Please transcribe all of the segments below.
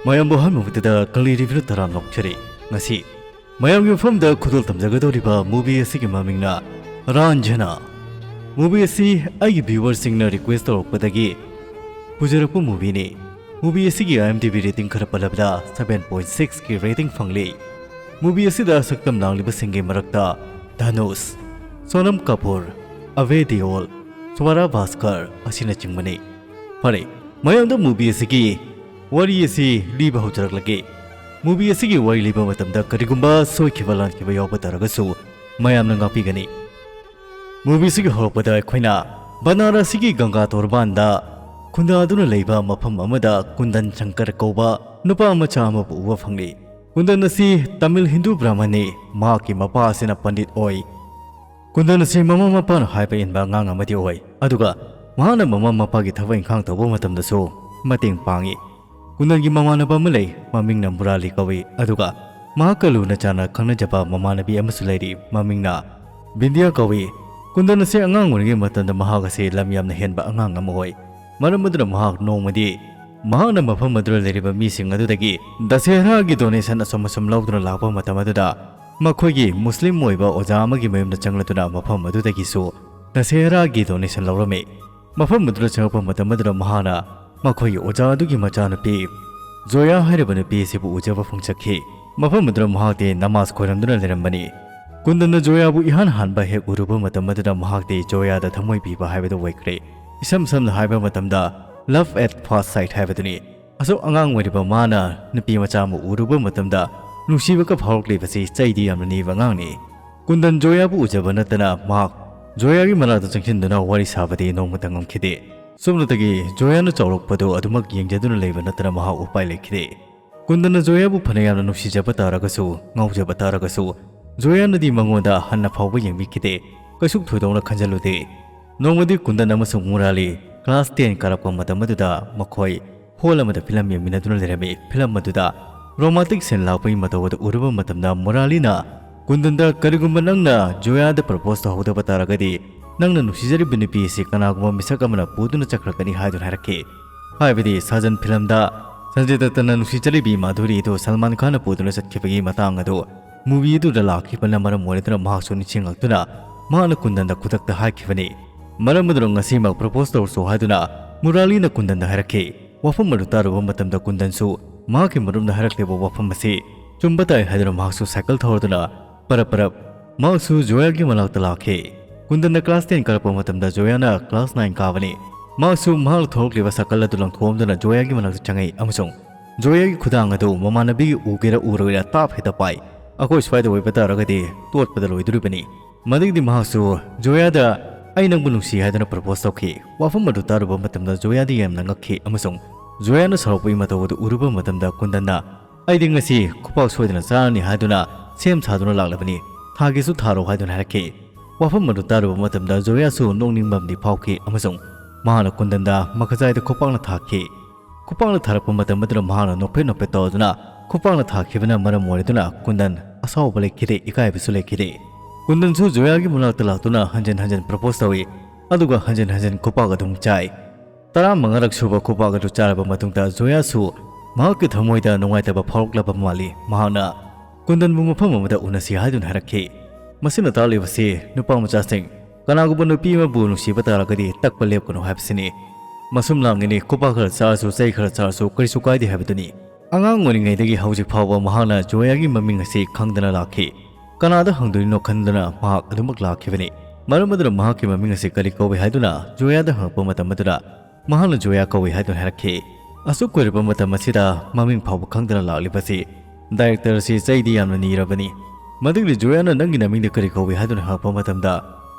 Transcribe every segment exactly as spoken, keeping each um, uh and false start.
ꯃꯌꯥꯝꯕꯨ ꯑꯍꯥꯟꯕ ꯃꯛꯇꯗ ꯀꯪꯂꯩ ꯔꯤꯚꯤꯌꯨ ꯇꯔꯥꯝꯅ ꯑꯣꯛꯆꯔꯤ꯫ ꯉꯁꯤ ꯃꯌꯥꯝꯒꯤ ꯃꯐꯝꯗ ꯈꯨꯗꯣꯜ ꯇꯝꯖꯒꯗꯧꯔꯤꯕ movie ꯑꯁꯤꯒꯤ ꯃꯃꯤꯡꯅ ꯔꯥꯟꯖꯅꯥ꯫ Movie ꯑꯁꯤ ꯑꯩꯒꯤ viewerꯁꯤꯡꯅ request ꯇꯧꯔꯛꯄꯗꯒꯤ ꯄꯨꯖꯔꯛꯄ movieꯅꯤ꯫ Movie ꯑꯁꯤꯒꯤ IMDb rating ꯈꯔ ꯄꯜꯂꯕꯗ seven point sixꯀꯤ rating ꯐꯪꯂꯤ꯫ Movie ꯑꯁꯤꯗ ꯁꯛꯇꯝ ꯂꯥꯡꯂꯤꯕꯁꯤꯡꯒꯤ ꯃꯔꯛꯇ ꯙꯅꯨꯁ, ꯁꯣꯅꯝ ꯀꯥꯄꯨꯔ, ꯑꯚꯦ ꯗꯤꯑꯣꯜ, ꯁ꯭ꯋꯥꯔꯥ ꯚꯥꯁꯀꯔ ꯑꯁꯤꯅꯆꯤꯡꯕꯅꯤ꯫ ꯐꯔꯦ, ꯃꯌꯥꯝꯗ movie ꯑꯁꯤꯒꯤ ꯋꯥꯔꯤ ꯑꯁꯤ ꯂꯤꯕ ꯍꯧꯖꯔꯛꯂꯒꯦ꯫ Movie ꯑꯁꯤꯒꯤ ꯋꯥꯔꯤ ꯂꯤꯕ ꯃꯇꯝꯗ ꯀꯔꯤꯒꯨꯝꯕ ꯁꯣꯏꯈꯤꯕ ꯂꯥꯟꯈꯤꯕ ꯌꯥꯎꯕ ꯇꯥꯔꯒꯁꯨ ꯃꯌꯥꯝꯅ ꯉꯥꯛꯄꯤꯒꯅꯤ꯫ Movie ꯑꯁꯤꯒꯤ ꯍꯧꯔꯛꯄꯗ ꯑꯩꯈꯣꯏꯅ ꯕꯅꯥꯔꯁꯤꯒꯤ ꯒꯪꯒꯥ ꯇꯣꯔꯕꯥꯟꯗ ꯈꯨꯟꯗꯥꯗꯨꯅ ꯂꯩꯕ ꯃꯐꯝ ꯑꯃꯗ ꯀꯨꯟꯗꯟ ꯁꯪꯀꯔ ꯀꯧꯕ ꯅꯨꯄꯥ ꯃꯆꯥ ꯑꯃꯕꯨ ꯎꯕ ꯐꯪꯂꯤ꯫ ꯀꯨꯟꯗꯟ ꯑꯁꯤ ꯇꯥꯃꯤꯜ ꯍꯤꯟꯗꯨ ꯕ꯭ꯔꯥꯍꯃꯟꯅꯤ꯫ ꯃꯍꯥꯛꯀꯤ ꯃꯄꯥ ꯑꯁꯤꯅ ꯄꯟꯗꯤꯠ ꯑꯣꯏ꯫ ꯀꯨꯟꯗꯟ ꯑꯁꯤ ꯃꯃꯥ ꯃꯄꯥꯅ ꯍꯥꯏꯕ ꯏꯟꯕ ꯑꯉꯥꯡ ꯑꯃꯗꯤ ꯑꯣꯏ, ꯑꯗꯨꯒ ꯃꯍꯥꯛꯅ ꯃꯃꯥ ꯃꯄꯥꯒꯤ ꯊꯕꯛ ꯏꯪꯈꯥꯡ ꯇꯧꯕ ꯃꯇꯝꯗꯁꯨ ꯃꯇꯦꯡ ꯄꯥꯡꯏ꯫ ꯀꯨꯟꯗꯟꯒꯤ ꯃꯃꯥꯟꯅꯕ ꯑꯃ ꯂꯩ, ꯃꯃꯤꯡꯅ ꯃꯨꯔꯥꯂꯤ ꯀꯧꯏ, ꯑꯗꯨꯒ ꯃꯍꯥꯛꯀ ꯂꯨꯅ ꯆꯥꯟꯅ ꯈꯪꯅꯖꯕ ꯃꯃꯥꯟꯅꯕꯤ ꯑꯃꯁꯨ ꯂꯩꯔꯤ, ꯃꯃꯤꯡꯅ ꯕꯤꯟꯗꯤꯌꯥ ꯀꯧꯏ꯫ ꯀꯨꯟꯗꯟ ꯑꯁꯤ ꯑꯉꯥꯡ ꯑꯣꯏꯔꯤꯉꯩ ꯃꯇꯝꯗ ꯃꯍꯥꯛ ꯑꯁꯤ ꯂꯝ ꯌꯥꯝꯅ ꯍꯦꯟꯕ ꯑꯉꯥꯡ ꯑꯃ ꯑꯣꯏ꯫ ꯃꯔꯝ ꯑꯗꯨꯅ ꯃꯍꯥꯛ ꯅꯣꯡꯃꯗꯤ ꯃꯍꯥꯛꯅ ꯃꯐꯝ ꯑꯗꯨꯗ ꯂꯩꯔꯤꯕ ꯃꯤꯁꯤꯡ ꯑꯗꯨꯗꯒꯤ ꯗꯁꯦꯍꯔꯥꯒꯤ donation ꯑꯁꯨꯝ ꯑꯁꯨꯝ ꯂꯧꯗꯨꯅ ꯂꯥꯛꯄ ꯃꯇꯝ ꯑꯗꯨꯗ ꯃꯈꯣꯏꯒꯤ ꯃꯨꯁꯂꯤꯝ ꯑꯣꯏꯕ ꯑꯣꯖꯥ ꯑꯃꯒꯤ ꯃꯌꯨꯝꯗ ꯆꯪꯂꯗꯨꯅ ꯃꯐꯝ ꯑꯗꯨꯗꯒꯤꯁꯨ ꯗꯁꯦꯍꯔꯥꯒꯤ donation ꯂꯧꯔꯝꯃꯤ꯫ ꯃꯐꯝ ꯑꯗꯨꯗ ꯆꯪꯂꯛꯄ ꯃꯇꯝ ꯑꯗꯨꯗ ꯃꯍꯥꯛꯅ ꯃꯈꯣꯏꯒꯤ ꯑꯣꯖꯥ ꯑꯗꯨꯒꯤ ꯃꯆꯥꯅꯨꯄꯤ ꯖꯣꯌꯥ ꯍꯥꯏꯔꯤꯕ ꯅꯨꯄꯤ ꯑꯁꯤꯕꯨ ꯎꯖꯕ ꯐꯪꯖꯈꯤ꯫ ꯃꯐꯝ ꯑꯗꯨꯗ ꯃꯍꯥꯛꯇꯤ ꯅꯃꯥꯖ ꯈꯣꯏꯔꯝꯗꯨꯅ ꯂꯩꯔꯝꯕꯅꯤ꯫ ꯀꯨꯟꯗꯟꯅ ꯖꯣꯌꯥꯕꯨ ꯏꯍꯥꯟ ꯍꯥꯟꯕ ꯍꯦꯛ ꯎꯔꯨꯕ ꯃꯇꯝ ꯑꯗꯨꯗ ꯃꯍꯥꯛꯇꯤ ꯖꯣꯌꯥꯗ ꯊꯃꯣꯏ ꯄꯤꯕ ꯍꯥꯏꯕꯗꯨ ꯑꯣꯏꯈ꯭ꯔꯦ꯫ ꯏꯁꯝ ꯁꯝꯅ ꯍꯥꯏꯕ ꯃꯇꯝꯗ, love at first sight ꯍꯥꯏꯕꯗꯨꯅꯤ꯫ ꯑꯁꯨꯛ ꯑꯉꯥꯡ ꯑꯣꯏꯔꯤꯕ ꯃꯥꯅ ꯅꯨꯄꯤ ꯃꯆꯥ ꯑꯃ ꯎꯔꯨꯕ ꯃꯇꯝꯗ ꯅꯨꯡꯁꯤꯕꯒ ꯐꯥꯎꯔꯛꯂꯤꯕꯁꯤ ꯆꯩꯗꯤ ꯌꯥꯝꯅ ꯅꯤꯕ ꯑꯉꯥꯡꯅꯤ꯫ ꯀꯨꯟꯗꯟ ꯖꯣꯌꯥꯕꯨ ꯎꯖꯕ ꯅꯠꯇꯅ ꯃꯍꯥꯛ ꯖꯣꯌꯥꯒꯤ ꯃꯅꯥꯛꯇ ꯆꯪꯁꯤꯟꯗꯨꯅ ꯋꯥꯔꯤ ꯁꯥꯕꯗꯤ ꯅꯣꯡꯃꯇ ꯉꯝꯈꯤꯗꯦ꯫ ꯁꯨꯞꯅꯇꯒꯤ ꯖꯣꯌꯥꯅ ꯆꯥꯎꯔꯛꯄꯗꯨ ꯑꯗꯨꯃꯛ ꯌꯦꯡꯖꯗꯨꯅ ꯂꯩꯕ ꯅꯠꯇꯅ ꯃꯍꯥꯛ ꯎꯄꯥꯏ ꯂꯩꯈꯤꯗꯦ꯫ ꯀꯨꯟꯗꯟꯅ ꯖꯣꯌꯥꯕꯨ ꯐꯅ ꯌꯥꯝꯅ ꯅꯨꯡꯁꯤꯖꯕ ꯇꯥꯔꯒꯁꯨ, ꯉꯥꯎꯖꯕ ꯇꯥꯔꯒꯁꯨ, ꯖꯣꯌꯥꯅꯗꯤ ꯃꯉꯣꯟꯗ ꯍꯟꯅ ꯐꯥꯎꯕ ꯌꯦꯡꯕꯤꯈꯤꯗꯦ꯫ ꯀꯩꯁꯨ ꯊꯣꯏꯗꯣꯛꯅ ꯈꯟꯖꯜꯂꯨꯗꯦ꯫ ꯅꯣꯡꯃꯗꯤ ꯀꯨꯟꯗꯟ ꯑꯃꯁꯨꯡ ꯃꯨꯔꯥꯂꯤ class ten ꯀꯥꯔꯛꯄ ꯃꯇꯝ ꯑꯗꯨꯗ ꯃꯈꯣꯏ hall ꯑꯃꯗ film ꯌꯦꯡꯃꯤꯟꯅꯗꯨꯅ ꯂꯩꯔꯝꯃꯤ꯫ Film ꯑꯗꯨꯗ romantic scene ꯂꯥꯛꯄꯒꯤ ꯃꯇꯧ ꯑꯗꯨ ꯎꯔꯨꯕ ꯃꯇꯝꯗ ꯃꯨꯔꯥꯂꯤꯅ ꯀꯨꯟꯗꯟꯗ, "ꯀꯔꯤꯒꯨꯝꯕ ꯅꯪꯅ ꯖꯣꯌꯥꯗ propose ꯇꯧꯍꯧꯗꯕ ꯇꯥꯔꯒꯗꯤ, ꯅꯪꯅ ꯅꯨꯡꯁꯤꯖꯔꯤꯕ ꯅꯨꯄꯤ ꯑꯁꯤ ꯀꯅꯥꯒꯨꯝꯕ ꯃꯤꯁꯛ ꯑꯃꯅ ꯄꯨꯗꯨꯅ ꯆꯠꯈ꯭ꯔꯒꯅꯤ" ꯍꯥꯏꯗꯨꯅ ꯍꯥꯏꯔꯛꯈꯤ꯫ ꯍꯥꯏꯕꯗꯤ ꯁꯥꯖꯟ filmꯗ ꯁꯟꯖꯦ ꯗꯠꯇꯅ ꯅꯨꯡꯁꯤ ꯆꯠꯂꯤꯕꯤ ꯃꯥꯙꯨꯔꯤ ꯑꯗꯨ ꯁꯜꯃꯥꯟ ꯈꯥꯟꯅ ꯄꯨꯗꯨꯅ ꯆꯠꯈꯤꯕꯒꯤ ꯃꯇꯥꯡ ꯑꯗꯨ movie ꯑꯗꯨꯗ ꯂꯥꯛꯈꯤꯕꯅ ꯃꯔꯝ ꯑꯣꯏꯔꯗꯨꯅ ꯃꯍꯥꯛꯁꯨ ꯅꯤꯡꯁꯤꯡꯂꯛꯇꯨꯅ ꯃꯍꯥꯛꯅ ꯀꯨꯟꯗꯟꯗ ꯈꯨꯗꯛꯇ ꯍꯥꯏꯈꯤꯕꯅꯤ꯫ ꯃꯔꯝ ꯑꯗꯨꯅ ꯉꯁꯤꯃꯛ propose ꯇꯧꯔꯁꯨ ꯍꯥꯏꯗꯨꯅ ꯃꯨꯔꯥꯂꯤꯅ ꯀꯨꯟꯗꯟꯗ ꯍꯥꯏꯔꯛꯈꯤ꯫ ꯋꯥꯐꯝ ꯑꯗꯨ ꯇꯥꯔꯨꯕ ꯃꯇꯝꯗ ꯀꯨꯟꯗꯟꯁꯨ ꯃꯍꯥꯛꯀꯤ ꯃꯔꯨꯞꯅ ꯍꯥꯏꯔꯛꯂꯤꯕ ꯋꯥꯐꯝ ꯑꯁꯤ ꯆꯨꯝꯕ ꯇꯥꯏ ꯍꯥꯏꯗꯨꯅ ꯃꯍꯥꯛꯁꯨ cycle ꯊꯧꯔꯗꯨꯅ ꯄꯔꯞ ꯄꯔꯞ ꯃꯍꯥꯛꯁꯨ ꯖꯣꯌꯥꯒꯤ ꯃꯅꯥꯛꯇ ꯂꯥꯛꯈꯤ꯫ ꯀꯨꯟꯗꯟꯅ class ten ꯀꯥꯔꯛꯄ ꯃꯇꯝꯗ ꯖꯣꯌꯥꯅ class nine ꯀꯥꯕꯅꯤ꯫ ꯃꯍꯥꯛꯁꯨ ꯃꯍꯥꯛꯅ ꯊꯣꯛꯂꯛꯂꯤꯕ ꯁꯥꯏꯀꯜ ꯑꯗꯨ ꯂꯪꯊꯣꯛꯑꯝꯗꯨꯅ ꯖꯣꯌꯥꯒꯤ ꯃꯅꯥꯛꯇ ꯆꯪꯉꯛꯏ ꯑꯃꯁꯨꯡ ꯖꯣꯌꯥꯒꯤ ꯈꯨꯗꯥꯡ ꯑꯗꯨ ꯃꯃꯥꯟꯅꯕꯤꯒꯤ ꯎꯒꯦꯔꯥ ꯎꯔꯣꯏꯔꯥ ꯇꯥꯞ ꯍꯦꯛꯇ ꯄꯥꯏ꯫ ꯑꯩꯈꯣꯏ ꯁ꯭ꯋꯥꯏꯗ ꯑꯣꯏꯕ ꯇꯥꯔꯒꯗꯤ ꯇꯣꯠꯄꯗ ꯂꯣꯏꯗꯣꯔꯤꯕꯅꯤ꯫ ꯃꯗꯒꯤꯗꯤ ꯃꯍꯥꯛꯁꯨ ꯖꯣꯌꯥꯗ "ꯑꯩ ꯅꯪꯕꯨ ꯅꯨꯡꯁꯤ" ꯍꯥꯏꯗꯨꯅ propose ꯇꯧꯈꯤ꯫ ꯋꯥꯐꯝ ꯑꯗꯨ ꯇꯥꯔꯨꯕ ꯃꯇꯝꯗ ꯖꯣꯌꯥꯗꯤ ꯌꯥꯝꯅ ꯉꯛꯈꯤ ꯑꯃꯁꯨꯡ ꯖꯣꯌꯥꯅ ꯁꯥꯎꯔꯛꯄꯒꯤ ꯃꯇꯧ ꯑꯗꯨ ꯎꯔꯨꯕ ꯃꯇꯝꯗ ꯀꯨꯟꯗꯟꯅ "ꯑꯩꯗꯤ ꯉꯁꯤ ꯈꯨꯄꯥꯛ ꯁꯣꯏꯗꯅ ꯆꯥꯔꯅꯤ" ꯍꯥꯏꯗꯨꯅ ꯁꯦꯝ ꯁꯥꯗꯨꯅ ꯂꯥꯛꯂꯕꯅꯤ꯫ "ꯊꯥꯒꯦꯁꯨ ꯊꯥꯔꯣ" ꯍꯥꯏꯗꯨꯅ ꯍꯥꯏꯔꯛꯈꯤ꯫ ꯋꯥꯐꯝ ꯑꯗꯨ ꯇꯥꯔꯨꯕ ꯃꯇꯝꯗ ꯖꯣꯌꯥꯁꯨ ꯅꯣꯛꯅꯤꯡꯕ ꯑꯃꯗꯤ ꯐꯥꯎꯈꯤ ꯑꯃꯁꯨꯡ ꯃꯍꯥꯛꯅ ꯀꯨꯟꯗꯟꯗ ꯃꯈꯖꯥꯏꯗ ꯈꯨꯄꯥꯛꯅ ꯊꯥꯈꯤ꯫ ꯈꯨꯄꯥꯛꯅ ꯊꯥꯔꯛꯄ ꯃꯇꯝ ꯑꯗꯨꯗ ꯃꯍꯥꯛꯅ ꯅꯣꯛꯐꯦꯠ ꯅꯣꯛꯐꯦꯠ ꯇꯧꯗꯨꯅ ꯈꯨꯄꯥꯛꯅ ꯊꯥꯈꯤꯕꯅ ꯃꯔꯝ ꯑꯣꯏꯔꯗꯨꯅ ꯀꯨꯟꯗꯟ ꯑꯁꯥꯎꯕ ꯂꯩꯈꯤꯗꯦ, ꯏꯀꯥꯏꯕꯁꯨ ꯂꯩꯈꯤꯗꯦ꯫ ꯀꯨꯟꯗꯟꯁꯨ ꯖꯣꯌꯥꯒꯤ ꯃꯅꯥꯛꯇ ꯂꯥꯛꯇꯨꯅ ꯍꯟꯖꯤꯟ ꯍꯟꯖꯤꯟ propose ꯇꯧꯏ, ꯑꯗꯨꯒ ꯍꯟꯖꯤꯟ ꯍꯟꯖꯤꯟ ꯈꯨꯄꯥꯛ ꯑꯗꯨꯝ ꯆꯥꯏ꯫ ꯇꯔꯥꯃꯉꯥꯔꯛ ꯁꯨꯕ ꯈꯨꯄꯥꯛ ꯑꯗꯨ ꯆꯥꯔꯕ ꯃꯇꯨꯡꯗ ꯖꯣꯌꯥꯁꯨ ꯃꯍꯥꯛꯀꯤ ꯊꯃꯣꯏꯗ ꯅꯨꯡꯉꯥꯏꯇꯕ ꯐꯥꯎꯔꯛꯂꯕ ꯃꯥꯜꯂꯤ꯫ ꯃꯍꯥꯛꯅ ꯀꯨꯟꯗꯟꯕꯨ ꯃꯐꯝ ꯑꯃꯗ ꯎꯅꯁꯤ ꯍꯥꯏꯗꯨꯅ ꯍꯥꯏꯔꯛꯈꯤ꯫ ꯃꯁꯤꯅ ꯇꯥꯛꯂꯤꯕꯁꯤ ꯅꯨꯄꯥ ꯃꯆꯥꯁꯤꯡ ꯀꯅꯥꯒꯨꯝꯕ ꯅꯨꯄꯤ ꯑꯃꯕꯨ ꯅꯨꯡꯁꯤꯕ ꯇꯥꯔꯒꯗꯤ ꯇꯛꯄ ꯂꯦꯞꯀꯅꯨ ꯍꯥꯏꯕꯁꯤꯅꯤ꯫ ꯃꯁꯨꯝ ꯂꯥꯡꯉꯤꯅꯤ, ꯈꯨꯄꯥꯛ ꯈꯔ ꯆꯥꯔꯁꯨ, ꯆꯩ ꯈꯔ ꯆꯥꯔꯁꯨ ꯀꯔꯤꯁꯨ ꯀꯥꯏꯗꯦ ꯍꯥꯏꯕꯗꯨꯅꯤ꯫ ꯑꯉꯥꯡ ꯑꯣꯏꯔꯤꯉꯩꯗꯒꯤ ꯍꯧꯖꯤꯛ ꯐꯥꯎꯕ ꯃꯍꯥꯛꯅ ꯖꯣꯌꯥꯒꯤ ꯃꯃꯤꯡ ꯑꯁꯤ ꯈꯪꯗꯅ ꯂꯥꯛꯈꯤ꯫ ꯀꯅꯥꯗ ꯍꯪꯗꯣꯏꯅꯣ ꯈꯟꯗꯨꯅ ꯃꯍꯥꯛ ꯑꯗꯨꯃꯛ ꯂꯥꯛꯈꯤꯕꯅꯤ꯫ ꯃꯔꯝ ꯑꯗꯨꯅ ꯃꯍꯥꯛꯀꯤ ꯃꯃꯤꯡ ꯑꯁꯤ ꯀꯔꯤ ꯀꯧꯏ ꯍꯥꯏꯗꯨꯅ ꯖꯣꯌꯥꯗ ꯍꯪꯉꯛꯄ ꯃꯇꯝ ꯑꯗꯨꯗ ꯃꯍꯥꯛꯅ ꯖꯣꯌꯥ ꯀꯧꯏ ꯍꯥꯏꯗꯨꯅ ꯍꯥꯏꯔꯛꯈꯤ꯫ ꯑꯁꯨꯛ ꯀꯨꯏꯔꯕ ꯃꯇꯝ ꯑꯁꯤꯗ ꯃꯃꯤꯡ ꯐꯥꯎꯕ ꯈꯪꯗꯅ ꯂꯥꯛꯂꯤꯕꯁꯤ director ꯑꯁꯤ ꯆꯩꯗꯤ ꯌꯥꯝꯅ ꯅꯤꯔꯕꯅꯤ꯫ ꯃꯗꯨꯒꯤ ꯖꯣꯌꯥꯅ "ꯅꯪꯒꯤ ꯅꯃꯤꯡꯗꯤ ꯀꯔꯤ ꯀꯧꯏ?" ꯍꯥꯏꯗꯨꯅ ꯍꯪꯉꯛꯄ ꯃꯇꯝꯗ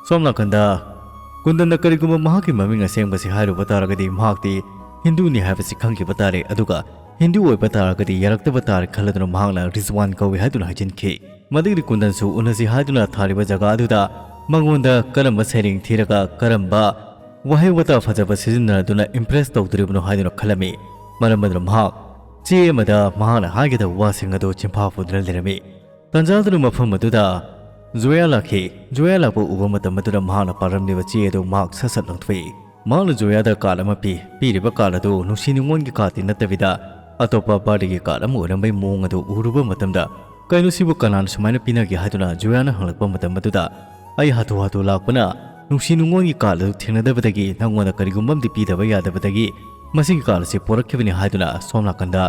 ꯁꯣꯝ ꯅꯥꯀꯟꯗ ꯀꯨꯟꯗꯟꯅ ꯀꯔꯤꯒꯨꯝꯕ ꯃꯍꯥꯛꯀꯤ ꯃꯃꯤꯡ ꯑꯁꯦꯡꯕꯁꯤ ꯍꯥꯏꯔꯨꯕ ꯇꯥꯔꯒꯗꯤ ꯃꯍꯥꯛꯇꯤ ꯍꯤꯟꯗꯨꯅꯤ ꯍꯥꯏꯕꯁꯤ ꯈꯪꯈꯤꯕ ꯇꯥꯔꯦ꯫ ꯑꯗꯨꯒ ꯍꯤꯟꯗꯨ ꯑꯣꯏꯕ ꯇꯥꯔꯒꯗꯤ ꯌꯥꯔꯛꯇꯕ ꯇꯥꯔꯦ ꯈꯜꯂꯗꯨꯅ ꯃꯍꯥꯛꯅ ꯔꯤꯖꯋꯥꯟ ꯀꯧꯏ ꯍꯥꯏꯗꯨꯅ ꯍꯥꯏꯖꯤꯟꯈꯤ꯫ ꯃꯗꯨꯒꯤꯗꯤ ꯀꯨꯟꯗꯟꯁꯨ ꯎꯅꯁꯤ ꯍꯥꯏꯗꯨꯅ ꯊꯥꯔꯤꯕ ꯖꯒꯥ ꯑꯗꯨꯗ ꯃꯉꯣꯟꯗ ꯀꯔꯝꯕ ꯁꯩꯔꯦꯡ ꯊꯤꯔꯒ ꯀꯔꯝꯕ ꯋꯥꯍꯩ ꯋꯥꯇꯥ ꯐꯖꯕ ꯁꯤꯖꯤꯟꯅꯗꯨꯅ impress ꯇꯧꯗꯣꯔꯤꯕꯅꯣ ꯍꯥꯏꯗꯨꯅ ꯈꯜꯂꯝꯃꯤ꯫ ꯃꯔꯝ ꯑꯗꯨꯅ ꯃꯍꯥꯛ ꯆꯦ ꯑꯃꯗ ꯃꯍꯥꯛꯅ ꯍꯥꯏꯒꯗꯕ ꯋꯥꯁꯤꯡ ꯑꯗꯨ ꯆꯤꯟꯐꯥ ꯄꯨꯗꯨꯅ ꯂꯩꯔꯝꯃꯤ꯫ ꯇꯥꯟꯖꯥꯗꯨꯅ ꯃꯐꯝ ꯑꯗꯨꯗ ꯖꯣꯌꯥ ꯂꯥꯛꯈꯤ꯫ ꯖꯣꯌꯥ ꯂꯥꯛꯄ ꯎꯕ ꯃꯇꯝ ꯑꯗꯨꯗ ꯃꯍꯥꯛꯅ ꯄꯥꯔꯝꯂꯤꯕ ꯆꯦ ꯑꯗꯨ ꯃꯍꯥꯛ ꯁꯠ ꯁꯠ ꯂꯪꯊꯣꯛꯏ꯫ ꯃꯍꯥꯛꯅ ꯖꯣꯌꯥꯗ card ꯑꯃ ꯄꯤ꯫ ꯄꯤꯔꯤꯕ card ꯑꯗꯨ ꯅꯨꯡꯁꯤ ꯅꯨꯡꯉꯣꯟꯒꯤ cardꯇꯤ ꯅꯠꯇꯕꯤꯗ ꯑꯇꯣꯞꯄ ꯕꯥꯔꯗꯦꯒꯤ ꯀꯥꯔꯗ ꯑꯃ ꯑꯣꯏꯔꯝꯕꯒꯤ ꯃꯑꯣꯡ ꯑꯗꯨ ꯎꯔꯨꯕ ꯃꯇꯝꯗ, "ꯀꯩꯅꯣ ꯁꯤꯕꯨ ꯀꯅꯥꯅ ꯁꯨꯃꯥꯏꯅ ꯄꯤꯅꯒꯦ?" ꯍꯥꯏꯗꯨꯅ ꯖꯣꯌꯥꯅ ꯍꯪꯂꯛꯄ ꯃꯇꯝ ꯑꯗꯨꯗ, "ꯑꯩ ꯍꯥꯊꯨ ꯍꯥꯊꯨ ꯂꯥꯛꯄꯅ ꯅꯨꯡꯁꯤ ꯅꯨꯡꯉꯣꯟꯒꯤ ꯀꯥꯔꯗ ꯑꯗꯨ ꯊꯦꯡꯅꯗꯕꯗꯒꯤ ꯅꯪꯉꯣꯟꯗ ꯀꯔꯤꯒꯨꯝꯕ ꯑꯃꯗꯤ ꯄꯤꯗꯕ ꯌꯥꯗꯕꯗꯒꯤ ꯃꯁꯤꯒꯤ ꯀꯥꯔꯗ ꯑꯁꯤ ꯄꯣꯔꯛꯈꯤꯕꯅꯤ" ꯍꯥꯏꯗꯨꯅ ꯁꯣꯝ ꯅꯥꯀꯟꯗ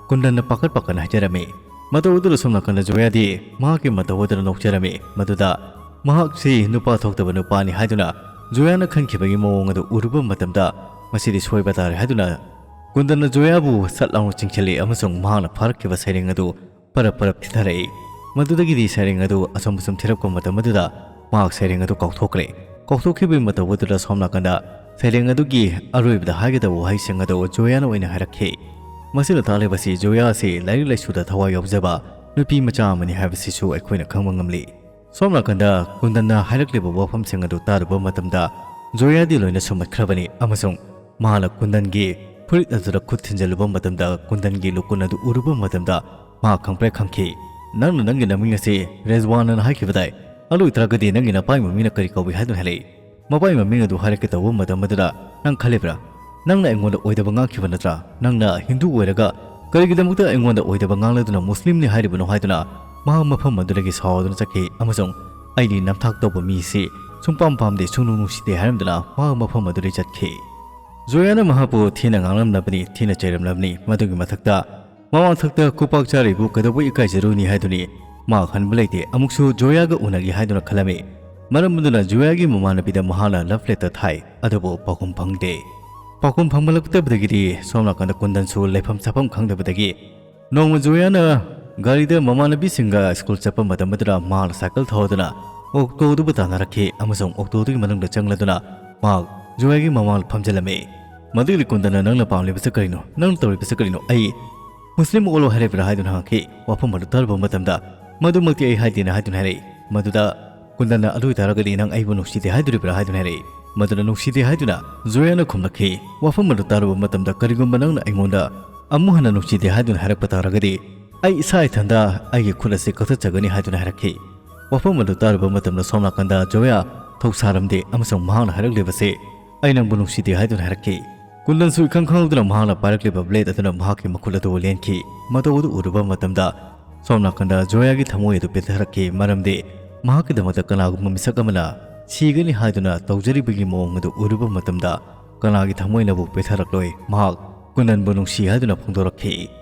ꯀꯨꯟꯗꯟꯅ ꯄꯥꯈꯠ ꯄꯥꯈꯠꯅ ꯍꯥꯏꯖꯔꯝꯃꯤ꯫ ꯃꯇꯧ ꯑꯗꯨꯗ ꯁꯣꯝ ꯅꯥꯀꯟꯗ ꯖꯣꯌꯥꯗꯤ ꯃꯍꯥꯛꯀꯤ ꯃꯇꯧ ꯑꯗꯨꯗ ꯅꯣꯛꯆꯔꯝꯃꯤ꯫ ꯃꯗꯨꯗ ꯃꯍꯥꯛꯁꯤ ꯅꯨꯄꯥ ꯊꯣꯛꯇꯕ ꯅꯨꯄꯥꯅꯤ ꯍꯥꯏꯗꯨꯅ ꯖꯣꯌꯥꯅ ꯈꯟꯈꯤꯕꯒꯤ ꯃꯑꯣꯡ ꯑꯗꯨ ꯎꯔꯨꯕ ꯃꯇꯝꯗ, "ꯃꯁꯤꯗꯤ ꯁꯣꯏꯕ ꯇꯥꯔꯦ" ꯍꯥꯏꯗꯨꯅ ꯀꯨꯟꯗꯟꯅ ꯖꯣꯌꯥꯕꯨ ꯁꯠ ꯂꯥꯎꯅ ꯆꯤꯡꯁꯤꯜꯂꯤ ꯑꯃꯁꯨꯡ ꯃꯍꯥꯛꯅ ꯐꯥꯔꯛꯈꯤꯕ ꯁꯩꯔꯦꯡ ꯑꯗꯨ ꯄꯔꯞ ꯄꯔꯞ ꯊꯤꯊꯔꯛꯏ꯫ ꯃꯗꯨꯗꯒꯤꯗꯤ ꯁꯩꯔꯦꯡ ꯑꯗꯨ ꯑꯁꯨꯝ ꯑꯁꯨꯝ ꯊꯤꯔꯛꯄ ꯃꯇꯝ ꯑꯗꯨꯗ ꯃꯍꯥꯛ ꯁꯩꯔꯦꯡ ꯑꯗꯨ ꯀꯥꯎꯊꯣꯛꯈ꯭ꯔꯦ꯫ ꯀꯥꯎꯊꯣꯛꯈꯤꯕꯒꯤ ꯃꯇꯧ ꯑꯗꯨꯗ ꯁꯣꯝ ꯅꯥꯀꯟꯗ ꯁꯩꯔꯦꯡ ꯑꯗꯨꯒꯤ ꯑꯔꯣꯏꯕꯗ ꯍꯥꯏꯒꯗꯕ ꯋꯥꯍꯩꯁꯤꯡ ꯑꯗꯨ ꯖꯣꯌꯥꯅ ꯑꯣꯏꯅ ꯍꯥꯏꯔꯛꯈꯤ꯫ ꯃꯁꯤꯅ ꯇꯥꯛꯂꯤꯕꯁꯤ ꯖꯣꯌꯥ ꯑꯁꯤ ꯂꯥꯏꯔꯤꯛ ꯂꯥꯏꯁꯨꯗ ꯊꯋꯥꯏ ꯌꯥꯎꯖꯕ ꯅꯨꯄꯤ ꯃꯆꯥ ꯑꯃꯅꯤ ꯍꯥꯏꯕꯁꯤꯁꯨ ꯑꯩꯈꯣꯏꯅ ꯈꯪꯕ ꯉꯝꯂꯤ꯫ ꯁꯣꯝ ꯅꯥꯀꯟꯗ ꯀꯨꯟꯗꯟꯅ ꯍꯥꯏꯔꯛꯂꯤꯕ ꯋꯥꯐꯝꯁꯤꯡ ꯑꯗꯨ ꯇꯥꯔꯨꯕ ꯃꯇꯝꯗ ꯖꯣꯌꯥꯗꯤ ꯂꯣꯏꯅ ꯁꯨꯝꯍꯠꯈ꯭ꯔꯕꯅꯤ ꯑꯃꯁꯨꯡ ꯃꯍꯥꯛꯅ ꯀꯨꯟꯗꯟꯒꯤ ꯐꯨꯔꯤꯠ ꯑꯗꯨꯗ ꯈꯨꯠ ꯊꯤꯟꯖꯤꯜꯂꯨꯕ ꯃꯇꯝꯗ, ꯀꯨꯟꯗꯟꯒꯤ ꯂꯨꯀꯨꯟ ꯑꯗꯨ ꯎꯔꯨꯕ ꯃꯇꯝꯗ ꯃꯍꯥꯛ ꯈꯪꯄ꯭ꯔꯦꯛ ꯈꯪꯈꯤ꯫ "ꯅꯪꯅ ꯅꯪꯒꯤ ꯅꯃꯤꯡ ꯑꯁꯤ ꯔꯦꯖꯋꯥꯅꯟ ꯍꯥꯏꯈꯤꯕꯗꯥꯏ? ꯑꯗꯨ ꯑꯣꯏꯇꯥꯔꯒꯗꯤ ꯅꯪꯒꯤ ꯅꯄꯥꯒꯤ ꯃꯃꯤꯡꯅ ꯀꯔꯤ ꯀꯧꯏ?" ꯍꯥꯏꯗꯨꯅ ꯍꯥꯏꯔꯛꯏ꯫ "ꯃꯄꯥꯒꯤ ꯃꯃꯤꯡ ꯑꯗꯨ ꯍꯥꯏꯔꯛꯀꯦ ꯇꯧꯕ ꯃꯇꯝ ꯑꯗꯨꯗ ꯅꯪ ꯈꯜꯂꯤꯕ꯭ꯔꯥ? ꯅꯪꯅ ꯑꯩꯉꯣꯟꯗ ꯑꯣꯏꯗꯕ ꯉꯥꯡꯈꯤꯕ ꯅꯠꯇ꯭ꯔꯥ? ꯅꯪꯅ ꯍꯤꯟꯗꯨ ꯑꯣꯏꯔꯒ ꯀꯔꯤꯒꯤꯗꯃꯛꯇ ꯑꯩꯉꯣꯟꯗ ꯑꯣꯏꯗꯕ ꯉꯥꯡꯂꯗꯨꯅ ꯃꯨꯁꯂꯤꯝꯅꯤ ꯍꯥꯏꯔꯤꯕꯅꯣ?" ꯍꯥꯏꯗꯨꯅ ꯃꯍꯥꯛ ꯃꯐꯝ ꯑꯗꯨꯗꯒꯤ ꯁꯥꯎꯗꯨꯅ ꯆꯠꯈꯤ ꯑꯃꯁꯨꯡ "ꯑꯩꯗꯤ ꯅꯝꯊꯥꯛ ꯇꯧꯕ ꯃꯤꯁꯤ ꯁꯨꯡꯄꯥꯝ ꯄꯥꯝꯗꯦ, ꯁꯨꯡꯅꯨꯡ ꯅꯨꯡꯁꯤꯗꯦ" ꯍꯥꯏꯔꯝꯗꯨꯅ ꯃꯍꯥꯛ ꯃꯐꯝ ꯑꯗꯨꯗꯒꯤ ꯆꯠꯈꯤ꯫ ꯖꯣꯌꯥꯅ ꯃꯍꯥꯛꯄꯨ ꯊꯤꯅ ꯉꯥꯡꯂꯝꯂꯕꯅꯤ, ꯊꯤꯅ ꯆꯩꯔꯝꯂꯕꯅꯤ꯫ ꯃꯗꯨꯒꯤ ꯃꯊꯛꯇ ꯃꯃꯥꯡꯊꯛꯇ ꯈꯨꯄꯥꯛ ꯆꯥꯔꯤꯕꯨ ꯀꯩꯗꯧꯕ ꯏꯀꯥꯏꯖꯔꯨꯅꯤ ꯍꯥꯏꯗꯨꯅꯤ꯫ ꯃꯥ ꯍꯟꯕ ꯂꯩꯇꯦ, ꯑꯃꯨꯛꯁꯨ ꯖꯣꯌꯥꯒ ꯎꯅꯒꯦ ꯍꯥꯏꯗꯨꯅ ꯈꯜꯂꯝꯃꯤ꯫ ꯃꯔꯝ ꯑꯗꯨꯅ ꯖꯣꯌꯥꯒꯤ ꯃꯃꯥꯟꯅꯕꯤꯗ ꯃꯍꯥꯛꯅ ꯂꯚ ꯂꯦꯇꯔ ꯊꯥꯏ, ꯑꯗꯨꯕꯨ ꯄꯥꯎꯈꯨꯝ ꯐꯪꯗꯦ꯫ ꯄꯥꯎꯈꯨꯝ ꯐꯪꯂꯛꯇꯕꯗꯒꯤꯗꯤ ꯁꯣꯝ ꯅꯥꯀꯟꯗ ꯀꯨꯟꯗꯟꯁꯨ ꯂꯩꯐꯝ ꯆꯥꯐꯝ ꯈꯪꯗꯕꯗꯒꯤ ꯅꯣꯡꯃ ꯖꯣꯌꯥꯅ ꯒꯥꯔꯤꯗ ꯃꯃꯥꯟꯅꯕꯤꯁꯤꯡꯒ ꯁ꯭ꯀꯨꯜ ꯆꯠꯄ ꯃꯇꯝ ꯑꯗꯨꯗ ꯃꯍꯥꯛꯅ ꯁꯥꯏꯀꯜ ꯊꯧꯗꯨꯅ ꯑꯣꯛꯇꯣꯗꯨꯕꯨ ꯇꯥꯟꯅꯔꯛꯈꯤ ꯑꯃꯁꯨꯡ ꯑꯣꯛꯇꯣꯗꯨꯒꯤ ꯃꯅꯨꯡꯗ ꯆꯪꯂꯗꯨꯅ ꯃꯍꯥꯛ ꯖꯣꯌꯥꯒꯤ ꯃꯃꯥꯡꯗ ꯐꯝꯖꯤꯜꯂꯝꯃꯤ꯫ ꯃꯗꯨꯒꯤ ꯀꯨꯟꯗꯟꯅ, "ꯅꯪꯅ ꯄꯥꯝꯂꯤꯕꯁꯤ ꯀꯔꯤꯅꯣ? ꯅꯪꯅ ꯇꯧꯔꯤꯕꯁꯤ ꯀꯔꯤꯅꯣ? ꯑꯩ ꯃꯨꯁꯂꯤꯝ ꯑꯣꯜꯂꯣ ꯍꯥꯏꯔꯤꯕ꯭ꯔꯥ?" ꯍꯥꯏꯗꯨꯅ ꯍꯪꯉꯛꯈꯤ꯫ ꯋꯥꯐꯝ ꯑꯗꯨ ꯇꯥꯔꯨꯕ ꯃꯇꯝꯗ, "ꯃꯗꯨꯃꯛꯇꯤ ꯑꯩ ꯍꯥꯏꯗꯦꯅ" ꯍꯥꯏꯗꯨꯅ ꯍꯥꯏꯔꯛꯏ꯫ ꯃꯗꯨꯗ ꯀꯨꯟꯗꯟꯅ, "ꯑꯗꯨ ꯑꯣꯏꯇꯥꯔꯒꯗꯤ ꯅꯪ ꯑꯩꯕꯨ ꯅꯨꯡꯁꯤꯗꯦ ꯍꯥꯏꯗꯣꯔꯤꯕ꯭ꯔꯥ?" ꯍꯥꯏꯗꯨꯅ ꯍꯥꯏꯔꯛꯏ꯫ ꯃꯗꯨꯅ "ꯅꯨꯡꯁꯤꯗꯦ" ꯍꯥꯏꯗꯨꯅ ꯖꯣꯌꯥꯅ ꯈꯨꯝꯂꯛꯈꯤ꯫ ꯋꯥꯐꯝ ꯑꯗꯨ ꯇꯥꯔꯨꯕ ꯃꯇꯝꯗ, "ꯀꯔꯤꯒꯨꯝꯕ ꯅꯪꯅ ꯑꯩꯉꯣꯟꯗ ꯑꯃꯨꯛ ꯍꯟꯅ ꯅꯨꯡꯁꯤꯗꯦ ꯍꯥꯏꯗꯨꯅ ꯍꯥꯏꯔꯛꯄ ꯇꯥꯔꯒꯗꯤ, ꯑꯩ ꯏꯁꯥ ꯏꯊꯟꯗ ꯑꯩꯒꯤ ꯈꯨꯠ ꯑꯁꯤ ꯀꯛꯊꯠꯆꯒꯅꯤ" ꯍꯥꯏꯗꯨꯅ ꯍꯥꯏꯔꯛꯈꯤ꯫ ꯋꯥꯐꯝ ꯑꯗꯨ ꯇꯥꯔꯨꯕ ꯃꯇꯝꯗ ꯁꯣꯝ ꯅꯥꯀꯟꯗ ꯖꯣꯌꯥ ꯊꯧꯁꯥꯔꯝꯗꯦ ꯑꯃꯁꯨꯡ ꯃꯍꯥꯛꯅ ꯍꯥꯏꯔꯛꯂꯤꯕꯁꯤ, "ꯑꯩ ꯅꯪꯕꯨ ꯅꯨꯡꯁꯤꯗꯦ" ꯍꯥꯏꯗꯨꯅ ꯍꯥꯏꯔꯛꯈꯤ꯫ ꯀꯨꯟꯗꯟꯁꯨ ꯏꯈꯪ ꯈꯪꯍꯧꯗꯅ ꯃꯍꯥꯛꯅ ꯄꯥꯏꯔꯛꯂꯤꯕ blade ꯑꯗꯨꯅ ꯃꯍꯥꯛꯀꯤ ꯃꯈꯨꯠ ꯑꯗꯨ ꯂꯦꯟꯈꯤ꯫ ꯃꯇꯧ ꯑꯗꯨ ꯎꯔꯨꯕ ꯃꯇꯝꯗ ꯁꯣꯝ ꯅꯥꯀꯟꯗ ꯖꯣꯌꯥꯒꯤ ꯊꯃꯣꯏ ꯑꯗꯨ ꯄꯦꯊꯔꯛꯈꯤ, ꯃꯔꯝꯗꯤ ꯃꯍꯥꯛꯀꯤꯗꯃꯛꯇ ꯀꯅꯥꯒꯨꯝꯕ ꯃꯤꯁꯛ ꯑꯃꯅ ꯁꯤꯒꯅꯤ ꯍꯥꯏꯗꯨꯅ ꯇꯧꯖꯔꯤꯕꯒꯤ ꯃꯑꯣꯡ ꯑꯗꯨ ꯎꯔꯨꯕ ꯃꯇꯝꯗ ꯀꯅꯥꯒꯤ ꯊꯃꯣꯏꯅꯕꯨ ꯄꯦꯊꯔꯛꯂꯣꯏ? ꯃꯍꯥꯛ ꯀꯨꯟꯗꯟꯕꯨ ꯅꯨꯡꯁꯤ ꯍꯥꯏꯗꯨꯅ ꯐꯣꯡꯗꯣꯔꯛꯈꯤ꯫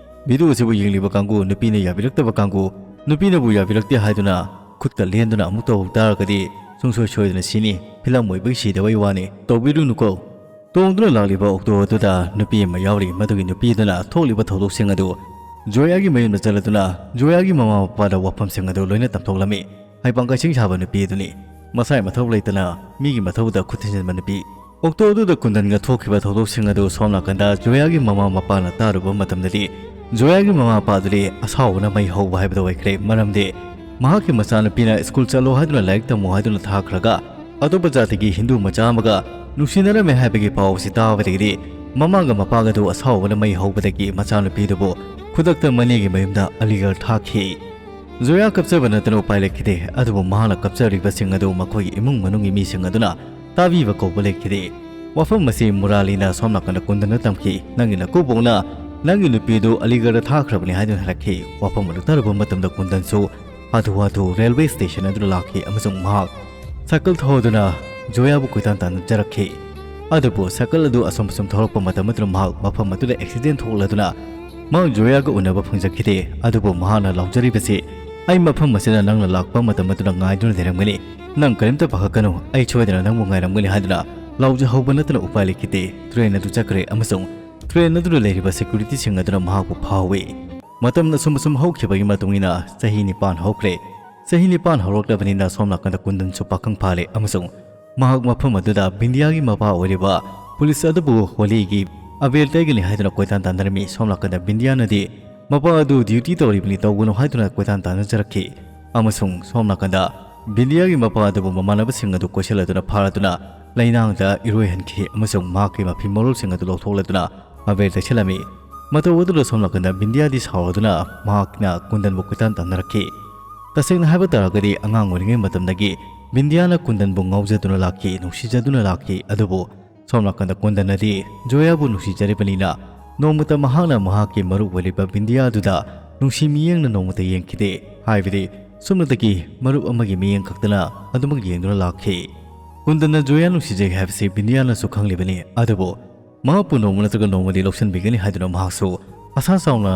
Video ꯑꯁꯤꯕꯨ ꯌꯦꯡꯂꯤꯕ ꯀꯥꯡꯕꯨ, ꯅꯨꯄꯤꯅ ꯌꯥꯕꯤꯔꯛꯇꯕ ꯀꯥꯡꯕꯨ, ꯅꯨꯄꯤꯅꯕꯨ ꯌꯥꯕꯤꯔꯛꯇꯦ ꯍꯥꯏꯗꯨꯅ ꯈꯨꯠꯀ ꯂꯦꯟꯗꯨꯅ ꯑꯃꯨꯛ ꯇꯧꯍꯧ ꯇꯥꯔꯒꯗꯤ ꯁꯨꯡꯁꯣꯏ ꯁꯣꯏꯗꯅ ꯁꯤꯅꯤ꯫ ꯐꯤꯂꯝ ꯑꯣꯏꯕꯒꯤ ꯁꯤꯗꯕꯩ ꯋꯥꯅꯤ, ꯇꯧꯕꯤꯔꯨꯅꯨꯀꯣ꯫ ꯇꯣꯡꯗꯨꯅ ꯂꯥꯛꯂꯤꯕ ꯑꯣꯛꯇꯣ ꯑꯗꯨꯗ ꯅꯨꯄꯤ ꯑꯃ ꯌꯥꯎꯔꯤ꯫ ꯃꯗꯨꯒꯤ ꯅꯨꯄꯤ ꯑꯗꯨꯅ ꯊꯣꯛꯂꯤꯕ ꯊꯧꯗꯣꯛꯁꯤꯡ ꯑꯗꯨ ꯖꯣꯌꯥꯒꯤ ꯃꯌꯨꯝꯗ ꯆꯠꯂꯗꯨꯅ ꯖꯣꯌꯥꯒꯤ ꯃꯃꯥ ꯃꯄꯥꯗ ꯋꯥꯐꯝꯁꯤꯡ ꯑꯗꯨ ꯂꯣꯏꯅ ꯇꯝꯊꯣꯛꯂꯝꯃꯤ꯫ ꯍꯩꯄꯥꯡ ꯀꯩꯁꯤꯡ ꯁꯥꯕ ꯅꯨꯄꯤ ꯑꯗꯨꯅꯤ꯫ ꯃꯁꯥꯏ ꯃꯊꯧ ꯂꯩꯇꯅ ꯃꯤꯒꯤ ꯃꯊꯧꯗ ꯈꯨꯠ ꯊꯤꯟꯖꯤꯟꯕ ꯅꯨꯄꯤ꯫ ꯑꯣꯛꯇꯣ ꯑꯗꯨꯗ ꯀꯨꯟꯗꯟꯒ ꯊꯣꯛꯈꯤꯕ ꯊꯧꯗꯣꯛꯁꯤꯡ ꯑꯗꯨ ꯁꯣꯝ ꯅꯥꯀꯟꯗ ꯖꯣꯌꯥꯒꯤ ꯃꯃꯥ ꯃꯄꯥꯅ ꯇꯥꯔꯨꯕ ꯃꯇꯝꯗꯗꯤ ꯖꯣꯌꯥꯒꯤ ꯃꯃꯥ ꯃꯄꯥ ꯑꯗꯨꯗꯤ ꯑꯁꯥꯎꯕꯅ ꯃꯩ ꯍꯧꯕ ꯍꯥꯏꯕꯗꯨ ꯑꯣꯏꯈ꯭ꯔꯦ꯫ ꯃꯔꯝꯗꯤ ꯃꯍꯥꯛꯀꯤ ꯃꯆꯥꯅꯨꯄꯤꯅ ꯁ꯭ꯀꯨꯜ ꯆꯠꯂꯣ ꯍꯥꯏꯗꯨꯅ ꯂꯥꯏꯔꯤꯛ ꯇꯝꯃꯣ ꯍꯥꯏꯗꯨꯅ ꯊꯥꯈ꯭ꯔꯒ ꯑꯇꯣꯞꯄ ꯖꯥꯇꯤꯒꯤ ꯍꯤꯟꯗꯨ ꯃꯆꯥ ꯑꯃꯒ ꯅꯨꯡꯁꯤꯅꯔꯝꯃꯦ ꯍꯥꯏꯕꯒꯤ ꯄꯥꯎ ꯑꯁꯤ ꯇꯥꯕꯗꯒꯤꯗꯤ ꯃꯃꯥꯒ ꯃꯄꯥꯒꯗꯨ ꯑꯁꯥꯎꯕꯅ ꯃꯩ ꯍꯧꯕꯗꯒꯤ ꯃꯆꯥꯅꯨꯄꯤꯗꯨꯕꯨ ꯈꯨꯗꯛꯇ ꯃꯅꯦꯒꯤ ꯃꯌꯨꯝꯗ ꯑꯂꯤꯒꯔ ꯊꯥꯈꯤ꯫ ꯖꯣꯌꯥ ꯀꯞꯆꯕ ꯅꯠꯇꯅ ꯎꯄꯥꯏ ꯂꯩꯈꯤꯗꯦ, ꯑꯗꯨꯕꯨ ꯃꯍꯥꯛꯅ ꯀꯞꯆꯔꯤꯕꯁꯤꯡ ꯑꯗꯨ ꯃꯈꯣꯏꯒꯤ ꯏꯃꯨꯡ ꯃꯅꯨꯡꯒꯤ ꯃꯤꯁꯤꯡ ꯑꯗꯨꯅ ꯇꯥꯕꯤꯕ ꯀꯧꯕ ꯂꯩꯈꯤꯗꯦ꯫ ꯋꯥꯐꯝ ꯑꯁꯤ ꯃꯨꯔꯥꯂꯤꯅ ꯁꯣꯝ ꯅꯥꯀꯟꯗ ꯀꯨꯟꯗꯅ ꯇꯝꯈꯤ꯫ "ꯅꯪꯒꯤ ꯅꯀꯨꯕꯣꯛꯅ ꯅꯪꯒꯤ ꯅꯨꯄꯤꯗꯨ ꯑꯂꯤꯒꯔꯗ ꯊꯥꯈ꯭ꯔꯕꯅꯤ" ꯍꯥꯏꯗꯨꯅ ꯍꯥꯏꯔꯛꯈꯤ꯫ ꯋꯥꯐꯝ ꯑꯗꯨ ꯇꯥꯔꯨꯕ ꯃꯇꯝꯗ ꯀꯨꯟꯗꯟꯁꯨ ꯍꯥꯊꯨ ꯍꯥꯊꯨ ꯔꯦꯜꯋꯦ ꯁ꯭ꯇꯦꯁꯟ ꯑꯗꯨꯗ ꯂꯥꯛꯈꯤ ꯑꯃꯁꯨꯡ ꯃꯍꯥꯛ ꯁꯥꯏꯀꯜ ꯊꯧꯗꯨꯅ ꯖꯣꯌꯥꯕꯨ ꯀꯣꯏꯇꯥꯟ ꯇꯥꯟꯅꯖꯔꯛꯈꯤ꯫ ꯑꯗꯨꯕꯨ ꯁꯥꯏꯀꯜ ꯑꯗꯨ ꯑꯁꯣꯝ ꯑꯁꯣꯝ ꯊꯧꯔꯛꯄ ꯃꯇꯝ ꯑꯗꯨꯗ ꯃꯍꯥꯛ ꯃꯐꯝ ꯑꯗꯨꯗ ꯑꯦꯛꯁꯤꯗꯦꯟ ꯊꯣꯛꯂꯗꯨꯅ ꯃꯍꯥꯛ ꯖꯣꯌꯥꯒ ꯎꯅꯕ ꯐꯪꯖꯈꯤꯗꯦ꯫ ꯑꯗꯨꯕꯨ ꯃꯍꯥꯛꯅ ꯂꯥꯎꯖꯔꯤꯕꯁꯤ, "ꯑꯩ ꯃꯐꯝ ꯑꯁꯤꯗ ꯅꯪꯅ ꯂꯥꯛꯄ ꯃꯇꯝ ꯑꯗꯨꯗ ꯉꯥꯏꯗꯨꯅ ꯂꯩꯔꯝꯒꯅꯤ꯫ ꯅꯪ ꯀꯔꯤꯝꯇ ꯄꯥꯈꯠꯀꯅꯨ, ꯑꯩ ꯁꯣꯏꯗꯅ ꯅꯪꯕꯨ ꯉꯥꯏꯔꯝꯒꯅꯤ" ꯍꯥꯏꯗꯨꯅ ꯂꯥꯎꯖꯍꯧꯕ ꯅꯠꯇꯅ ꯎꯄꯥꯏ ꯂꯩꯈꯤꯗꯦ꯫ ꯇ꯭ꯔꯦꯟ ꯑꯗꯨ ꯆꯠꯈ꯭ꯔꯦ ꯑꯃꯁꯨꯡ ꯇ꯭ꯔꯦꯟ ꯑꯗꯨꯗ ꯂꯩꯔꯤꯕ ꯁꯦꯀ꯭ꯌꯨꯔꯤꯇꯤꯁꯤꯡ ꯑꯗꯨꯅ ꯃꯍꯥꯛꯄꯨ ꯐꯥꯍꯧꯏ꯫ ꯃꯇꯝꯅ ꯑꯁꯨꯝ ꯑꯁꯨꯝ ꯍꯧꯈꯤꯕꯒꯤ ꯃꯇꯨꯡ ꯏꯟꯅ ꯆꯍꯤ ꯅꯤꯄꯥꯟ ꯍꯧꯈ꯭ꯔꯦ꯫ ꯆꯍꯤ ꯅꯤꯄꯥꯟ ꯍꯧꯔꯛꯂꯕꯅꯤꯅ ꯁꯣꯝ ꯅꯥꯀꯟꯗ ꯀꯨꯟꯗꯟꯁꯨ ꯄꯥꯈꯪ ꯐꯥꯔꯦ ꯑꯃꯁꯨꯡ ꯃꯍꯥꯛ ꯃꯐꯝ ꯑꯗꯨꯗ ꯕꯤꯟꯗꯤꯌꯥꯒꯤ ꯃꯄꯥ ꯑꯣꯏꯔꯤꯕ ꯄꯨꯂꯤꯁ ꯑꯗꯨꯕꯨ ꯍꯣꯂꯤꯒꯤ ꯑꯕꯦꯔ ꯇꯩꯒꯅꯤ ꯍꯥꯏꯗꯨꯅ ꯀꯣꯏꯇꯥꯟ ꯇꯥꯟꯅꯔꯝꯃꯤ꯫ ꯁꯣꯝ ꯅꯥꯀꯟꯗ ꯕꯤꯟꯗꯤꯌꯥꯅꯗꯤ ꯃꯄꯥ ꯑꯗꯨ ꯗ꯭ꯌꯨꯇꯤ ꯇꯧꯔꯤꯕꯅꯤ, ꯇꯧꯒꯅꯨ ꯍꯥꯏꯗꯨꯅ ꯀꯣꯏꯇꯥꯟ ꯇꯥꯟꯅꯖꯔꯛꯈꯤ꯫ ꯑꯃꯁꯨꯡ ꯁꯣꯝ ꯅꯥꯀꯟꯗ ꯕꯤꯟꯗꯤꯌꯥꯒꯤ ꯃꯄꯥ ꯑꯗꯨꯕꯨ ꯃꯃꯥꯟꯅꯕꯁꯤꯡ ꯑꯗꯨ ꯀꯣꯏꯁꯤꯜꯂꯗꯨꯅ ꯐꯥꯔꯗꯨꯅ ꯂꯩꯅꯥꯡꯗ ꯏꯔꯣꯏꯍꯟꯈꯤ ꯑꯃꯁꯨꯡ ꯃꯍꯥꯛꯀꯤ ꯃꯐꯤ ꯃꯔꯣꯜꯁꯤꯡ ꯑꯗꯨ ꯂꯧꯊꯣꯛꯂꯗꯨꯅ ꯑꯕꯦꯔ ꯇꯩꯁꯤꯜꯂꯝꯃꯤ꯫ ꯃꯇꯧ ꯑꯗꯨꯗ ꯁꯣꯝ ꯅꯥꯀꯟꯗ ꯕꯤꯟꯗꯤꯌꯥꯗꯤ ꯁꯥꯎꯔꯗꯨꯅ ꯃꯍꯥꯛꯅ ꯀꯨꯟꯗꯟꯕꯨ ꯀꯣꯏꯇꯥꯟ ꯇꯥꯟꯅꯔꯛꯈꯤ꯫ ꯇꯁꯦꯡꯅ ꯍꯥꯏꯕ ꯇꯥꯔꯒꯗꯤ ꯑꯉꯥꯡ ꯑꯣꯏꯔꯤꯉꯩ ꯃꯇꯝꯗꯒꯤ ꯕꯤꯟꯗꯤꯌꯥꯅ ꯀꯨꯟꯗꯟꯕꯨ ꯉꯥꯎꯖꯗꯨꯅ ꯂꯥꯛꯈꯤ, ꯅꯨꯡꯁꯤꯖꯗꯨꯅ ꯂꯥꯛꯈꯤ꯫ ꯑꯗꯨꯕꯨ ꯁꯣꯝ ꯅꯥꯀꯟꯗ ꯀꯨꯟꯗꯟꯅꯗꯤ ꯖꯣꯌꯥꯕꯨ ꯅꯨꯡꯁꯤꯖꯔꯤꯕꯅꯤꯅ ꯅꯣꯡꯃꯇ ꯃꯍꯥꯛꯅ ꯃꯍꯥꯛꯀꯤ ꯃꯔꯨꯞ ꯑꯣꯏꯔꯤꯕ ꯕꯤꯟꯗꯤꯌꯥꯗꯨꯗ ꯅꯨꯡꯁꯤ ꯃꯤꯠꯌꯦꯡꯅ ꯅꯣꯡꯃꯇ ꯌꯦꯡꯈꯤꯗꯦ꯫ ꯍꯥꯏꯕꯗꯤ ꯁꯨꯞꯅꯇꯒꯤ ꯃꯔꯨꯞ ꯑꯃꯒꯤ ꯃꯤꯠꯌꯦꯡ ꯈꯛꯇꯅ ꯑꯗꯨꯃꯛ ꯌꯦꯡꯗꯨꯅ ꯂꯥꯛꯈꯤ꯫ ꯀꯨꯟꯗꯟꯅ ꯖꯣꯌꯥ ꯅꯨꯡꯁꯤꯖꯩ ꯍꯥꯏꯕꯁꯤ ꯕꯤꯟꯗꯤꯌꯥꯅꯁꯨ ꯈꯪꯂꯤꯕꯅꯤ꯫ ꯑꯗꯨꯕꯨ ꯃꯍꯥꯛꯄꯨ ꯅꯣꯡꯃ ꯅꯠꯇ꯭ꯔꯒ ꯅꯣꯡꯃꯗꯤ ꯂꯧꯁꯤꯟꯕꯤꯒꯅꯤ ꯍꯥꯏꯗꯨꯅ ꯃꯍꯥꯛꯁꯨ ꯑꯁꯥ ꯆꯥꯎꯅ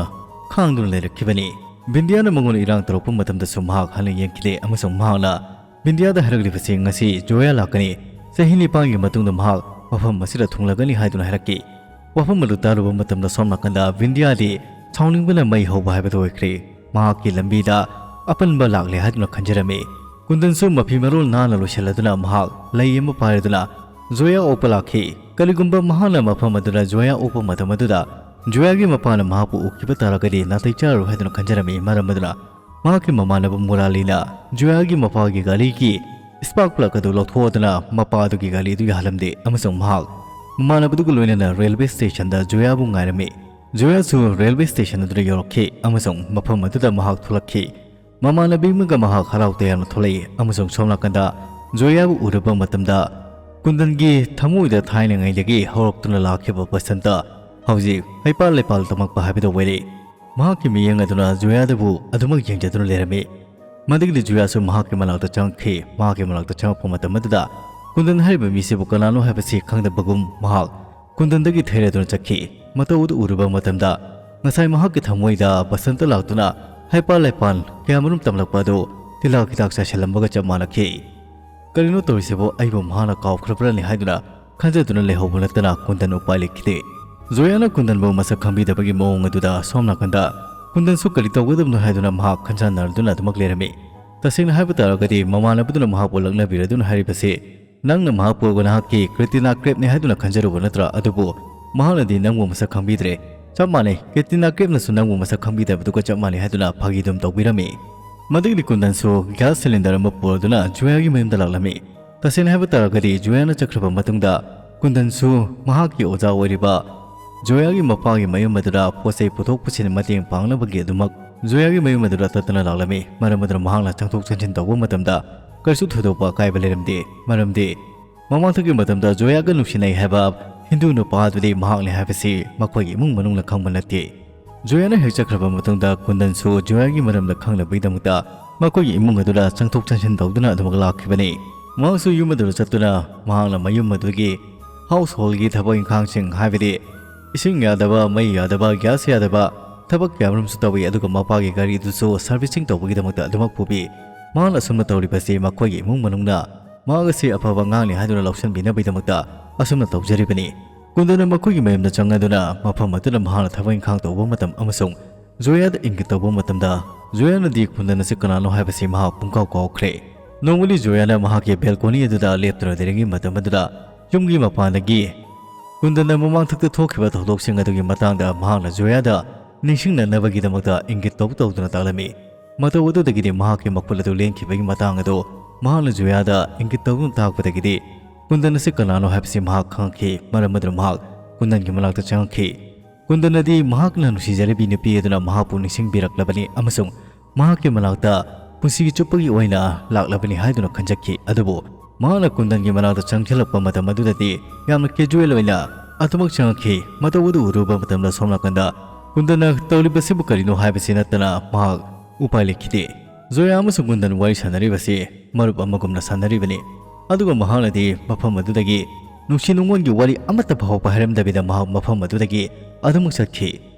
ꯈꯥꯡꯗꯨꯅ ꯂꯩꯔꯛꯈꯤꯕꯅꯤ꯫ ꯕꯤꯟꯗꯤꯌꯥꯅ ꯃꯉꯣꯟꯗ ꯏꯔꯥꯡ ꯇꯧꯔꯛꯄ ꯃꯇꯝꯗꯁꯨ ꯃꯍꯥꯛ ꯍꯟꯅ ꯌꯦꯡꯈꯤꯗꯦ ꯑꯃꯁꯨꯡ ꯃꯍꯥꯛꯅ ꯕꯤꯟꯗꯤꯌꯥꯗ ꯍꯥꯏꯔꯛꯂꯤꯕꯁꯤ ꯉꯁꯤ ꯖꯣꯌꯥ ꯂꯥꯛꯀꯅꯤ, ꯆꯍꯤ ꯅꯤꯄꯥꯟꯒꯤ ꯃꯇꯨꯡꯗ ꯃꯍꯥꯛ ꯃꯐꯝ ꯑꯁꯤꯗ ꯊꯨꯡꯂꯒꯅꯤ ꯍꯥꯏꯗꯨꯅ ꯍꯥꯏꯔꯛꯈꯤ꯫ ꯋꯥꯐꯝ ꯑꯗꯨ ꯇꯥꯔꯨꯕ ꯃꯇꯝꯗ ꯁꯣꯝ ꯅꯥꯀꯟꯗ ꯕꯤꯟꯗꯤꯌꯥꯗꯤ ꯁꯥꯎꯅꯤꯡꯕꯅ ꯃꯩ ꯍꯧꯕ ꯍꯥꯏꯕꯗꯨ ꯑꯣꯏꯈ꯭ꯔꯦ꯫ ꯃꯍꯥꯛꯀꯤ ꯂꯝꯕꯤꯗ ꯑꯄꯟꯕ ꯂꯥꯛꯂꯦ ꯍꯥꯏꯗꯨꯅ ꯈꯟꯖꯔꯝꯃꯤ꯫ ꯀꯨꯟꯗꯟꯁꯨ ꯃꯐꯤ ꯃꯔꯣꯜ ꯅꯥꯟꯅ ꯂꯣꯏꯁꯤꯜꯂꯗꯨꯅ ꯃꯍꯥꯛ ꯂꯩ ꯑꯃ ꯄꯥꯏꯔꯗꯨꯅ ꯖꯣꯌꯥ ꯑꯣꯛꯄ ꯂꯥꯛꯈꯤ꯫ ꯀꯔꯤꯒꯨꯝꯕ ꯃꯍꯥꯛꯅ ꯃꯐꯝ ꯑꯗꯨꯗ ꯖꯣꯌꯥ ꯑꯣꯛꯄ ꯃꯇꯝ ꯑꯗꯨꯗ ꯖꯣꯌꯥꯒꯤ ꯃꯄꯥꯅ ꯃꯍꯥꯛꯄꯨ ꯎꯈꯤꯕ ꯇꯥꯔꯒꯗꯤ ꯅꯥꯇꯩ ꯆꯥꯔꯔꯣꯏ ꯍꯥꯏꯗꯨꯅ ꯈꯟꯖꯔꯝꯃꯤ꯫ ꯃꯔꯝ ꯑꯗꯨꯅ ꯃꯍꯥꯛꯀꯤ ꯃꯃꯥꯟꯅꯕ ꯃꯨꯔꯥꯂꯤꯅ ꯖꯣꯌꯥꯒꯤ ꯃꯄꯥꯒꯤ ꯒꯥꯔꯤꯒꯤ ꯁ꯭ꯄꯥꯔꯛ ꯄ꯭ꯂꯒ ꯑꯗꯨ ꯂꯧꯊꯣꯛꯑꯗꯨꯅ ꯃꯄꯥ ꯑꯗꯨꯒꯤ ꯒꯥꯔꯤ ꯑꯗꯨ ꯌꯥꯍꯜꯂꯝꯗꯦ ꯑꯃꯁꯨꯡ ꯃꯍꯥꯛ ꯃꯃꯥꯟꯅꯕꯗꯨꯒ ꯂꯣꯏꯅꯅ ꯔꯦꯜꯋꯦ ꯁ꯭ꯇꯦꯁꯟꯗ ꯖꯣꯌꯥꯕꯨ ꯉꯥꯏꯔꯝꯃꯤ꯫ ꯖꯣꯌꯥꯁꯨ ꯔꯦꯜꯋꯦ ꯁ꯭ꯇꯦꯁꯟ ꯑꯗꯨꯗ ꯌꯧꯔꯛꯈꯤ ꯑꯃꯁꯨꯡ ꯃꯐꯝ ꯑꯗꯨꯗ ꯃꯍꯥꯛ ꯊꯣꯛꯂꯛꯈꯤ꯫ ꯃꯃꯥꯟꯅꯕꯤ ꯑꯃꯒ ꯃꯍꯥꯛ ꯍꯔꯥꯎ ꯇꯌꯥꯝꯅ ꯊꯣꯛꯂꯛꯏ ꯑꯃꯁꯨꯡ ꯁꯣꯝ ꯅꯥꯀꯟꯗ ꯖꯣꯌꯥꯕꯨ ꯎꯔꯨꯕ ꯃꯇꯝꯗ ꯀꯨꯟꯗꯟꯒꯤ ꯊꯃꯣꯏꯗ ꯊꯥꯏꯅꯉꯩꯗꯒꯤ ꯍꯧꯔꯛꯇꯨꯅ ꯂꯥꯛꯈꯤꯕ ꯕꯁꯟꯇ ꯍꯧꯖꯤꯛ ꯍꯩꯄꯥꯜ ꯂꯩꯄꯥꯜ ꯇꯝꯃꯛꯄ ꯍꯥꯏꯕꯗꯨ ꯑꯣꯏꯔꯦ꯫ ꯃꯍꯥꯛꯀꯤ ꯃꯤꯠꯌꯦꯡ ꯑꯗꯨꯅ ꯖꯣꯌꯥꯗꯕꯨ ꯑꯗꯨꯃꯛ ꯌꯦꯡꯖꯗꯨꯅ ꯂꯩꯔꯝꯃꯤ꯫ ꯃꯗꯨꯒꯤꯗꯤ ꯖꯣꯌꯥꯁꯨ ꯃꯍꯥꯛꯀꯤ ꯃꯅꯥꯛꯇ ꯆꯪꯉꯛꯈꯤ꯫ ꯃꯍꯥꯛꯀꯤ ꯃꯅꯥꯛꯇ ꯆꯪꯉꯛꯄ ꯃꯇꯝ ꯑꯗꯨꯗ ꯀꯨꯟꯗꯟ ꯍꯥꯏꯔꯤꯕ ꯃꯤꯁꯤꯕꯨ ꯀꯅꯥꯅꯣ ꯍꯥꯏꯕꯁꯤ ꯈꯪꯗꯕꯒꯨꯝ ꯃꯍꯥꯛ ꯀꯨꯟꯗꯟꯗꯒꯤ ꯊꯩꯔꯗꯨꯅ ꯆꯠꯈꯤ꯫ ꯃꯇꯧ ꯑꯗꯨ ꯎꯔꯨꯕ ꯃꯇꯝꯗ ꯉꯁꯥꯏ ꯃꯍꯥꯛꯀꯤ ꯊꯃꯣꯏꯗ ꯕꯁꯟꯇ ꯂꯥꯛꯇꯨꯅ ꯍꯩꯄꯥꯜ ꯂꯩꯄꯥꯜ ꯀꯌꯥꯃꯔꯨꯝ ꯇꯝꯂꯛꯄ ꯑꯗꯨ ꯇꯤꯜꯍꯥꯛ ꯍꯤꯗꯥꯛ ꯆꯥꯏꯁꯤꯜꯂꯝꯕꯒ ꯆꯞ ꯃꯥꯟꯅꯈꯤ꯫ ꯀꯔꯤꯅꯣ ꯇꯧꯔꯤꯁꯤꯕꯨ? ꯑꯩꯕꯨ ꯃꯍꯥꯛꯅ ꯀꯥꯎꯈ꯭ꯔꯕ꯭ꯔꯅꯤ ꯍꯥꯏꯗꯨꯅ ꯈꯟꯖꯗꯨꯅ ꯂꯩꯍꯧꯕ ꯅꯠꯇꯅ ꯀꯨꯟꯗꯟ ꯎꯄꯥꯏ ꯂꯩꯈꯤꯗꯦ꯫ ꯖꯣꯌꯥꯅ ꯀꯨꯟꯗꯟꯕꯨ ꯃꯁꯛ ꯈꯪꯕꯤꯗꯕꯒꯤ ꯃꯑꯣꯡ ꯑꯗꯨꯗ ꯁꯣꯝ ꯅꯥꯀꯟꯗ ꯀꯨꯟꯗꯟꯁꯨ ꯀꯔꯤ ꯇꯧꯒꯗꯕꯅꯣ ꯍꯥꯏꯗꯨꯅ ꯃꯍꯥꯛ ꯈꯟꯖꯥꯟꯅꯔꯗꯨꯅ ꯑꯗꯨꯃꯛ ꯂꯩꯔꯝꯃꯤ꯫ ꯇꯁꯦꯡꯅ ꯍꯥꯏꯕ ꯇꯥꯔꯒꯗꯤ ꯃꯃꯥꯟꯅꯕꯗꯨꯅ ꯃꯍꯥꯛꯄꯨ ꯂꯛꯅꯕꯤꯔꯗꯨꯅ ꯍꯥꯏꯔꯤꯕꯁꯤ ꯅꯪꯅ ꯃꯍꯥꯛꯄꯨ ꯅꯍꯥꯛꯀꯤ ꯀ꯭ꯔꯤꯇꯤꯅꯥ ꯀ꯭ꯔꯦꯞꯅꯤ ꯍꯥꯏꯗꯨꯅ ꯈꯟꯖꯔꯨꯕ ꯅꯠꯇ꯭ꯔꯥ? ꯑꯗꯨꯕꯨ ꯃꯍꯥꯛꯅꯗꯤ ꯅꯪꯕꯨ ꯃꯁꯛ ꯈꯪꯕꯤꯗ꯭ꯔꯦ꯫ ꯆꯞ ꯃꯥꯟꯅꯩ, ꯀ꯭ꯔꯤꯇꯤꯅꯥ ꯀ꯭ꯔꯦꯞꯅꯁꯨ ꯅꯪꯕꯨ ꯃꯁꯛ ꯈꯪꯕꯤꯗꯕꯗꯨꯒ ꯆꯞ ꯃꯥꯟꯅꯩ ꯍꯥꯏꯗꯨꯅ ꯐꯥꯒꯤ ꯑꯗꯨꯝ ꯇꯧꯕꯤꯔꯝꯃꯤ꯫ ꯃꯗꯨꯒꯤꯗꯤ ꯀꯨꯟꯗꯟꯁꯨ ꯒ꯭ꯌꯥꯁ ꯁꯤꯂꯤꯟꯗꯔ ꯑꯃ ꯄꯨꯔꯗꯨꯅ ꯖꯣꯌꯥꯒꯤ ꯃꯌꯨꯝꯗ ꯂꯥꯛꯂꯝꯃꯤ꯫ ꯇꯁꯦꯡꯅ ꯍꯥꯏꯕ ꯇꯥꯔꯒꯗꯤ ꯖꯣꯌꯥꯅ ꯆꯠꯈ꯭ꯔꯕ ꯃꯇꯨꯡꯗ ꯀꯨꯟꯗꯟꯁꯨ ꯃꯍꯥꯛꯀꯤ ꯑꯣꯖꯥ ꯑꯣꯏꯔꯤꯕ ꯖꯣꯌꯥꯒꯤ ꯃꯄꯥꯒꯤ ꯃꯌꯨꯝ ꯑꯗꯨꯗ ꯄꯣꯠ ꯆꯩ ꯄꯨꯊꯣꯛ ꯄꯨꯁꯤꯟ ꯃꯇꯦꯡ ꯄꯥꯡꯅꯕꯒꯤ ꯑꯗꯨꯃꯛ ꯖꯣꯌꯥꯒꯤ ꯃꯌꯨꯝ ꯑꯗꯨꯗ ꯇꯠꯇꯅ ꯂꯥꯛꯂꯝꯃꯤ꯫ ꯃꯔꯝ ꯑꯗꯨꯅ ꯃꯍꯥꯛꯅ ꯆꯪꯊꯣꯛ ꯆꯪꯁꯤꯟ ꯇꯧꯕ ꯃꯇꯝꯗ ꯀꯔꯤꯁꯨ ꯊꯣꯏꯗꯣꯛꯄ ꯑꯀꯥꯏꯕ ꯂꯩꯔꯝꯗꯦ꯫ ꯃꯔꯝꯗꯤ ꯃꯃꯥꯡꯊꯛꯀꯤ ꯃꯇꯝꯗ ꯖꯣꯌꯥꯒ ꯅꯨꯡꯁꯤꯅꯩ ꯍꯥꯏꯕ ꯍꯤꯟꯗꯨ ꯅꯨꯄꯥ ꯑꯗꯨꯗꯤ ꯃꯍꯥꯛꯅꯤ ꯍꯥꯏꯕꯁꯤ ꯃꯈꯣꯏꯒꯤ ꯏꯃꯨꯡ ꯃꯅꯨꯡꯅ ꯈꯪꯕ ꯅꯠꯇꯦ꯫ ꯖꯣꯌꯥꯅ ꯍꯦꯛ ꯆꯠꯈ꯭ꯔꯕ ꯃꯇꯨꯡꯗ ꯀꯨꯟꯗꯟꯁꯨ ꯖꯣꯌꯥꯒꯤ ꯃꯔꯝꯗ ꯈꯪꯅꯕꯒꯤꯗꯃꯛꯇ ꯃꯈꯣꯏꯒꯤ ꯏꯃꯨꯡ ꯑꯗꯨꯗ ꯆꯪꯊꯣꯛ ꯆꯪꯁꯤꯟ ꯇꯧꯗꯨꯅ ꯑꯗꯨꯃꯛ ꯂꯥꯛꯈꯤꯕꯅꯤ꯫ ꯃꯍꯥꯛꯁꯨ ꯌꯨꯝ ꯑꯗꯨꯗ ꯆꯠꯇꯨꯅ ꯃꯍꯥꯛꯅ ꯃꯌꯨꯝ ꯑꯗꯨꯒꯤ ꯍꯥꯎꯁ ꯍꯣꯜꯒꯤ ꯊꯕꯛ ꯏꯪꯈꯥꯡꯁꯤꯡ, ꯍꯥꯏꯕꯗꯤ ꯏꯁꯤꯡ ꯌꯥꯗꯕ, ꯃꯩ ꯌꯥꯗꯕ, ꯒ꯭ꯌꯥꯁ ꯌꯥꯗꯕ, ꯊꯕꯛ ꯀꯌꯥꯃꯔꯨꯝꯁꯨ ꯇꯧꯏ꯫ ꯑꯗꯨꯒ ꯃꯄꯥꯒꯤ ꯒꯥꯔꯤꯗꯨꯁꯨ ꯁꯥꯔꯚꯤꯁꯤꯡ ꯇꯧꯕꯒꯤꯗꯃꯛꯇ ꯑꯗꯨꯃꯛ ꯄꯨꯕꯤ꯫ ꯃꯍꯥꯛꯅ ꯑꯁꯨꯝꯅ ꯇꯧꯔꯤꯕꯁꯤ ꯃꯈꯣꯏꯒꯤ ꯏꯃꯨꯡ ꯃꯅꯨꯡꯅ ꯃꯍꯥꯛ ꯑꯁꯤ ꯑꯐꯕ ꯑꯉꯥꯡꯅꯤ ꯍꯥꯏꯗꯨꯅ ꯂꯧꯁꯤꯟꯕꯤꯅꯕꯒꯤꯗꯃꯛꯇ ꯑꯁꯨꯝꯅ ꯇꯧꯖꯔꯤꯕꯅꯤ꯫ ꯀꯨꯟꯗꯟꯅ ꯃꯈꯣꯏꯒꯤ ꯃꯌꯨꯝꯗ ꯆꯪꯂꯗꯨꯅ ꯃꯐꯝ ꯑꯗꯨꯗ ꯃꯍꯥꯛꯅ ꯊꯕꯛ ꯏꯪꯈꯥꯡ ꯇꯧꯕ ꯃꯇꯝ ꯑꯃꯁꯨꯡ ꯖꯣꯌꯥꯗ ꯏꯪꯒꯤꯠ ꯇꯧꯕ ꯃꯇꯝꯗ, ꯖꯣꯌꯥꯅꯗꯤ ꯀꯨꯟꯗꯟ ꯑꯁꯤ ꯀꯅꯥꯅꯣ ꯍꯥꯏꯕꯁꯤ ꯃꯍꯥꯛ ꯄꯨꯡꯀꯥꯎ ꯀꯥꯎꯈ꯭ꯔꯦ꯫ ꯅꯣꯡꯃꯗꯤ ꯖꯣꯌꯥꯅ ꯃꯍꯥꯛꯀꯤ ꯕꯦꯜꯀꯣꯅꯤ ꯑꯗꯨꯗ ꯂꯦꯞꯇꯨꯅ ꯂꯩꯔꯤꯉꯩ ꯃꯇꯝ ꯑꯗꯨꯗ ꯌꯨꯝꯒꯤ ꯃꯄꯥꯟꯗꯒꯤ ꯀꯨꯟꯗꯟꯅ ꯃꯃꯥꯡꯊꯛꯇ ꯊꯣꯛꯈꯤꯕ ꯊꯧꯗꯣꯛꯁꯤꯡ ꯑꯗꯨꯒꯤ ꯃꯇꯥꯡꯗ ꯃꯍꯥꯛꯅ ꯖꯣꯌꯥꯗ ꯅꯤꯡꯁꯤꯡꯅꯅꯕꯒꯤꯗꯃꯛꯇ ꯏꯪꯒꯤꯠ ꯇꯧ ꯇꯧꯗꯨꯅ ꯇꯥꯛꯂꯝꯃꯤ꯫ ꯃꯇꯧ ꯑꯗꯨꯗꯒꯤꯗꯤ ꯃꯍꯥꯛꯀꯤ ꯃꯈꯨꯠ ꯑꯗꯨ ꯂꯦꯡꯈꯤꯕꯒꯤ ꯃꯇꯥꯡ ꯑꯗꯨ ꯃꯍꯥꯛꯅ ꯖꯣꯌꯥꯗ ꯏꯪꯒꯤꯠ ꯇꯧꯗꯨꯅ ꯇꯥꯛꯄꯗꯒꯤꯗꯤ ꯀꯨꯟꯗꯟ ꯑꯁꯤ ꯀꯅꯥꯅꯣ ꯍꯥꯏꯕꯁꯤ ꯃꯍꯥꯛ ꯈꯪꯈꯤ꯫ ꯃꯔꯝ ꯑꯗꯨꯅ ꯃꯍꯥꯛ ꯀꯨꯟꯗꯟꯒꯤ ꯃꯅꯥꯛꯇ ꯆꯪꯉꯛꯈꯤ꯫ ꯀꯨꯟꯗꯟꯅꯗꯤ ꯃꯍꯥꯛꯅ ꯅꯨꯡꯁꯤꯖꯔꯤꯕꯤ ꯅꯨꯄꯤ ꯑꯗꯨꯅ ꯃꯍꯥꯛꯄꯨ ꯅꯤꯡꯁꯤꯡꯕꯤꯔꯛꯂꯕꯅꯤ ꯑꯃꯁꯨꯡ ꯃꯍꯥꯛꯀꯤ ꯃꯅꯥꯛꯇ ꯄꯨꯟꯁꯤꯒꯤ ꯆꯨꯞꯄꯒꯤ ꯑꯣꯏꯅ ꯂꯥꯛꯂꯕꯅꯤ ꯍꯥꯏꯗꯨꯅ ꯈꯟꯖꯈꯤ꯫ ꯑꯗꯨꯕꯨ ꯃꯍꯥꯛꯅ ꯀꯨꯟꯗꯟꯒꯤ ꯃꯅꯥꯛꯇ ꯆꯪꯁꯤꯜꯂꯛꯄ ꯃꯇꯝ ꯑꯗꯨꯗꯗꯤ ꯌꯥꯝꯅ ꯀꯦꯖꯨꯋꯦꯜ ꯑꯣꯏꯅ ꯑꯗꯨꯃꯛ ꯆꯪꯉꯛꯈꯤ꯫ ꯃꯇꯧ ꯑꯗꯨ ꯎꯔꯨꯕ ꯃꯇꯝꯗ ꯁꯣꯝ ꯅꯥꯀꯟꯗ ꯀꯨꯟꯗꯟꯅ ꯇꯧꯔꯤꯕꯁꯤꯕꯨ ꯀꯔꯤꯅꯣ ꯍꯥꯏꯕꯁꯤ ꯅꯠꯇꯅ ꯃꯍꯥꯛ ꯎꯄꯥꯏ ꯂꯩꯈꯤꯗꯦ꯫ ꯖꯣꯌꯥ ꯑꯃꯁꯨꯡ ꯀꯨꯟꯗꯟ ꯋꯥꯔꯤ ꯁꯥꯟꯅꯔꯤꯕꯁꯤ ꯃꯔꯨꯞ ꯑꯃꯒꯨꯝꯅ ꯁꯥꯟꯅꯔꯤꯕꯅꯤ꯫ ꯑꯗꯨꯒ ꯃꯍꯥꯛꯅꯗꯤ ꯃꯐꯝ ꯑꯗꯨꯗꯒꯤ ꯅꯨꯡꯁꯤ ꯅꯨꯡꯉꯣꯟꯒꯤ ꯋꯥꯔꯤ ꯑꯃꯠꯇ ꯐꯥꯎꯕ ꯍꯥꯏꯔꯝꯗꯕꯤꯗ ꯃꯍꯥꯛ ꯃꯐꯝ ꯑꯗꯨꯗꯒꯤ ꯑꯗꯨꯃꯛ ꯆꯠꯈꯤ꯫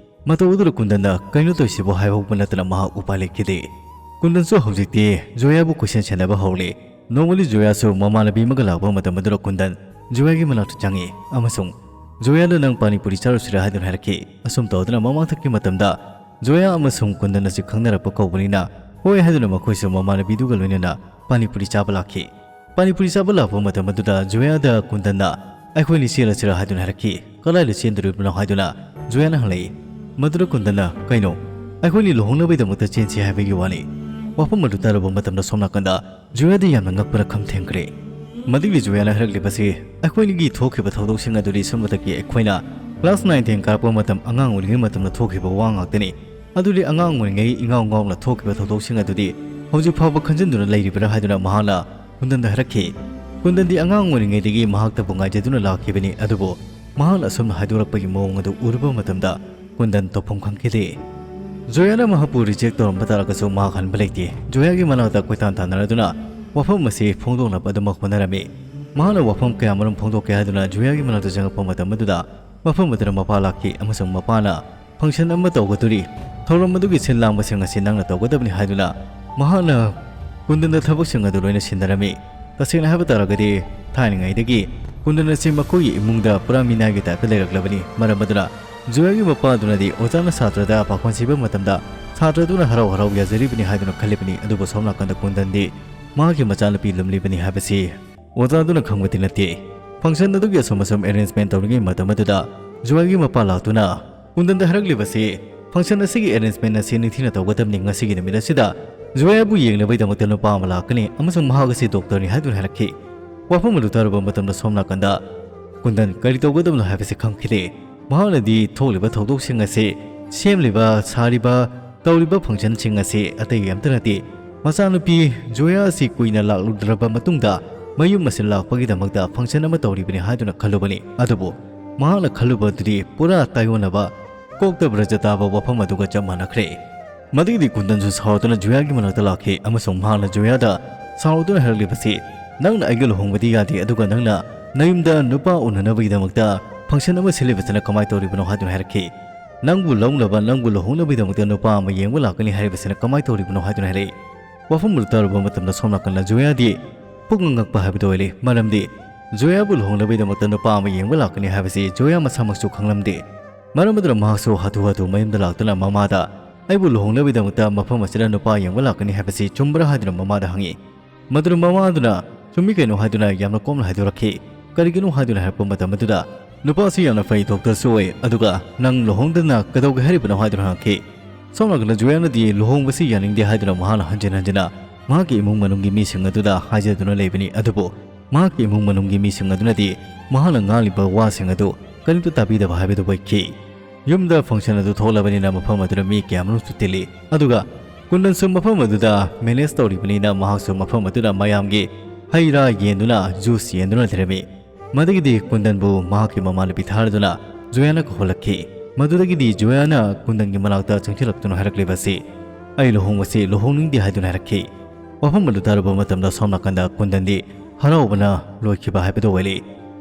ꯃꯇꯧ ꯑꯗꯨꯗ ꯀꯨꯟꯗꯟꯅ "ꯀꯩꯅꯣ ꯇꯧꯔꯤꯁꯤꯕꯣ?" ꯍꯥꯏꯍꯧꯕ ꯅꯠꯇꯅ ꯃꯍꯥꯛ ꯎꯄꯥꯏ ꯂꯩꯈꯤꯗꯦ꯫ ꯀꯨꯟꯗꯟꯁꯨ ꯍꯧꯖꯤꯛꯇꯤ ꯖꯣꯌꯥꯕꯨ ꯀꯣꯏꯁꯦꯟ ꯁꯦꯟꯅꯕ ꯍꯧꯔꯦ꯫ ꯅꯣꯡꯃꯗꯤ ꯖꯣꯌꯥꯁꯨ ꯃꯃꯥꯟꯅꯕꯤ ꯑꯃꯒ ꯂꯥꯛꯄ ꯃꯇꯝ ꯑꯗꯨꯗ ꯀꯨꯟꯗꯟ ꯖꯣꯌꯥꯒꯤ ꯃꯅꯥꯛꯇ ꯆꯪꯉꯤ ꯑꯃꯁꯨꯡ ꯖꯣꯌꯥꯗ "ꯅꯪ ꯄꯥꯅꯤꯄꯨꯔꯤ ꯆꯥꯔꯨꯁꯤꯔꯥ?" ꯍꯥꯏꯗꯨꯅ ꯍꯥꯏꯔꯛꯈꯤ꯫ ꯑꯁꯨꯝ ꯇꯧꯗꯨꯅ ꯃꯃꯥꯡꯊꯛꯀꯤ ꯃꯇꯝꯗ ꯖꯣꯌꯥ ꯑꯃꯁꯨꯡ ꯀꯨꯟꯗꯟ ꯑꯁꯤ ꯈꯪꯅꯔꯛꯄ ꯀꯧꯕꯅꯤꯅ ꯍꯣꯏ ꯍꯥꯏꯗꯨꯅ ꯃꯈꯣꯏꯁꯨ ꯃꯃꯥꯟꯅꯕꯤꯗꯨꯒ ꯂꯣꯏꯅꯅ ꯄꯥꯅꯤꯄꯨꯔꯤ ꯆꯥꯕ ꯂꯥꯛꯈꯤ꯫ ꯄꯥꯅꯤꯄꯨꯔꯤ ꯆꯥꯕ ꯂꯥꯛꯄ ꯃꯇꯝ ꯑꯗꯨꯗ ꯖꯣꯌꯥꯗ ꯀꯨꯟꯗꯟꯅ "ꯑꯩꯈꯣꯏꯅꯤ ꯆꯦꯜꯂꯁꯤꯔꯥ?" ꯍꯥꯏꯗꯨꯅ ꯍꯥꯏꯔꯛꯈꯤ꯫ "ꯀꯗꯥꯏꯗ ꯆꯦꯟꯗꯣꯔꯤꯕꯅꯣ?" ꯍꯥꯏꯗꯨꯅ ꯖꯣꯌꯥꯅ ꯍꯪꯂꯛꯏ꯫ ꯃꯗꯨꯗ ꯀꯨꯟꯗꯟꯅ "ꯀꯩꯅꯣ? ꯑꯩꯈꯣꯏꯅꯤ ꯂꯨꯍꯣꯡꯅꯕꯒꯤꯗꯃꯛꯇ ꯆꯦꯟꯁꯤ ꯍꯥꯏꯕꯒꯤ ꯋꯥꯅꯤ꯫ ꯋꯥꯐꯝ ꯑꯗꯨ ꯇꯥꯔꯨꯕ ꯃꯇꯝꯗ ꯁꯣꯝ ꯅꯥꯀꯟꯗ ꯖꯣꯌꯥꯗꯤ ꯌꯥꯝꯅ ꯉꯛꯄꯅ ꯈꯝ ꯊꯦꯡꯈ꯭ꯔꯦ꯫ ꯃꯗꯨꯒꯤ ꯖꯣꯌꯥꯅ ꯍꯥꯏꯔꯛꯂꯤꯕꯁꯤ ꯑꯩꯈꯣꯏꯅꯤꯒꯤ ꯊꯣꯛꯈꯤꯕ ꯊꯧꯗꯣꯛꯁꯤꯡ ꯑꯗꯨꯗꯤ ꯁꯨꯝꯕꯗꯒꯤ ꯑꯩꯈꯣꯏꯅ ꯀ꯭ꯂꯥꯁ ꯅꯥꯏꯟ ꯇꯦꯟ ꯀꯥꯔꯛꯄ ꯃꯇꯝ, ꯑꯉꯥꯡ ꯑꯣꯏꯔꯤꯉꯩ ꯃꯇꯝꯗ ꯊꯣꯛꯈꯤꯕ ꯋꯥ ꯉꯥꯛꯇꯅꯤ꯫ ꯑꯗꯨꯗꯤ ꯑꯉꯥꯡ ꯑꯣꯏꯔꯤꯉꯩ ꯏꯉꯥꯎ ꯉꯥꯎꯅ ꯊꯣꯛꯈꯤꯕ ꯊꯧꯗꯣꯛꯁꯤꯡ ꯑꯗꯨꯗꯤ ꯍꯧꯖꯤꯛ ꯐꯥꯎꯕ ꯈꯟꯖꯤꯟꯗꯨꯅ ꯂꯩꯔꯤꯕ꯭ꯔꯥ?" ꯍꯥꯏꯗꯨꯅ ꯃꯍꯥꯛꯅ ꯀꯨꯟꯗꯟꯗ ꯍꯥꯏꯔꯛꯈꯤ꯫ ꯀꯨꯟꯗꯟꯗꯤ ꯑꯉꯥꯡ ꯑꯣꯏꯔꯤꯉꯩꯗꯒꯤ ꯃꯍꯥꯛꯇꯕꯨ ꯉꯥꯏꯖꯗꯨꯅ ꯂꯥꯛꯈꯤꯕꯅꯤ, ꯑꯗꯨꯕꯨ ꯃꯍꯥꯛꯅ ꯑꯁꯨꯝꯅ ꯍꯥꯏꯗꯣꯔꯛꯄꯒꯤ ꯃꯑꯣꯡ ꯑꯗꯨ ꯎꯔꯨꯕ ꯃꯇꯝꯗ ꯀꯨꯟꯗꯟ ꯇꯧꯐꯝ ꯈꯪꯈꯤꯗꯦ꯫ ꯖꯣꯌꯥꯅ ꯃꯍꯥꯛꯄꯨ ꯔꯤꯖꯦꯛ ꯇꯧꯔꯝꯕ ꯇꯥꯔꯒꯁꯨ ꯃꯍꯥꯛ ꯍꯟꯕ ꯂꯩꯇꯦ꯫ ꯖꯣꯌꯥꯒꯤ ꯃꯅꯥꯛꯇ ꯀꯣꯏꯇꯥꯟ ꯇꯥꯟꯅꯔꯗꯨꯅ ꯋꯥꯐꯝ ꯑꯁꯤ ꯐꯣꯡꯗꯣꯛꯅꯕ ꯑꯗꯨꯃꯛ ꯍꯣꯠꯅꯔꯝꯃꯤ꯫ ꯃꯍꯥꯛꯅ ꯋꯥꯐꯝ ꯀꯌꯥꯃꯔꯨꯝ ꯐꯣꯡꯗꯣꯛꯀꯦ ꯍꯥꯏꯗꯨꯅ ꯖꯣꯌꯥꯒꯤ ꯃꯅꯥꯛꯇ ꯆꯪꯉꯛꯄ ꯃꯇꯝ ꯑꯗꯨꯗ ꯃꯐꯝ ꯑꯗꯨꯗ ꯃꯄꯥ ꯂꯥꯛꯈꯤ ꯑꯃꯁꯨꯡ ꯃꯄꯥꯅ ꯐꯪꯁꯟ ꯑꯃ ꯇꯧꯒꯗꯣꯔꯤ, ꯊꯧꯔꯝ ꯑꯗꯨꯒꯤ ꯁꯤꯟ ꯂꯥꯡꯕꯁꯤꯡ ꯑꯁꯤ ꯅꯪꯅ ꯇꯧꯒꯗꯕꯅꯤ ꯍꯥꯏꯗꯨꯅ ꯃꯍꯥꯛꯅ ꯀꯨꯟꯗꯟꯗ ꯊꯕꯛꯁꯤꯡ ꯑꯗꯨ ꯂꯣꯏꯅ ꯁꯤꯟꯅꯔꯝꯃꯤ꯫ ꯇꯁꯦꯡꯅ ꯍꯥꯏꯕ ꯇꯥꯔꯒꯗꯤ ꯊꯥꯏꯅꯉꯩꯗꯒꯤ ꯀꯨꯟꯗꯟ ꯑꯁꯤ ꯃꯈꯣꯏꯒꯤ ꯏꯃꯨꯡꯗ ꯄꯨꯔꯥ ꯃꯤꯅꯥꯏꯒꯤ ꯇꯥꯏꯞꯇ ꯂꯩꯔꯛꯂꯕꯅꯤ꯫ ꯃꯔꯝ ꯑꯗꯨꯅ ꯖꯣꯌꯥꯒꯤ ꯃꯄꯥ ꯑꯗꯨꯅꯗꯤ ꯑꯣꯖꯥꯅ ꯁꯥꯇ꯭ꯔꯗ ꯄꯥꯈꯣꯟ ꯁꯤꯕ ꯃꯇꯝꯗ ꯁꯥꯇ꯭ꯔ ꯑꯗꯨꯅ ꯍꯔꯥꯎ ꯍꯔꯥꯎ ꯌꯥꯖꯔꯤꯕꯅꯤ ꯍꯥꯏꯗꯨꯅ ꯈꯜꯂꯤꯕꯅꯤ꯫ ꯑꯗꯨꯕꯨ ꯁꯣꯝ ꯅꯥꯀꯟꯗ ꯀꯨꯟꯗꯟꯗꯤ ꯃꯍꯥꯛꯀꯤ ꯃꯆꯥꯅꯨꯄꯤ ꯂꯨꯝꯂꯤꯕꯅꯤ ꯍꯥꯏꯕꯁꯤ ꯑꯣꯖꯥ ꯑꯗꯨꯅ ꯈꯪꯕꯗꯤ ꯅꯠꯇꯦ꯫ ꯐꯪꯁꯟ ꯑꯗꯨꯒꯤ ꯑꯁꯨꯝ ꯑꯁꯨꯝ ꯑꯦꯔꯦꯟꯖꯃꯦꯟ ꯇꯧꯔꯤꯉꯩ ꯃꯇꯝ ꯑꯗꯨꯗ ꯖꯣꯌꯥꯒꯤ ꯃꯄꯥ ꯂꯥꯛꯇꯨꯅ ꯀꯨꯟꯗꯟꯗ ꯍꯥꯏꯔꯛꯂꯤꯕꯁꯤ, ꯐꯪꯁꯟ ꯑꯁꯤꯒꯤ ꯑꯦꯔꯦꯟꯖꯃꯦꯟ ꯑꯁꯤ ꯅꯤꯡꯊꯤꯅ ꯇꯧꯒꯗꯕꯅꯤ꯫ ꯉꯁꯤꯒꯤ ꯅꯨꯃꯤꯠ ꯑꯁꯤꯗ ꯖꯣꯌꯥꯕꯨ ꯌꯦꯡꯅꯕꯒꯤꯗꯃꯛꯇ ꯅꯨꯄꯥ ꯑꯃ ꯂꯥꯛꯀꯅꯤ ꯑꯃꯁꯨꯡ ꯃꯍꯥꯛ ꯑꯁꯤ ꯗꯣꯛꯇꯔꯅꯤ ꯍꯥꯏꯗꯨꯅ ꯍꯥꯏꯔꯛꯈꯤ꯫ ꯋꯥꯐꯝ ꯑꯗꯨ ꯇꯥꯔꯨꯕ ꯃꯇꯝꯗ ꯁꯣꯝ ꯅꯥꯀꯟꯗ ꯀꯨꯟꯗꯟ ꯀꯔꯤ ꯇꯧꯒꯗꯕꯅꯣ ꯍꯥꯏꯕꯁꯤ ꯈꯪꯈꯤꯗꯦ꯫ ꯃꯍꯥꯛꯅꯗꯤ ꯊꯣꯛꯂꯤꯕ ꯊꯧꯗꯣꯛꯁꯤꯡ ꯑꯁꯤ, ꯁꯦꯝꯂꯤꯕ ꯁꯥꯔꯤꯕ ꯇꯧꯔꯤꯕ ꯐꯪꯁꯟꯁꯤꯡ ꯑꯁꯤ ꯑꯇꯩ ꯑꯝꯇ ꯅꯠꯇꯦ, ꯃꯆꯥꯅꯨꯄꯤ ꯖꯣꯌꯥ ꯑꯁꯤ ꯀꯨꯏꯅ ꯂꯥꯛꯂꯨꯗ꯭ꯔꯕ ꯃꯇꯨꯡꯗ ꯃꯌꯨꯝ ꯑꯁꯤ ꯂꯥꯛꯄꯒꯤꯗꯃꯛꯇ ꯐꯪꯁꯟ ꯑꯃ ꯇꯧꯔꯤꯕꯅꯤ ꯍꯥꯏꯗꯨꯅ ꯈꯜꯂꯨꯕꯅꯤ꯫ ꯑꯗꯨꯕꯨ ꯃꯍꯥꯛꯅ ꯈꯜꯂꯨꯕ ꯑꯗꯨꯗꯤ ꯄꯨꯔꯥ ꯇꯥꯏꯑꯣꯟꯅꯕ, ꯀꯣꯛꯇ ꯕ꯭ꯔꯖ ꯇꯥꯕ ꯋꯥꯐꯝ ꯑꯗꯨꯒ ꯆꯞ ꯃꯥꯟꯅꯈ꯭ꯔꯦ꯫ ꯃꯗꯨꯒꯤꯗꯤ ꯀꯨꯟꯗꯟꯁꯨ ꯁꯥꯎꯔꯗꯨꯅ ꯖꯣꯌꯥꯒꯤ ꯃꯅꯥꯛꯇ ꯂꯥꯛꯈꯤ ꯑꯃꯁꯨꯡ ꯃꯍꯥꯛꯅ ꯖꯣꯌꯥꯗ ꯁꯥꯎꯔꯗꯨꯅ ꯍꯥꯏꯔꯛꯂꯤꯕꯁꯤ, "ꯅꯪꯅ ꯑꯩꯒ ꯂꯨꯍꯣꯡꯕꯗꯤ ꯌꯥꯗꯦ, ꯑꯗꯨꯒ ꯅꯪꯅ ꯅꯌꯨꯝꯗ ꯅꯨꯄꯥ ꯎꯅꯅꯕꯒꯤꯗꯃꯛꯇ ꯐꯪꯁꯟ ꯑꯃ ꯁꯤꯜꯂꯤꯕꯁꯤꯅ ꯀꯃꯥꯏꯅ ꯇꯧꯔꯤꯕꯅꯣ?" ꯍꯥꯏꯗꯨꯅ ꯍꯥꯏꯔꯛꯈꯤ꯫ "ꯅꯪꯕꯨ ꯂꯧꯅꯕ, ꯅꯪꯕꯨ ꯂꯨꯍꯣꯡꯅꯕꯒꯤꯗꯃꯛꯇ ꯅꯨꯄꯥ ꯑꯃ ꯌꯦꯡꯕ ꯂꯥꯛꯀꯅꯤ ꯍꯥꯏꯔꯤꯕꯁꯤꯅ ꯀꯃꯥꯏꯅ ꯇꯧꯔꯤꯕꯅꯣ?" ꯍꯥꯏꯗꯨꯅ ꯍꯥꯏꯔꯛꯏ꯫ ꯋꯥꯐꯝ ꯑꯗꯨ ꯇꯥꯔꯨꯕ ꯃꯇꯝꯗ ꯁꯣꯝ ꯅꯥꯀꯟꯗ ꯖꯣꯌꯥꯗꯤ ꯄꯨꯛ ꯉꯛꯄ ꯍꯥꯏꯕꯗꯨ ꯑꯣꯏꯔꯦ꯫ ꯃꯔꯝꯗꯤ ꯖꯣꯌꯥꯕꯨ ꯂꯨꯍꯣꯡꯅꯕꯒꯤꯗꯃꯛꯇ ꯅꯨꯄꯥ ꯑꯃ ꯌꯦꯡꯕ ꯂꯥꯛꯀꯅꯤ ꯍꯥꯏꯕꯁꯤ ꯖꯣꯌꯥ ꯃꯁꯥꯃꯛꯁꯨ ꯈꯪꯂꯝꯗꯦ꯫ ꯃꯔꯝ ꯑꯗꯨꯅ ꯃꯍꯥꯛꯁꯨ ꯍꯥꯊꯨ ꯍꯥꯊꯨ ꯃꯌꯨꯝꯗ ꯂꯥꯛꯇꯨꯅ ꯃꯃꯥꯗ, "ꯑꯩꯕꯨ ꯂꯨꯍꯣꯡꯅꯕꯒꯤꯗꯃꯛꯇ ꯃꯐꯝ ꯑꯁꯤꯗ ꯅꯨꯄꯥ ꯌꯦꯡꯕ ꯂꯥꯛꯀꯅꯤ ꯍꯥꯏꯕꯁꯤ ꯆꯨꯝꯕ꯭ꯔꯥ?" ꯍꯥꯏꯗꯨꯅ ꯃꯃꯥꯗ ꯍꯪꯉꯤ꯫ ꯃꯗꯨꯅ ꯃꯃꯥ ꯑꯗꯨꯅ, "ꯆꯨꯝꯃꯤ ꯀꯩꯅꯣ" ꯍꯥꯏꯗꯨꯅ ꯌꯥꯝꯅ ꯀꯣꯝꯅ ꯍꯥꯏꯗꯣꯔꯛꯈꯤ꯫ "ꯀꯔꯤꯒꯤꯅꯣ?" ꯍꯥꯏꯗꯨꯅ ꯍꯥꯏꯔꯛꯄ ꯃꯇꯝ ꯑꯗꯨꯗ, "ꯅꯨꯄꯥꯁꯤ ꯌꯥꯝꯅ ꯐꯩ, ꯗꯣꯛꯇꯔꯁꯨ ꯑꯣꯏ, ꯑꯗꯨꯒ ꯅꯪ ꯂꯨꯍꯣꯡꯗꯅ ꯀꯩꯗꯧꯒꯦ ꯍꯥꯏꯔꯤꯕꯅꯣ?" ꯍꯥꯏꯗꯨꯅ ꯍꯪꯉꯛꯈꯤ꯫ ꯁꯣꯝ ꯅꯥꯀꯟꯗ ꯖꯣꯌꯥꯅꯗꯤ ꯂꯨꯍꯣꯡꯕꯁꯤ ꯌꯥꯅꯤꯡꯗꯦ ꯍꯥꯏꯗꯨꯅ ꯃꯍꯥꯛꯅ ꯍꯟꯖꯤꯟ ꯍꯟꯖꯤꯟꯅ ꯃꯍꯥꯛꯀꯤ ꯏꯃꯨꯡ ꯃꯅꯨꯡꯒꯤ ꯃꯤꯁꯤꯡ ꯑꯗꯨꯗ ꯍꯥꯏꯖꯗꯨꯅ ꯂꯩꯕꯅꯤ꯫ ꯑꯗꯨꯕꯨ ꯃꯍꯥꯛꯀꯤ ꯏꯃꯨꯡ ꯃꯅꯨꯡꯒꯤ ꯃꯤꯁꯤꯡ ꯑꯗꯨꯅꯗꯤ ꯃꯍꯥꯛꯅ ꯉꯥꯡꯂꯤꯕ ꯋꯥꯁꯤꯡ ꯑꯗꯨ ꯀꯔꯤꯝꯇ ꯇꯥꯕꯤꯗꯕ ꯍꯥꯏꯕꯗꯨ ꯑꯣꯏꯈꯤ꯫ ꯌꯨꯝꯗ ꯐꯪꯁꯟ ꯑꯗꯨ ꯊꯣꯛꯂꯕꯅꯤꯅ ꯃꯐꯝ ꯑꯗꯨꯗ ꯃꯤ ꯀꯌꯥꯃꯔꯨꯝꯁꯨ ꯇꯤꯜꯂꯤ꯫ ꯑꯗꯨꯒ ꯀꯨꯟꯗꯟꯁꯨ ꯃꯐꯝ ꯑꯗꯨꯗ ꯃꯦꯅꯦꯖ ꯇꯧꯔꯤꯕꯅꯤꯅ ꯃꯍꯥꯛꯁꯨ ꯃꯐꯝ ꯑꯗꯨꯗ ꯃꯌꯥꯝꯒꯤ ꯍꯩ ꯔꯥ ꯌꯦꯟꯗꯨꯅ, ꯖꯨꯁ ꯌꯦꯟꯗꯨꯅ ꯂꯩꯔꯝꯃꯤ꯫ ꯃꯗꯨꯒꯤꯗꯤ ꯀꯨꯟꯗꯟꯕꯨ ꯃꯍꯥꯛꯀꯤ ꯃꯃꯥꯟꯅꯕꯤ ꯊꯥꯔꯗꯨꯅ ꯖꯣꯌꯥꯅ ꯀꯧꯍꯜꯂꯛꯈꯤ꯫ ꯃꯗꯨꯗꯒꯤꯗꯤ ꯖꯣꯌꯥꯅ ꯀꯨꯟꯗꯟꯒꯤ ꯃꯅꯥꯛꯇ ꯆꯪꯁꯤꯜꯂꯛꯇꯨꯅ ꯍꯥꯏꯔꯛꯂꯤꯕ ꯑꯁꯤ, "ꯑꯩ ꯂꯨꯍꯣꯡꯕꯁꯤ ꯂꯨꯍꯣꯡꯅꯤꯡꯗꯦ" ꯍꯥꯏꯗꯨꯅ ꯍꯥꯏꯔꯛꯈꯤ꯫ ꯋꯥꯐꯝ ꯑꯗꯨ ꯇꯥꯔꯨꯕ ꯃꯇꯝꯗ ꯁꯣꯝ ꯅꯥꯀꯟꯗ ꯀꯨꯟꯗꯟꯗꯤ ꯍꯔꯥꯎꯕꯅ ꯂꯣꯏꯈꯤꯕ ꯍꯥꯏꯕꯗꯨ ꯑꯣꯏꯔꯦ꯫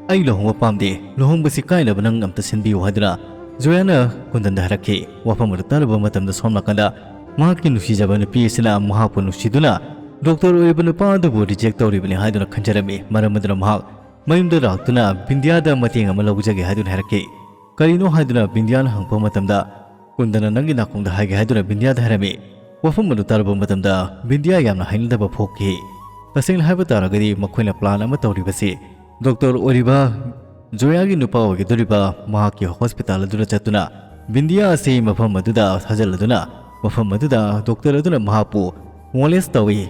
"ꯑꯩ ꯂꯨꯍꯣꯡꯕ ꯄꯥꯝꯗꯦ, ꯂꯨꯍꯣꯡꯕꯁꯤ ꯀꯥꯏꯅꯕ ꯅꯪ ꯑꯝꯇ ꯁꯤꯟꯕꯤꯌꯨ" ꯍꯥꯏꯗꯨꯅ ꯖꯣꯌꯥꯅ ꯀꯨꯟꯗꯟꯗ ꯍꯥꯏꯔꯛꯈꯤ꯫ ꯋꯥꯐꯝ ꯑꯗꯨ ꯇꯥꯔꯨꯕ ꯃꯇꯝꯗ ꯁꯣꯝ ꯅꯥꯀꯟꯗ ꯃꯍꯥꯛꯀꯤ ꯅꯨꯡꯁꯤꯖꯕ ꯅꯨꯄꯤ ꯑꯁꯤꯅ ꯃꯍꯥꯛꯄꯨ ꯅꯨꯡꯁꯤꯗꯨꯅ ꯗꯣꯛꯇꯔ ꯑꯣꯏꯔꯤꯕ ꯅꯨꯄꯥ ꯑꯗꯨꯕꯨ ꯔꯤꯖꯦꯛ ꯇꯧꯔꯤꯕꯅꯤ ꯍꯥꯏꯗꯨꯅ ꯈꯟꯖꯔꯝꯃꯤ꯫ ꯃꯔꯝ ꯑꯗꯨꯅ ꯃꯍꯥꯛ ꯃꯌꯨꯝꯗ ꯂꯥꯛꯇꯨꯅ ꯕꯤꯟꯗꯤꯌꯥꯗ ꯃꯇꯦꯡ ꯑꯃ ꯂꯧꯖꯒꯦ ꯍꯥꯏꯗꯨꯅ ꯍꯥꯏꯔꯛꯈꯤ꯫ "ꯀꯔꯤꯅꯣ?" ꯍꯥꯏꯗꯨꯅ ꯕꯤꯟꯗꯤꯌꯥꯅ ꯍꯪꯉꯛꯄ ꯃꯇꯝꯗ, "ꯀꯨꯟꯗꯅ ꯅꯪꯒꯤ ꯅꯥꯀꯣꯡꯗ ꯍꯥꯏꯒꯦ" ꯍꯥꯏꯗꯨꯅ ꯕꯤꯟꯗꯤꯌꯥꯗ ꯍꯥꯏꯔꯝꯃꯤ꯫ ꯋꯥꯐꯝ ꯑꯗꯨ ꯇꯥꯔꯨꯕ ꯃꯇꯝꯗ ꯕꯤꯟꯗꯤꯌꯥ ꯌꯥꯝꯅ ꯍꯩꯅꯗꯕ ꯐꯥꯎꯈꯤ꯫ ꯇꯁꯦꯡꯅ ꯍꯥꯏꯕ ꯇꯥꯔꯒꯗꯤ ꯃꯈꯣꯏꯅ ꯄ꯭ꯂꯥꯟ ꯑꯃ ꯇꯧꯔꯤꯕꯁꯤ ꯗꯣꯛꯇꯔ ꯑꯣꯏꯔꯤꯕ ꯖꯣꯌꯥꯒꯤ ꯅꯨꯄꯥ ꯑꯣꯏꯒꯗꯧꯔꯤꯕ ꯃꯍꯥꯛꯀꯤ ꯍꯣꯁꯄꯤꯇꯥꯜ ꯑꯗꯨꯗ ꯆꯠꯇꯨꯅ ꯕꯤꯟꯗꯤꯌꯥ ꯑꯁꯤ ꯃꯐꯝ ꯑꯗꯨꯗ ꯊꯥꯖꯤꯜꯂꯗꯨꯅ ꯃꯐꯝ ꯑꯗꯨꯗ ꯗꯣꯛꯇꯔ ꯑꯗꯨꯅ ꯃꯍꯥꯛꯄꯨ ꯃꯣꯂꯦꯁ ꯇꯧꯏ,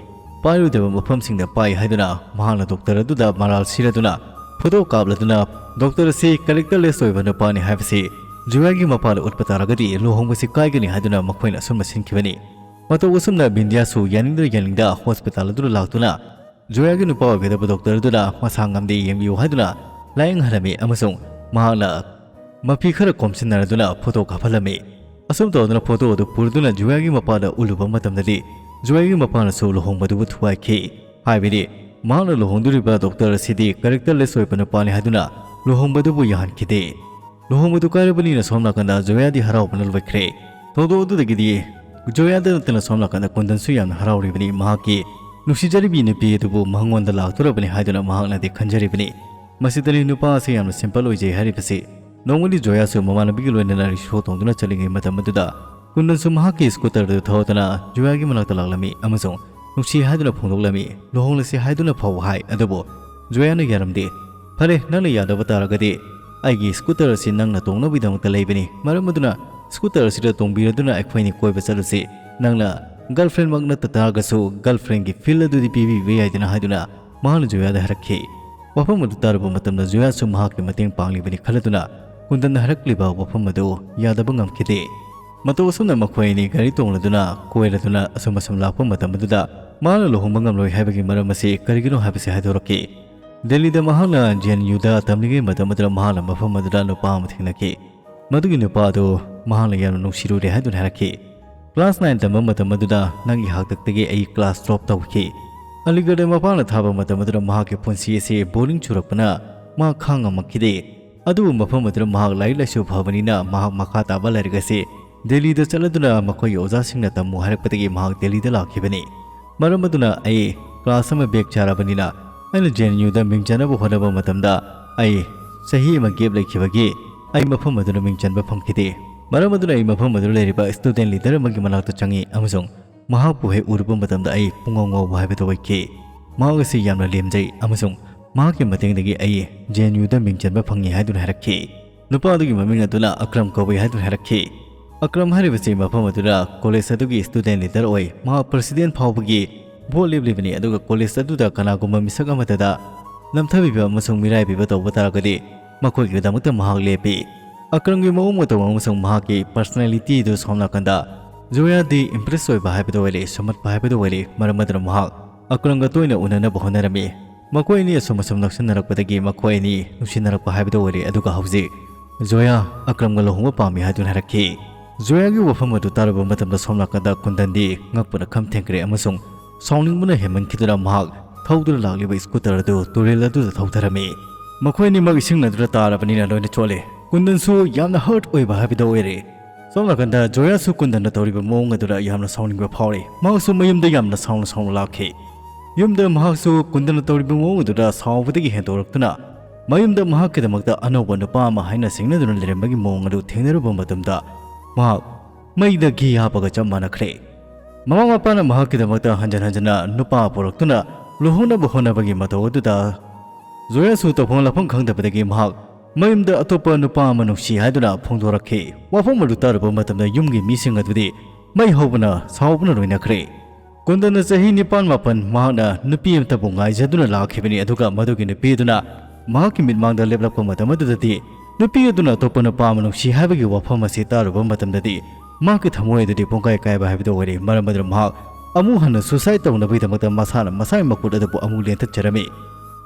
ꯄꯥꯏꯔꯣꯏꯗꯕ ꯃꯐꯝꯁꯤꯡꯗ ꯄꯥꯏ ꯍꯥꯏꯗꯨꯅ ꯃꯍꯥꯛꯅ ꯗꯣꯛꯇꯔ ꯑꯗꯨꯗ ꯃꯔꯥꯜ ꯁꯤꯔꯗꯨꯅ ꯐꯣꯇꯣ ꯀꯥꯞꯂꯗꯨꯅ ꯗꯣꯛꯇꯔ ꯑꯁꯤ ꯀꯦꯔꯦꯛꯇꯔꯂꯦꯁ ꯑꯣꯏꯕ ꯅꯨꯄꯥꯅꯤ ꯍꯥꯏꯕꯁꯤ ꯖꯣꯌꯥꯒꯤ ꯃꯄꯥꯗ ꯎꯠꯄ ꯇꯥꯔꯒꯗꯤ ꯂꯨꯍꯣꯡꯕꯁꯤ ꯀꯥꯏꯒꯅꯤ ꯍꯥꯏꯗꯨꯅ ꯃꯈꯣꯏꯅ ꯑꯁꯨꯝꯅ ꯁꯤꯟꯈꯤꯕꯅꯤ꯫ ꯃꯇꯧ ꯑꯁꯨꯝꯅ ꯕꯤꯟꯗꯤꯌꯥꯁꯨ ꯌꯥꯅꯤꯡꯗ ꯌꯥꯅꯤꯡꯗ ꯍꯣꯁꯄꯤꯇꯥꯜ ꯑꯗꯨꯗ ꯂꯥꯛꯇꯨꯅ ꯖꯣꯌꯥꯒꯤ ꯅꯨꯄꯥ ꯑꯣꯏꯒꯗꯕ ꯗꯣꯛꯇꯔ ꯑꯗꯨꯅ ꯃꯁꯥ ꯉꯝꯗꯦ, ꯌꯦꯡꯕꯤꯌꯨ ꯍꯥꯏꯗꯨꯅ ꯂꯥꯌꯦꯡꯍꯜꯂꯝꯃꯤ ꯑꯃꯁꯨꯡ ꯃꯍꯥꯛꯅ ꯃꯐꯤ ꯈꯔ ꯈꯣꯝꯖꯤꯟꯅꯔꯗꯨꯅ ꯐꯣꯇꯣ ꯀꯥꯞꯍꯜꯂꯝꯃꯤ꯫ ꯑꯁꯨꯝ ꯇꯧꯗꯨꯅ ꯐꯣꯇꯣ ꯑꯗꯨ ꯄꯨꯔꯗꯨꯅ ꯖꯣꯌꯥꯒꯤ ꯃꯄꯥꯗ ꯎꯠꯂꯨꯕ ꯃꯇꯝꯗꯗꯤ ꯖꯣꯌꯥꯒꯤ ꯃꯄꯥꯅꯁꯨ ꯂꯨꯍꯣꯡꯕꯗꯨꯕꯨ ꯊꯨꯒꯥꯏꯈꯤ꯫ ꯍꯥꯏꯕꯗꯤ ꯃꯍꯥꯛꯅ ꯂꯨꯍꯣꯡꯗꯣꯔꯤꯕ ꯗꯣꯛꯇꯔ ꯑꯁꯤꯗꯤ ꯀꯦꯔꯦꯛꯇꯔꯂꯦꯁ ꯑꯣꯏꯕ ꯅꯨꯄꯥꯅꯤ ꯍꯥꯏꯗꯨꯅ ꯂꯨꯍꯣꯡꯕꯗꯨꯕꯨ ꯌꯥꯍꯟꯈꯤꯗꯦ꯫ ꯂꯨꯍꯣꯡꯕꯗꯨ ꯀꯥꯏꯔꯕꯅꯤꯅ ꯁꯣꯝ ꯅꯥꯀꯟꯗ ꯖꯣꯌꯥꯗꯤ ꯍꯔꯥꯎꯕꯅ ꯂꯣꯏꯈ꯭ꯔꯦ꯫ ꯊꯧꯗꯣꯛ ꯑꯗꯨꯗꯒꯤꯗꯤ ꯖꯣꯌꯥꯗ ꯅꯠꯇꯅ ꯁꯣꯝ ꯅꯥꯀꯟꯗ ꯀꯨꯟꯗꯟꯁꯨ ꯌꯥꯝꯅ ꯍꯔꯥꯎꯔꯤꯕꯅꯤ꯫ ꯃꯍꯥꯛꯀꯤ ꯅꯨꯡꯁꯤꯖꯔꯤꯕꯤ ꯅꯨꯄꯤ ꯑꯗꯨꯕꯨ ꯃꯉꯣꯟꯗ ꯂꯥꯛꯇꯣꯔꯕꯅꯤ ꯍꯥꯏꯗꯨꯅ ꯃꯍꯥꯛꯅꯗꯤ ꯈꯟꯖꯔꯤꯕꯅꯤ꯫ ꯃꯁꯤꯗꯅꯤ ꯅꯨꯄꯥ ꯑꯁꯤ ꯌꯥꯝꯅ ꯁꯤꯝꯄꯜ ꯑꯣꯏꯖꯩ ꯍꯥꯏꯔꯤꯕꯁꯤ꯫ ꯅꯣꯡꯃꯗꯤ ꯖꯣꯌꯥꯁꯨ ꯃꯃꯥꯟꯅꯕꯤꯒ ꯂꯣꯏꯅꯅ ꯔꯤꯛꯁꯣ ꯇꯣꯡꯗꯨꯅ ꯆꯠꯂꯤꯉꯩ ꯃꯇꯝ ꯑꯗꯨꯗ ꯀꯨꯟꯗꯟꯁꯨ ꯃꯍꯥꯛꯀꯤ ꯁ꯭ꯀꯨꯇꯔ ꯑꯗꯨ ꯊꯧꯗꯨꯅ ꯖꯣꯌꯥꯒꯤ ꯃꯅꯥꯛꯇ ꯂꯥꯛꯂꯝꯃꯤ ꯑꯃꯁꯨꯡ ꯅꯨꯡꯁꯤ ꯍꯥꯏꯗꯨꯅ ꯐꯣꯡꯗꯣꯛꯂꯝꯃꯤ, "ꯂꯨꯍꯣꯡꯂꯁꯤ ꯍꯥꯏꯗꯨꯅ ꯐꯥꯎ" ꯍꯥꯏ꯫ ꯑꯗꯨꯕꯨ ꯖꯣꯌꯥꯅ ꯌꯥꯔꯝꯗꯦ꯫ "ꯐꯔꯦ, ꯅꯪꯅ ꯌꯥꯗꯕ ꯇꯥꯔꯒꯗꯤ ꯑꯩꯒꯤ ꯁ꯭ꯀꯨꯇꯔ ꯑꯁꯤ ꯅꯪꯅ ꯇꯣꯡꯅꯕꯒꯤꯗꯃꯛꯇ ꯂꯩꯕꯅꯤ꯫ ꯃꯔꯝ ꯑꯗꯨꯅ ꯁ꯭ꯀꯨꯇꯔ ꯑꯁꯤꯗ ꯇꯣꯡꯕꯤꯔꯗꯨꯅ ꯑꯩꯈꯣꯏꯅꯤ ꯀꯣꯏꯕ ꯆꯠꯂꯨꯁꯤ꯫ ꯅꯪꯅ ꯒꯔꯜꯐ꯭ꯔꯦꯟꯃꯛ ꯅꯠꯇ ꯇꯥꯔꯒꯁꯨ ꯒꯔꯜꯐ꯭ꯔꯦꯟꯒꯤ ꯐꯤꯜ ꯑꯗꯨꯗꯤ ꯄꯤꯕꯤꯕ ꯌꯥꯏꯗꯅ" ꯍꯥꯏꯗꯨꯅ ꯃꯍꯥꯛꯅ ꯖꯣꯌꯥꯗ ꯍꯥꯏꯔꯛꯈꯤ꯫ ꯋꯥꯐꯝ ꯑꯗꯨ ꯇꯥꯔꯨꯕ ꯃꯇꯝꯗ ꯖꯣꯌꯥꯁꯨ ꯃꯍꯥꯛꯀꯤ ꯃꯇꯦꯡ ꯄꯥꯡꯂꯤꯕꯅꯤ ꯈꯜꯂꯗꯨꯅ ꯀꯨꯟꯗꯟꯅ ꯍꯥꯏꯔꯛꯂꯤꯕ ꯋꯥꯐꯝ ꯑꯗꯨ ꯌꯥꯗꯕ ꯉꯝꯈꯤꯗꯦ꯫ ꯃꯇꯧ ꯑꯁꯨꯝꯅ ꯃꯈꯣꯏ ꯑꯅꯤ ꯒꯥꯔꯤ ꯇꯣꯡꯂꯗꯨꯅ ꯀꯣꯏꯔꯗꯨꯅ ꯑꯁꯨꯝ ꯑꯁꯨꯝ ꯂꯥꯛꯄ ꯃꯇꯝ ꯑꯗꯨꯗ ꯃꯍꯥꯛꯅ ꯂꯨꯍꯣꯡꯕ ꯉꯝꯂꯣꯏ ꯍꯥꯏꯕꯒꯤ ꯃꯔꯝ ꯑꯁꯤ ꯀꯔꯤꯒꯤꯅꯣ ꯍꯥꯏꯕꯁꯤ ꯍꯥꯏꯗꯣꯔꯛꯈꯤ꯫ ꯗꯦꯜꯂꯤꯗ ꯃꯍꯥꯛꯅ ꯖꯦ ꯑꯦꯟ ꯌꯨꯗ ꯇꯝꯂꯤꯉꯩ ꯃꯇꯝ ꯑꯗꯨꯗ ꯃꯍꯥꯛꯅ ꯃꯐꯝ ꯑꯗꯨꯗ ꯅꯨꯄꯥ ꯑꯃ ꯊꯦꯡꯅꯈꯤ꯫ ꯃꯗꯨꯒꯤ ꯅꯨꯄꯥ ꯑꯗꯨ ꯃꯍꯥꯛꯅ ꯌꯥꯝꯅ ꯅꯨꯡꯁꯤꯔꯨꯔꯦ ꯍꯥꯏꯗꯨꯅ ꯍꯥꯏꯔꯛꯈꯤ꯫ "ꯀ꯭ꯂꯥꯁ ꯅꯥꯏꯟ ꯇꯝꯕ ꯃꯇꯝ ꯑꯗꯨꯗ ꯅꯪꯒꯤ ꯍꯥꯛꯇꯛꯇꯒꯤ ꯑꯩ ꯀ꯭ꯂꯥꯁ ꯗ꯭ꯔꯣꯞ ꯇꯧꯈꯤ꯫ ꯑꯂꯤꯒꯔꯗ ꯃꯄꯥꯅ ꯊꯥꯕ ꯃꯇꯝ ꯑꯗꯨꯗ ꯃꯍꯥꯛꯀꯤ ꯄꯨꯟꯁꯤ ꯑꯁꯤ ꯕꯣꯔꯤꯡ ꯆꯨꯔꯛꯄꯅ ꯃꯍꯥꯛ ꯈꯥꯡꯉꯝꯃꯛꯈꯤꯗꯦ꯫ ꯑꯗꯨꯕꯨ ꯃꯐꯝ ꯑꯗꯨꯗ ꯃꯍꯥꯛ ꯂꯥꯏꯔꯤꯛ ꯂꯥꯏꯁꯨ ꯐꯕꯅꯤꯅ ꯃꯍꯥꯛ ꯃꯈꯥ ꯇꯥꯕ ꯂꯥꯏꯔꯤꯛ ꯑꯁꯤ ꯗꯦꯜꯂꯤꯗ ꯆꯠꯂꯗꯨꯅ ꯃꯈꯣꯏꯒꯤ ꯑꯣꯖꯥꯁꯤꯡꯅ ꯇꯝꯃꯨ ꯍꯥꯏꯔꯛꯄꯗꯒꯤ ꯃꯍꯥꯛ ꯗꯦꯜꯂꯤꯗ ꯂꯥꯛꯈꯤꯕꯅꯤ꯫ ꯃꯔꯝ ꯑꯗꯨꯅ ꯑꯩ ꯀ꯭ꯂꯥꯁ ꯑꯃ ꯕꯦꯛ ꯆꯥꯔꯕꯅꯤꯅ ꯑꯩꯅ ꯖꯦ ꯑꯦꯟ ꯌꯨꯗ ꯃꯤꯡ ꯆꯟꯅꯕ ꯍꯣꯠꯅꯕ ꯃꯇꯝꯗ ꯑꯩ ꯆꯍꯤ ꯑꯃ ꯒꯦꯞ ꯂꯩꯈꯤꯕꯒꯤ ꯑꯩ ꯃꯐꯝ ꯑꯗꯨꯗ ꯃꯤꯡ ꯆꯟꯕ ꯐꯪꯈꯤꯗꯦ꯫ ꯃꯔꯝ ꯑꯗꯨꯅ ꯑꯩ ꯃꯐꯝ ꯑꯗꯨꯗ ꯂꯩꯔꯤꯕ ꯁ꯭ꯇꯨꯗꯦꯟ ꯂꯤꯗꯔ ꯑꯃꯒꯤ ꯃꯅꯥꯛꯇ ꯆꯪꯉꯤ ꯑꯃꯁꯨꯡ ꯃꯍꯥꯛꯄꯨ ꯍꯦꯛ ꯎꯔꯨꯕ ꯃꯇꯝꯗ ꯑꯩ ꯄꯨꯡꯉꯥꯎ ꯉꯥꯎꯕ ꯍꯥꯏꯕꯗꯨ ꯑꯣꯏꯈꯤ꯫ ꯃꯍꯥꯛ ꯑꯁꯤ ꯌꯥꯝꯅ ꯂꯦꯝꯖꯩ ꯑꯃꯁꯨꯡ ꯃꯍꯥꯛꯀꯤ ꯃꯇꯦꯡꯗꯒꯤ ꯑꯩ ꯖꯦ ꯑꯦꯟ ꯌꯨꯗ ꯃꯤꯡ ꯆꯟꯕ ꯐꯪꯉꯤ ꯍꯥꯏꯗꯨꯅ ꯍꯥꯏꯔꯛꯈꯤ꯫ ꯅꯨꯄꯥ ꯑꯗꯨꯒꯤ ꯃꯃꯤꯡ ꯑꯗꯨꯅ ꯑꯀ꯭ꯔꯝ ꯀꯧꯏ ꯍꯥꯏꯗꯨꯅ ꯍꯥꯏꯔꯛꯈꯤ꯫ ꯑꯀ꯭ꯔꯝ ꯍꯥꯏꯔꯤꯕꯁꯤ ꯃꯐꯝ ꯑꯗꯨꯗ ꯀꯣꯂꯦꯖ ꯑꯗꯨꯒꯤ ꯁ꯭ꯇꯨꯗꯦꯟ ꯂꯤꯗꯔ ꯑꯣꯏ꯫ ꯃꯍꯥꯛ ꯄ꯭ꯔꯁꯤꯗꯦꯟ ꯐꯥꯎꯕꯒꯤ ꯚꯣꯠ ꯂꯦꯞꯂꯤꯕꯅꯤ, ꯑꯗꯨꯒ ꯀꯣꯂꯦꯖ ꯑꯗꯨꯗ ꯀꯅꯥꯒꯨꯝꯕ ꯃꯤꯁꯛ ꯑꯃꯠꯇꯗ ꯅꯝꯊꯕꯤꯕ ꯑꯃꯁꯨꯡ ꯃꯤꯔꯥꯏꯕꯤꯕ ꯇꯧꯕ ꯇꯥꯔꯒꯗꯤ ꯃꯈꯣꯏꯒꯤꯗꯃꯛꯇ ꯃꯍꯥꯛ ꯂꯦꯞꯄꯤ꯫ ꯑꯀ꯭ꯔꯝꯒꯤ ꯃꯑꯣꯡ ꯃꯇꯧ ꯑꯃꯁꯨꯡ ꯃꯍꯥꯛꯀꯤ ꯄꯔꯁꯣꯅꯦꯂꯤꯇꯤ ꯑꯗꯨ ꯁꯣꯝ ꯅꯥꯀꯟꯗ ꯖꯣꯌꯥꯗꯤ ꯏꯝꯄ꯭ꯔꯦꯁ ꯑꯣꯏꯕ ꯍꯥꯏꯕꯗꯨ ꯑꯣꯏꯔꯦ, ꯁꯨꯝꯍꯠꯄ ꯍꯥꯏꯕꯗꯨ ꯑꯣꯏꯔꯦ꯫ ꯃꯔꯝ ꯑꯗꯨꯅ ꯃꯍꯥꯛ ꯑꯀ꯭ꯔꯝꯒ ꯇꯣꯏꯅ ꯎꯅꯅꯕ ꯍꯣꯠꯅꯔꯝꯃꯤ꯫ ꯃꯈꯣꯏ ꯑꯅꯤ ꯑꯁꯨꯝ ꯑꯁꯨꯝ ꯅꯛꯁꯤꯟꯅꯔꯛꯄꯗꯒꯤ ꯃꯈꯣꯏ ꯑꯅꯤ ꯅꯨꯡꯁꯤꯅꯔꯛꯄ ꯍꯥꯏꯕꯗꯨ ꯑꯣꯏꯔꯦ꯫ ꯑꯗꯨꯒ ꯍꯧꯖꯤꯛ ꯖꯣꯌꯥ ꯑꯀ꯭ꯔꯝꯒ ꯂꯨꯍꯣꯡꯕ ꯄꯥꯝꯃꯤ ꯍꯥꯏꯗꯨꯅ ꯍꯥꯏꯔꯛꯈꯤ꯫ ꯖꯣꯌꯥꯒꯤ ꯋꯥꯐꯝ ꯑꯗꯨ ꯇꯥꯔꯨꯕ ꯃꯇꯝꯗ ꯁꯣꯝ ꯅꯥꯀꯟꯗ ꯀꯨꯟꯗꯟꯗꯤ ꯉꯛꯄꯅ ꯈꯝ ꯊꯦꯡꯈ꯭ꯔꯦ ꯑꯃꯁꯨꯡ ꯁꯥꯎꯅꯤꯡꯕꯅ ꯍꯦꯟꯃꯟꯈꯤꯗꯨꯅ ꯃꯍꯥꯛ ꯊꯧꯗꯨꯅ ꯂꯥꯛꯂꯤꯕ ꯁ꯭ꯀꯨꯇꯔ ꯑꯗꯨ ꯇꯨꯔꯦꯜ ꯑꯗꯨꯗ ꯊꯧꯊꯔꯝꯃꯤ꯫ ꯃꯈꯣꯏ ꯑꯅꯤꯃꯛ ꯏꯁꯤꯡ ꯑꯗꯨꯗ ꯇꯥꯔꯕꯅꯤꯅ ꯂꯣꯏꯅ ꯆꯣꯠꯂꯦ꯫ ꯀꯨꯟꯗꯟꯁꯨ ꯌꯥꯝꯅ ꯍꯔꯠ ꯑꯣꯏꯕ ꯍꯥꯏꯕꯗꯨ ꯑꯣꯏꯔꯦ꯫ ꯁꯣꯝ ꯅꯥꯀꯟꯗ ꯖꯣꯌꯥꯁꯨ ꯀꯨꯟꯗꯟꯅ ꯇꯧꯔꯤꯕ ꯃꯑꯣꯡ ꯑꯗꯨꯗ ꯌꯥꯝꯅ ꯁꯥꯎꯅꯤꯡꯕ ꯐꯥꯎꯔꯤ꯫ ꯃꯍꯥꯛꯁꯨ ꯃꯌꯨꯝꯗ ꯌꯥꯝꯅ ꯁꯥꯎꯅ ꯁꯥꯎꯅ ꯂꯥꯛꯈꯤ꯫ ꯌꯨꯝꯗ ꯃꯍꯥꯛꯁꯨ ꯀꯨꯟꯗꯟꯅ ꯇꯧꯔꯤꯕ ꯃꯑꯣꯡ ꯑꯗꯨꯗ ꯁꯥꯎꯕꯗꯒꯤ ꯍꯦꯟꯗꯣꯔꯛꯇꯨꯅ ꯃꯌꯨꯝꯗ ꯃꯍꯥꯛꯀꯤꯗꯃꯛꯇ ꯑꯅꯧꯕ ꯅꯨꯄꯥ ꯑꯃ ꯍꯥꯏꯅ ꯁꯤꯡꯅꯗꯨꯅ ꯂꯩꯔꯝꯕꯒꯤ ꯃꯑꯣꯡ ꯑꯗꯨ ꯊꯦꯡꯅꯔꯨꯕ ꯃꯇꯝꯗ ꯃꯍꯥꯛ ꯃꯩꯗ ꯘꯤ ꯍꯥꯞꯄꯒ ꯆꯞ ꯃꯥꯟꯅꯈ꯭ꯔꯦ꯫ ꯃꯃꯥ ꯃꯄꯥꯅ ꯃꯍꯥꯛꯀꯤꯗꯃꯛꯇ ꯍꯟꯖꯟ ꯍꯟꯖꯟꯅ ꯅꯨꯄꯥ ꯄꯨꯔꯛꯇꯨꯅ ꯂꯨꯍꯣꯡꯅꯕ ꯍꯣꯠꯅꯕꯒꯤ ꯃꯇꯧ ꯑꯗꯨꯗ ꯖꯣꯌꯥꯁꯨ ꯇꯧꯐꯝ ꯂꯥꯛꯐꯝ ꯈꯪꯗꯕꯗꯒꯤ ꯃꯍꯥꯛ ꯃꯌꯨꯝꯗ ꯑꯇꯣꯞꯄ ꯅꯨꯄꯥ ꯑꯃ ꯅꯨꯡꯁꯤ ꯍꯥꯏꯗꯨꯅ ꯐꯣꯡꯗꯣꯔꯛꯈꯤ꯫ ꯋꯥꯐꯝ ꯑꯗꯨ ꯇꯥꯔꯨꯕ ꯃꯇꯝꯗ ꯌꯨꯝꯒꯤ ꯃꯤꯁꯤꯡ ꯑꯗꯨꯗꯤ ꯃꯩ ꯍꯧꯕꯅ ꯁꯥꯎꯕꯅ ꯂꯣꯏꯅꯈ꯭ꯔꯦ꯫ ꯀꯨꯟꯗꯟꯅ ꯆꯍꯤ ꯅꯤꯄꯥꯟ ꯃꯥꯄꯟ ꯃꯍꯥꯛꯅ ꯅꯨꯄꯤ ꯑꯃꯇꯕꯨ ꯉꯥꯏꯖꯗꯨꯅ ꯂꯥꯛꯈꯤꯕꯅꯤ, ꯑꯗꯨꯒ ꯃꯗꯨꯒꯤ ꯅꯨꯄꯤ ꯑꯗꯨꯅ ꯃꯍꯥꯛꯀꯤ ꯃꯤꯠꯃꯥꯡꯗ ꯂꯦꯞꯂꯛꯄ ꯃꯇꯝ ꯑꯗꯨꯗꯗꯤ ꯅꯨꯄꯤ ꯑꯗꯨꯅ ꯑꯇꯣꯞꯄ ꯅꯨꯄꯥ ꯑꯃ ꯅꯨꯡꯁꯤ ꯍꯥꯏꯕꯒꯤ ꯋꯥꯐꯝ ꯑꯁꯤ ꯇꯥꯔꯨꯕ ꯃꯇꯝꯗꯗꯤ ꯃꯍꯥꯛꯀꯤ ꯊꯃꯣꯏ ꯑꯗꯨꯗꯤ ꯄꯨꯡꯀꯥꯏ ꯀꯥꯏꯕ ꯍꯥꯏꯕꯗꯨ ꯑꯣꯏꯔꯦ꯫ ꯃꯔꯝ ꯑꯗꯨꯅ ꯃꯍꯥꯛ ꯑꯃꯨꯛ ꯍꯟꯅ suicide ꯇꯧꯅꯕꯒꯤꯗꯃꯛꯇ ꯃꯁꯥꯅ ꯃꯁꯥꯒꯤ ꯃꯈꯨꯠ ꯑꯗꯨꯕꯨ ꯑꯃꯨꯛ ꯂꯦꯟꯊꯠꯆꯔꯝꯃꯤ꯫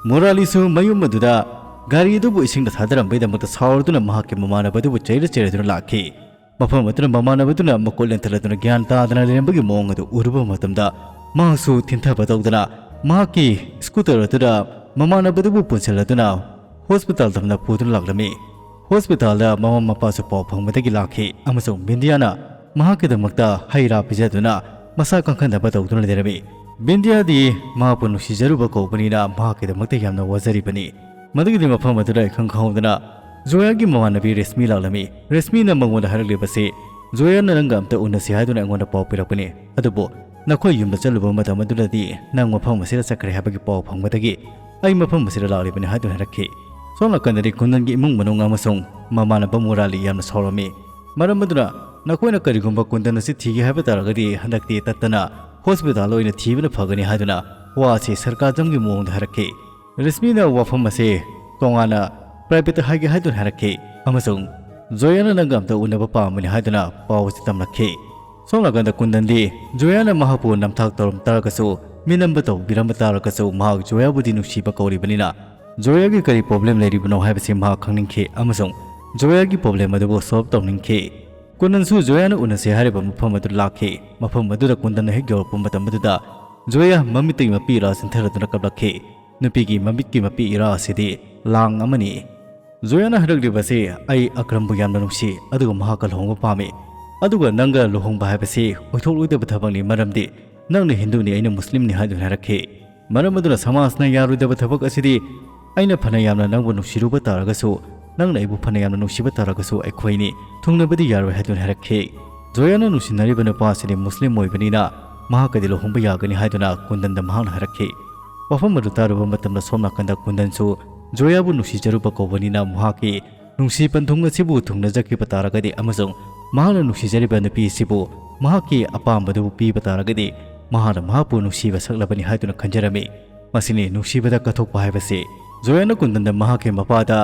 ꯃꯨꯔꯥꯂꯤꯁꯨ ꯃꯌꯨꯝ ꯑꯗꯨꯗ ꯒꯥꯔꯤ ꯑꯗꯨꯕꯨ ꯏꯁꯤꯡꯗ ꯊꯥꯗꯔꯝꯕꯒꯤꯗꯃꯛꯇ ꯁꯥꯎꯔꯗꯨꯅ ꯃꯍꯥꯛꯀꯤ ꯃꯃꯥꯟꯅꯕ ꯑꯗꯨꯕꯨ ꯆꯩꯔ ꯆꯩꯔꯗꯨꯅ ꯂꯥꯛꯈꯤ꯫ ꯃꯐꯝ ꯑꯗꯨꯗ ꯃꯃꯥꯟꯅꯕꯗꯨꯅ ꯃꯈꯨꯠ ꯂꯦꯟꯊꯠꯂꯗꯨꯅ ꯒ꯭ꯌꯥꯟ ꯇꯥꯗꯅ ꯂꯩꯔꯝꯕꯒꯤ ꯃꯑꯣꯡ ꯑꯗꯨ ꯎꯔꯨꯕ ꯃꯇꯝꯗ ꯃꯍꯥꯛꯁꯨ ꯊꯤꯟꯊꯕ ꯇꯧꯗꯅ ꯃꯍꯥꯛꯀꯤ scooter ꯑꯗꯨꯗ ꯃꯃꯥꯟꯅꯕ ꯑꯗꯨꯕꯨ ꯄꯨꯟꯁꯤꯜꯂꯗꯨꯅ hospital ꯗ ꯄꯨꯗꯨꯅ ꯂꯥꯛꯂꯝꯃꯤ꯫ Hospital ꯗ ꯃꯃꯥ ꯃꯄꯥꯁꯨ ꯄꯥꯎ ꯐꯪꯕꯗꯒꯤ ꯂꯥꯛꯈꯤ ꯑꯃꯁꯨꯡ ꯕꯤꯟꯗꯤꯌꯥꯅ ꯃꯍꯥꯛꯀꯤꯗꯃꯛꯇ ꯍꯩ ꯔꯥ ꯄꯤꯖꯗꯨꯅ ꯃꯁꯥ ꯀꯟꯈꯠꯅꯕ ꯇꯧꯗꯨꯅ ꯂꯩꯔꯝꯃꯤ꯫ ꯕꯤꯟꯗꯤꯌꯥꯗꯤ ꯃꯍꯥꯛꯄꯨ ꯅꯨꯡꯁꯤꯖꯔꯨꯕ ꯀꯧꯕꯅꯤꯅ ꯃꯍꯥꯛꯀꯤꯗꯃꯛꯇ ꯌꯥꯝꯅ ꯋꯥꯖꯔꯤꯕꯅꯤ꯫ ꯃꯗꯨꯒꯤꯗꯤ ꯃꯐꯝ ꯑꯗꯨꯗ ꯏꯈꯪ ꯈꯪꯍꯧꯗꯅ ꯖꯣꯌꯥꯒꯤ ꯃꯃꯥꯟꯅꯕꯤ ꯔꯦꯁꯃꯤ ꯂꯥꯛꯂꯝꯃꯤ꯫ ꯔꯦꯁꯃꯤꯅ ꯃꯉꯣꯟꯗ ꯍꯥꯏꯔꯛꯂꯤꯕꯁꯤ, "ꯖꯣꯌꯥꯅ ꯅꯪꯒ ꯑꯝꯇ ꯎꯅꯁꯤ ꯍꯥꯏꯗꯨꯅ ꯑꯩꯉꯣꯟꯗ ꯄꯥꯎ ꯄꯤꯔꯛꯄꯅꯤ, ꯑꯗꯨꯕꯨ ꯅꯈꯣꯏ ꯌꯨꯝꯗ ꯆꯠꯂꯨꯕ ꯃꯇꯝ ꯑꯗꯨꯗꯗꯤ ꯅꯪ ꯃꯐꯝ ꯑꯁꯤꯗ ꯆꯠꯈ꯭ꯔꯦ ꯍꯥꯏꯕꯒꯤ ꯄꯥꯎ ꯐꯪꯕꯗꯒꯤ ꯑꯩ ꯃꯐꯝ ꯑꯁꯤꯗ ꯂꯥꯛꯂꯤꯕꯅꯤ" ꯍꯥꯏꯗꯨꯅ ꯍꯥꯏꯔꯛꯈꯤ꯫ ꯁꯣꯝ ꯅꯥꯀꯟꯗꯗꯤ ꯀꯨꯟꯗꯟꯒꯤ ꯏꯃꯨꯡ ꯃꯅꯨꯡ ꯑꯃꯁꯨꯡ ꯃꯃꯥꯟꯅꯕ ꯃꯨꯔꯥꯂꯤ ꯌꯥꯝꯅ ꯁꯥꯎꯔꯝꯃꯤ꯫ ꯃꯔꯝ ꯑꯗꯨꯅ ꯅꯈꯣꯏꯅ ꯀꯔꯤꯒꯨꯝꯕ ꯀꯨꯟꯗꯟ ꯑꯁꯤ ꯊꯤꯒꯦ ꯍꯥꯏꯕ ꯇꯥꯔꯒꯗꯤ ꯍꯟꯗꯛꯇꯤ ꯇꯠꯇꯅ hospital ꯑꯣꯏꯅ ꯊꯤꯕꯅ ꯐꯒꯅꯤ ꯍꯥꯏꯗꯨꯅ ꯋꯥ ꯑꯁꯤ sarcasm ꯒꯤ ꯃꯑꯣꯡꯗ ꯍꯥꯏꯔꯛꯈꯤ꯫ ꯔꯦꯁꯃꯤꯅ ꯋꯥꯐꯝ ꯑꯁꯤ ꯇꯣꯉꯥꯟꯅ private ꯇ ꯍꯥꯏꯒꯦ ꯍꯥꯏꯗꯨꯅ ꯍꯥꯏꯔꯛꯈꯤ ꯑꯃꯁꯨꯡ ꯖꯣꯌꯥꯅ ꯅꯪꯒ ꯑꯝꯇ ꯎꯅꯕ ꯄꯥꯝꯕꯅꯤ ꯍꯥꯏꯗꯨꯅ ꯄꯥꯎ ꯑꯁꯤ ꯇꯝꯂꯛꯈꯤ꯫ ꯁꯣꯝ ꯅꯥꯀꯟꯗ ꯀꯨꯟꯗꯟꯗꯤ ꯖꯣꯌꯥꯅ ꯃꯍꯥꯛꯄꯨ ꯅꯝꯊꯥꯛ ꯇꯧꯔꯝ ꯇꯥꯔꯒꯁꯨ, ꯃꯤꯅꯝꯕ ꯇꯧꯕꯤꯔꯝꯕ ꯇꯥꯔꯒꯁꯨ, ꯃꯍꯥꯛ ꯖꯣꯌꯥꯕꯨꯗꯤ ꯅꯨꯡꯁꯤꯕ ꯀꯧꯔꯤꯕꯅꯤꯅ ꯖꯣꯌꯥꯒꯤ ꯀꯔꯤ problem ꯂꯩꯔꯤꯕꯅꯣ ꯍꯥꯏꯕꯁꯤ ꯃꯍꯥꯛ ꯈꯪꯅꯤꯡꯈꯤ ꯑꯃꯁꯨꯡ ꯖꯣꯌꯥꯒꯤ problem ꯑꯗꯨꯕꯨ solve ꯇꯧꯅꯤꯡꯈꯤ꯫ ꯀꯨꯟꯗꯟꯁꯨ ꯖꯣꯌꯥꯅ ꯎꯅꯁꯦ ꯍꯥꯏꯔꯤꯕ ꯃꯐꯝ ꯑꯗꯨ ꯂꯥꯛꯈꯤ꯫ ꯃꯐꯝ ꯑꯗꯨꯗ ꯀꯨꯟꯗꯟꯅ ꯍꯦꯛ ꯌꯧꯔꯛꯄ ꯃꯇꯝ ꯑꯗꯨꯗ ꯖꯣꯌꯥ ꯃꯃꯤꯠꯇꯒꯤ ꯃꯄꯤ ꯏꯔꯥ ꯆꯤꯟꯊꯔꯗꯨꯅ ꯀꯞꯂꯛꯈꯤ꯫ ꯅꯨꯄꯤꯒꯤ ꯃꯃꯤꯠꯀꯤ ꯃꯄꯤ ꯏꯔꯥ ꯑꯁꯤꯗꯤ ꯂꯥꯡ ꯑꯃꯅꯤ꯫ ꯖꯣꯌꯥꯅ ꯍꯥꯏꯔꯛꯂꯤꯕꯁꯤ, "ꯑꯩ ꯑꯀ꯭ꯔꯝꯕꯨ ꯌꯥꯝꯅ ꯅꯨꯡꯁꯤ, ꯑꯗꯨꯒ ꯃꯍꯥꯛꯀ ꯂꯨꯍꯣꯡꯕ ꯄꯥꯝꯃꯤ꯫ ꯑꯗꯨꯒ ꯅꯪꯒ ꯂꯨꯍꯣꯡꯕ ꯍꯥꯏꯕꯁꯤ ꯑꯣꯏꯊꯣꯛꯂꯣꯏꯗꯕ ꯊꯕꯛꯅꯤ, ꯃꯔꯝꯗꯤ ꯅꯪꯅ ꯍꯤꯟꯗꯨꯅꯤ, ꯑꯩꯅ ꯃꯨꯁꯂꯤꯝꯅꯤ" ꯍꯥꯏꯗꯨꯅ ꯍꯥꯏꯔꯛꯈꯤ꯫ ꯃꯔꯝ ꯑꯗꯨꯅ ꯁꯃꯥꯖꯅ ꯌꯥꯔꯣꯏꯗꯕ ꯊꯕꯛ ꯑꯁꯤꯗꯤ ꯑꯩꯅ ꯐꯅ ꯌꯥꯝꯅ ꯅꯪꯕꯨ ꯅꯨꯡꯁꯤꯔꯨꯕ ꯇꯥꯔꯒꯁꯨ, ꯅꯪꯅ ꯑꯩꯕꯨ ꯐꯅ ꯌꯥꯝꯅ ꯅꯨꯡꯁꯤꯕ ꯇꯥꯔꯒꯁꯨ ꯑꯩꯈꯣꯏꯅꯤ ꯊꯨꯡꯅꯕꯗꯤ ꯌꯥꯔꯣꯏ ꯍꯥꯏꯗꯨꯅ ꯍꯥꯏꯔꯛꯈꯤ꯫ ꯖꯣꯌꯥꯅ ꯅꯨꯡꯁꯤꯅꯔꯤꯕ ꯅꯨꯄꯥ ꯑꯁꯤꯗꯤ ꯃꯨꯁꯂꯤꯝ ꯑꯣꯏꯕꯅꯤꯅ ꯃꯍꯥꯛꯀꯗꯤ ꯂꯨꯍꯣꯡꯕ ꯌꯥꯒꯅꯤ ꯍꯥꯏꯗꯨꯅ ꯀꯨꯟꯗꯟꯗ ꯃꯍꯥꯛꯅ ꯍꯥꯏꯔꯛꯈꯤ꯫ ꯋꯥꯐꯝ ꯑꯗꯨ ꯇꯥꯔꯨꯕ ꯃꯇꯝꯗ ꯁꯣꯝ ꯅꯥꯀꯟꯗ ꯀꯨꯟꯗꯟꯁꯨ ꯖꯣꯌꯥꯕꯨ ꯅꯨꯡꯁꯤꯖꯔꯨꯕ ꯀꯧꯕꯅꯤꯅ ꯃꯍꯥꯛꯀꯤ ꯅꯨꯡꯁꯤ ꯄꯟꯊꯨꯡ ꯑꯁꯤꯕꯨ ꯊꯨꯡꯅꯖꯈꯤꯕ ꯇꯥꯔꯒꯗꯤ ꯑꯃꯁꯨꯡ ꯃꯍꯥꯛꯅ ꯅꯨꯡꯁꯤꯖꯔꯤꯕ ꯅꯨꯄꯤ ꯑꯁꯤꯕꯨ ꯃꯍꯥꯛꯀꯤ ꯑꯄꯥꯝꯕꯗꯨꯕꯨ ꯄꯤꯕ ꯇꯥꯔꯒꯗꯤ ꯃꯍꯥꯛꯅ ꯃꯍꯥꯛꯄꯨ ꯅꯨꯡꯁꯤꯕ ꯁꯛꯂꯕꯅꯤ ꯍꯥꯏꯗꯨꯅ ꯈꯟꯖꯔꯝꯃꯤ꯫ ꯃꯁꯤꯅꯤ ꯅꯨꯡꯁꯤꯕꯗ ꯀꯠꯊꯣꯛꯄ ꯍꯥꯏꯕꯁꯤ꯫ ꯖꯣꯌꯥꯅ ꯀꯨꯟꯗꯟꯗ ꯃꯍꯥꯛꯀꯤ ꯃꯄꯥꯗ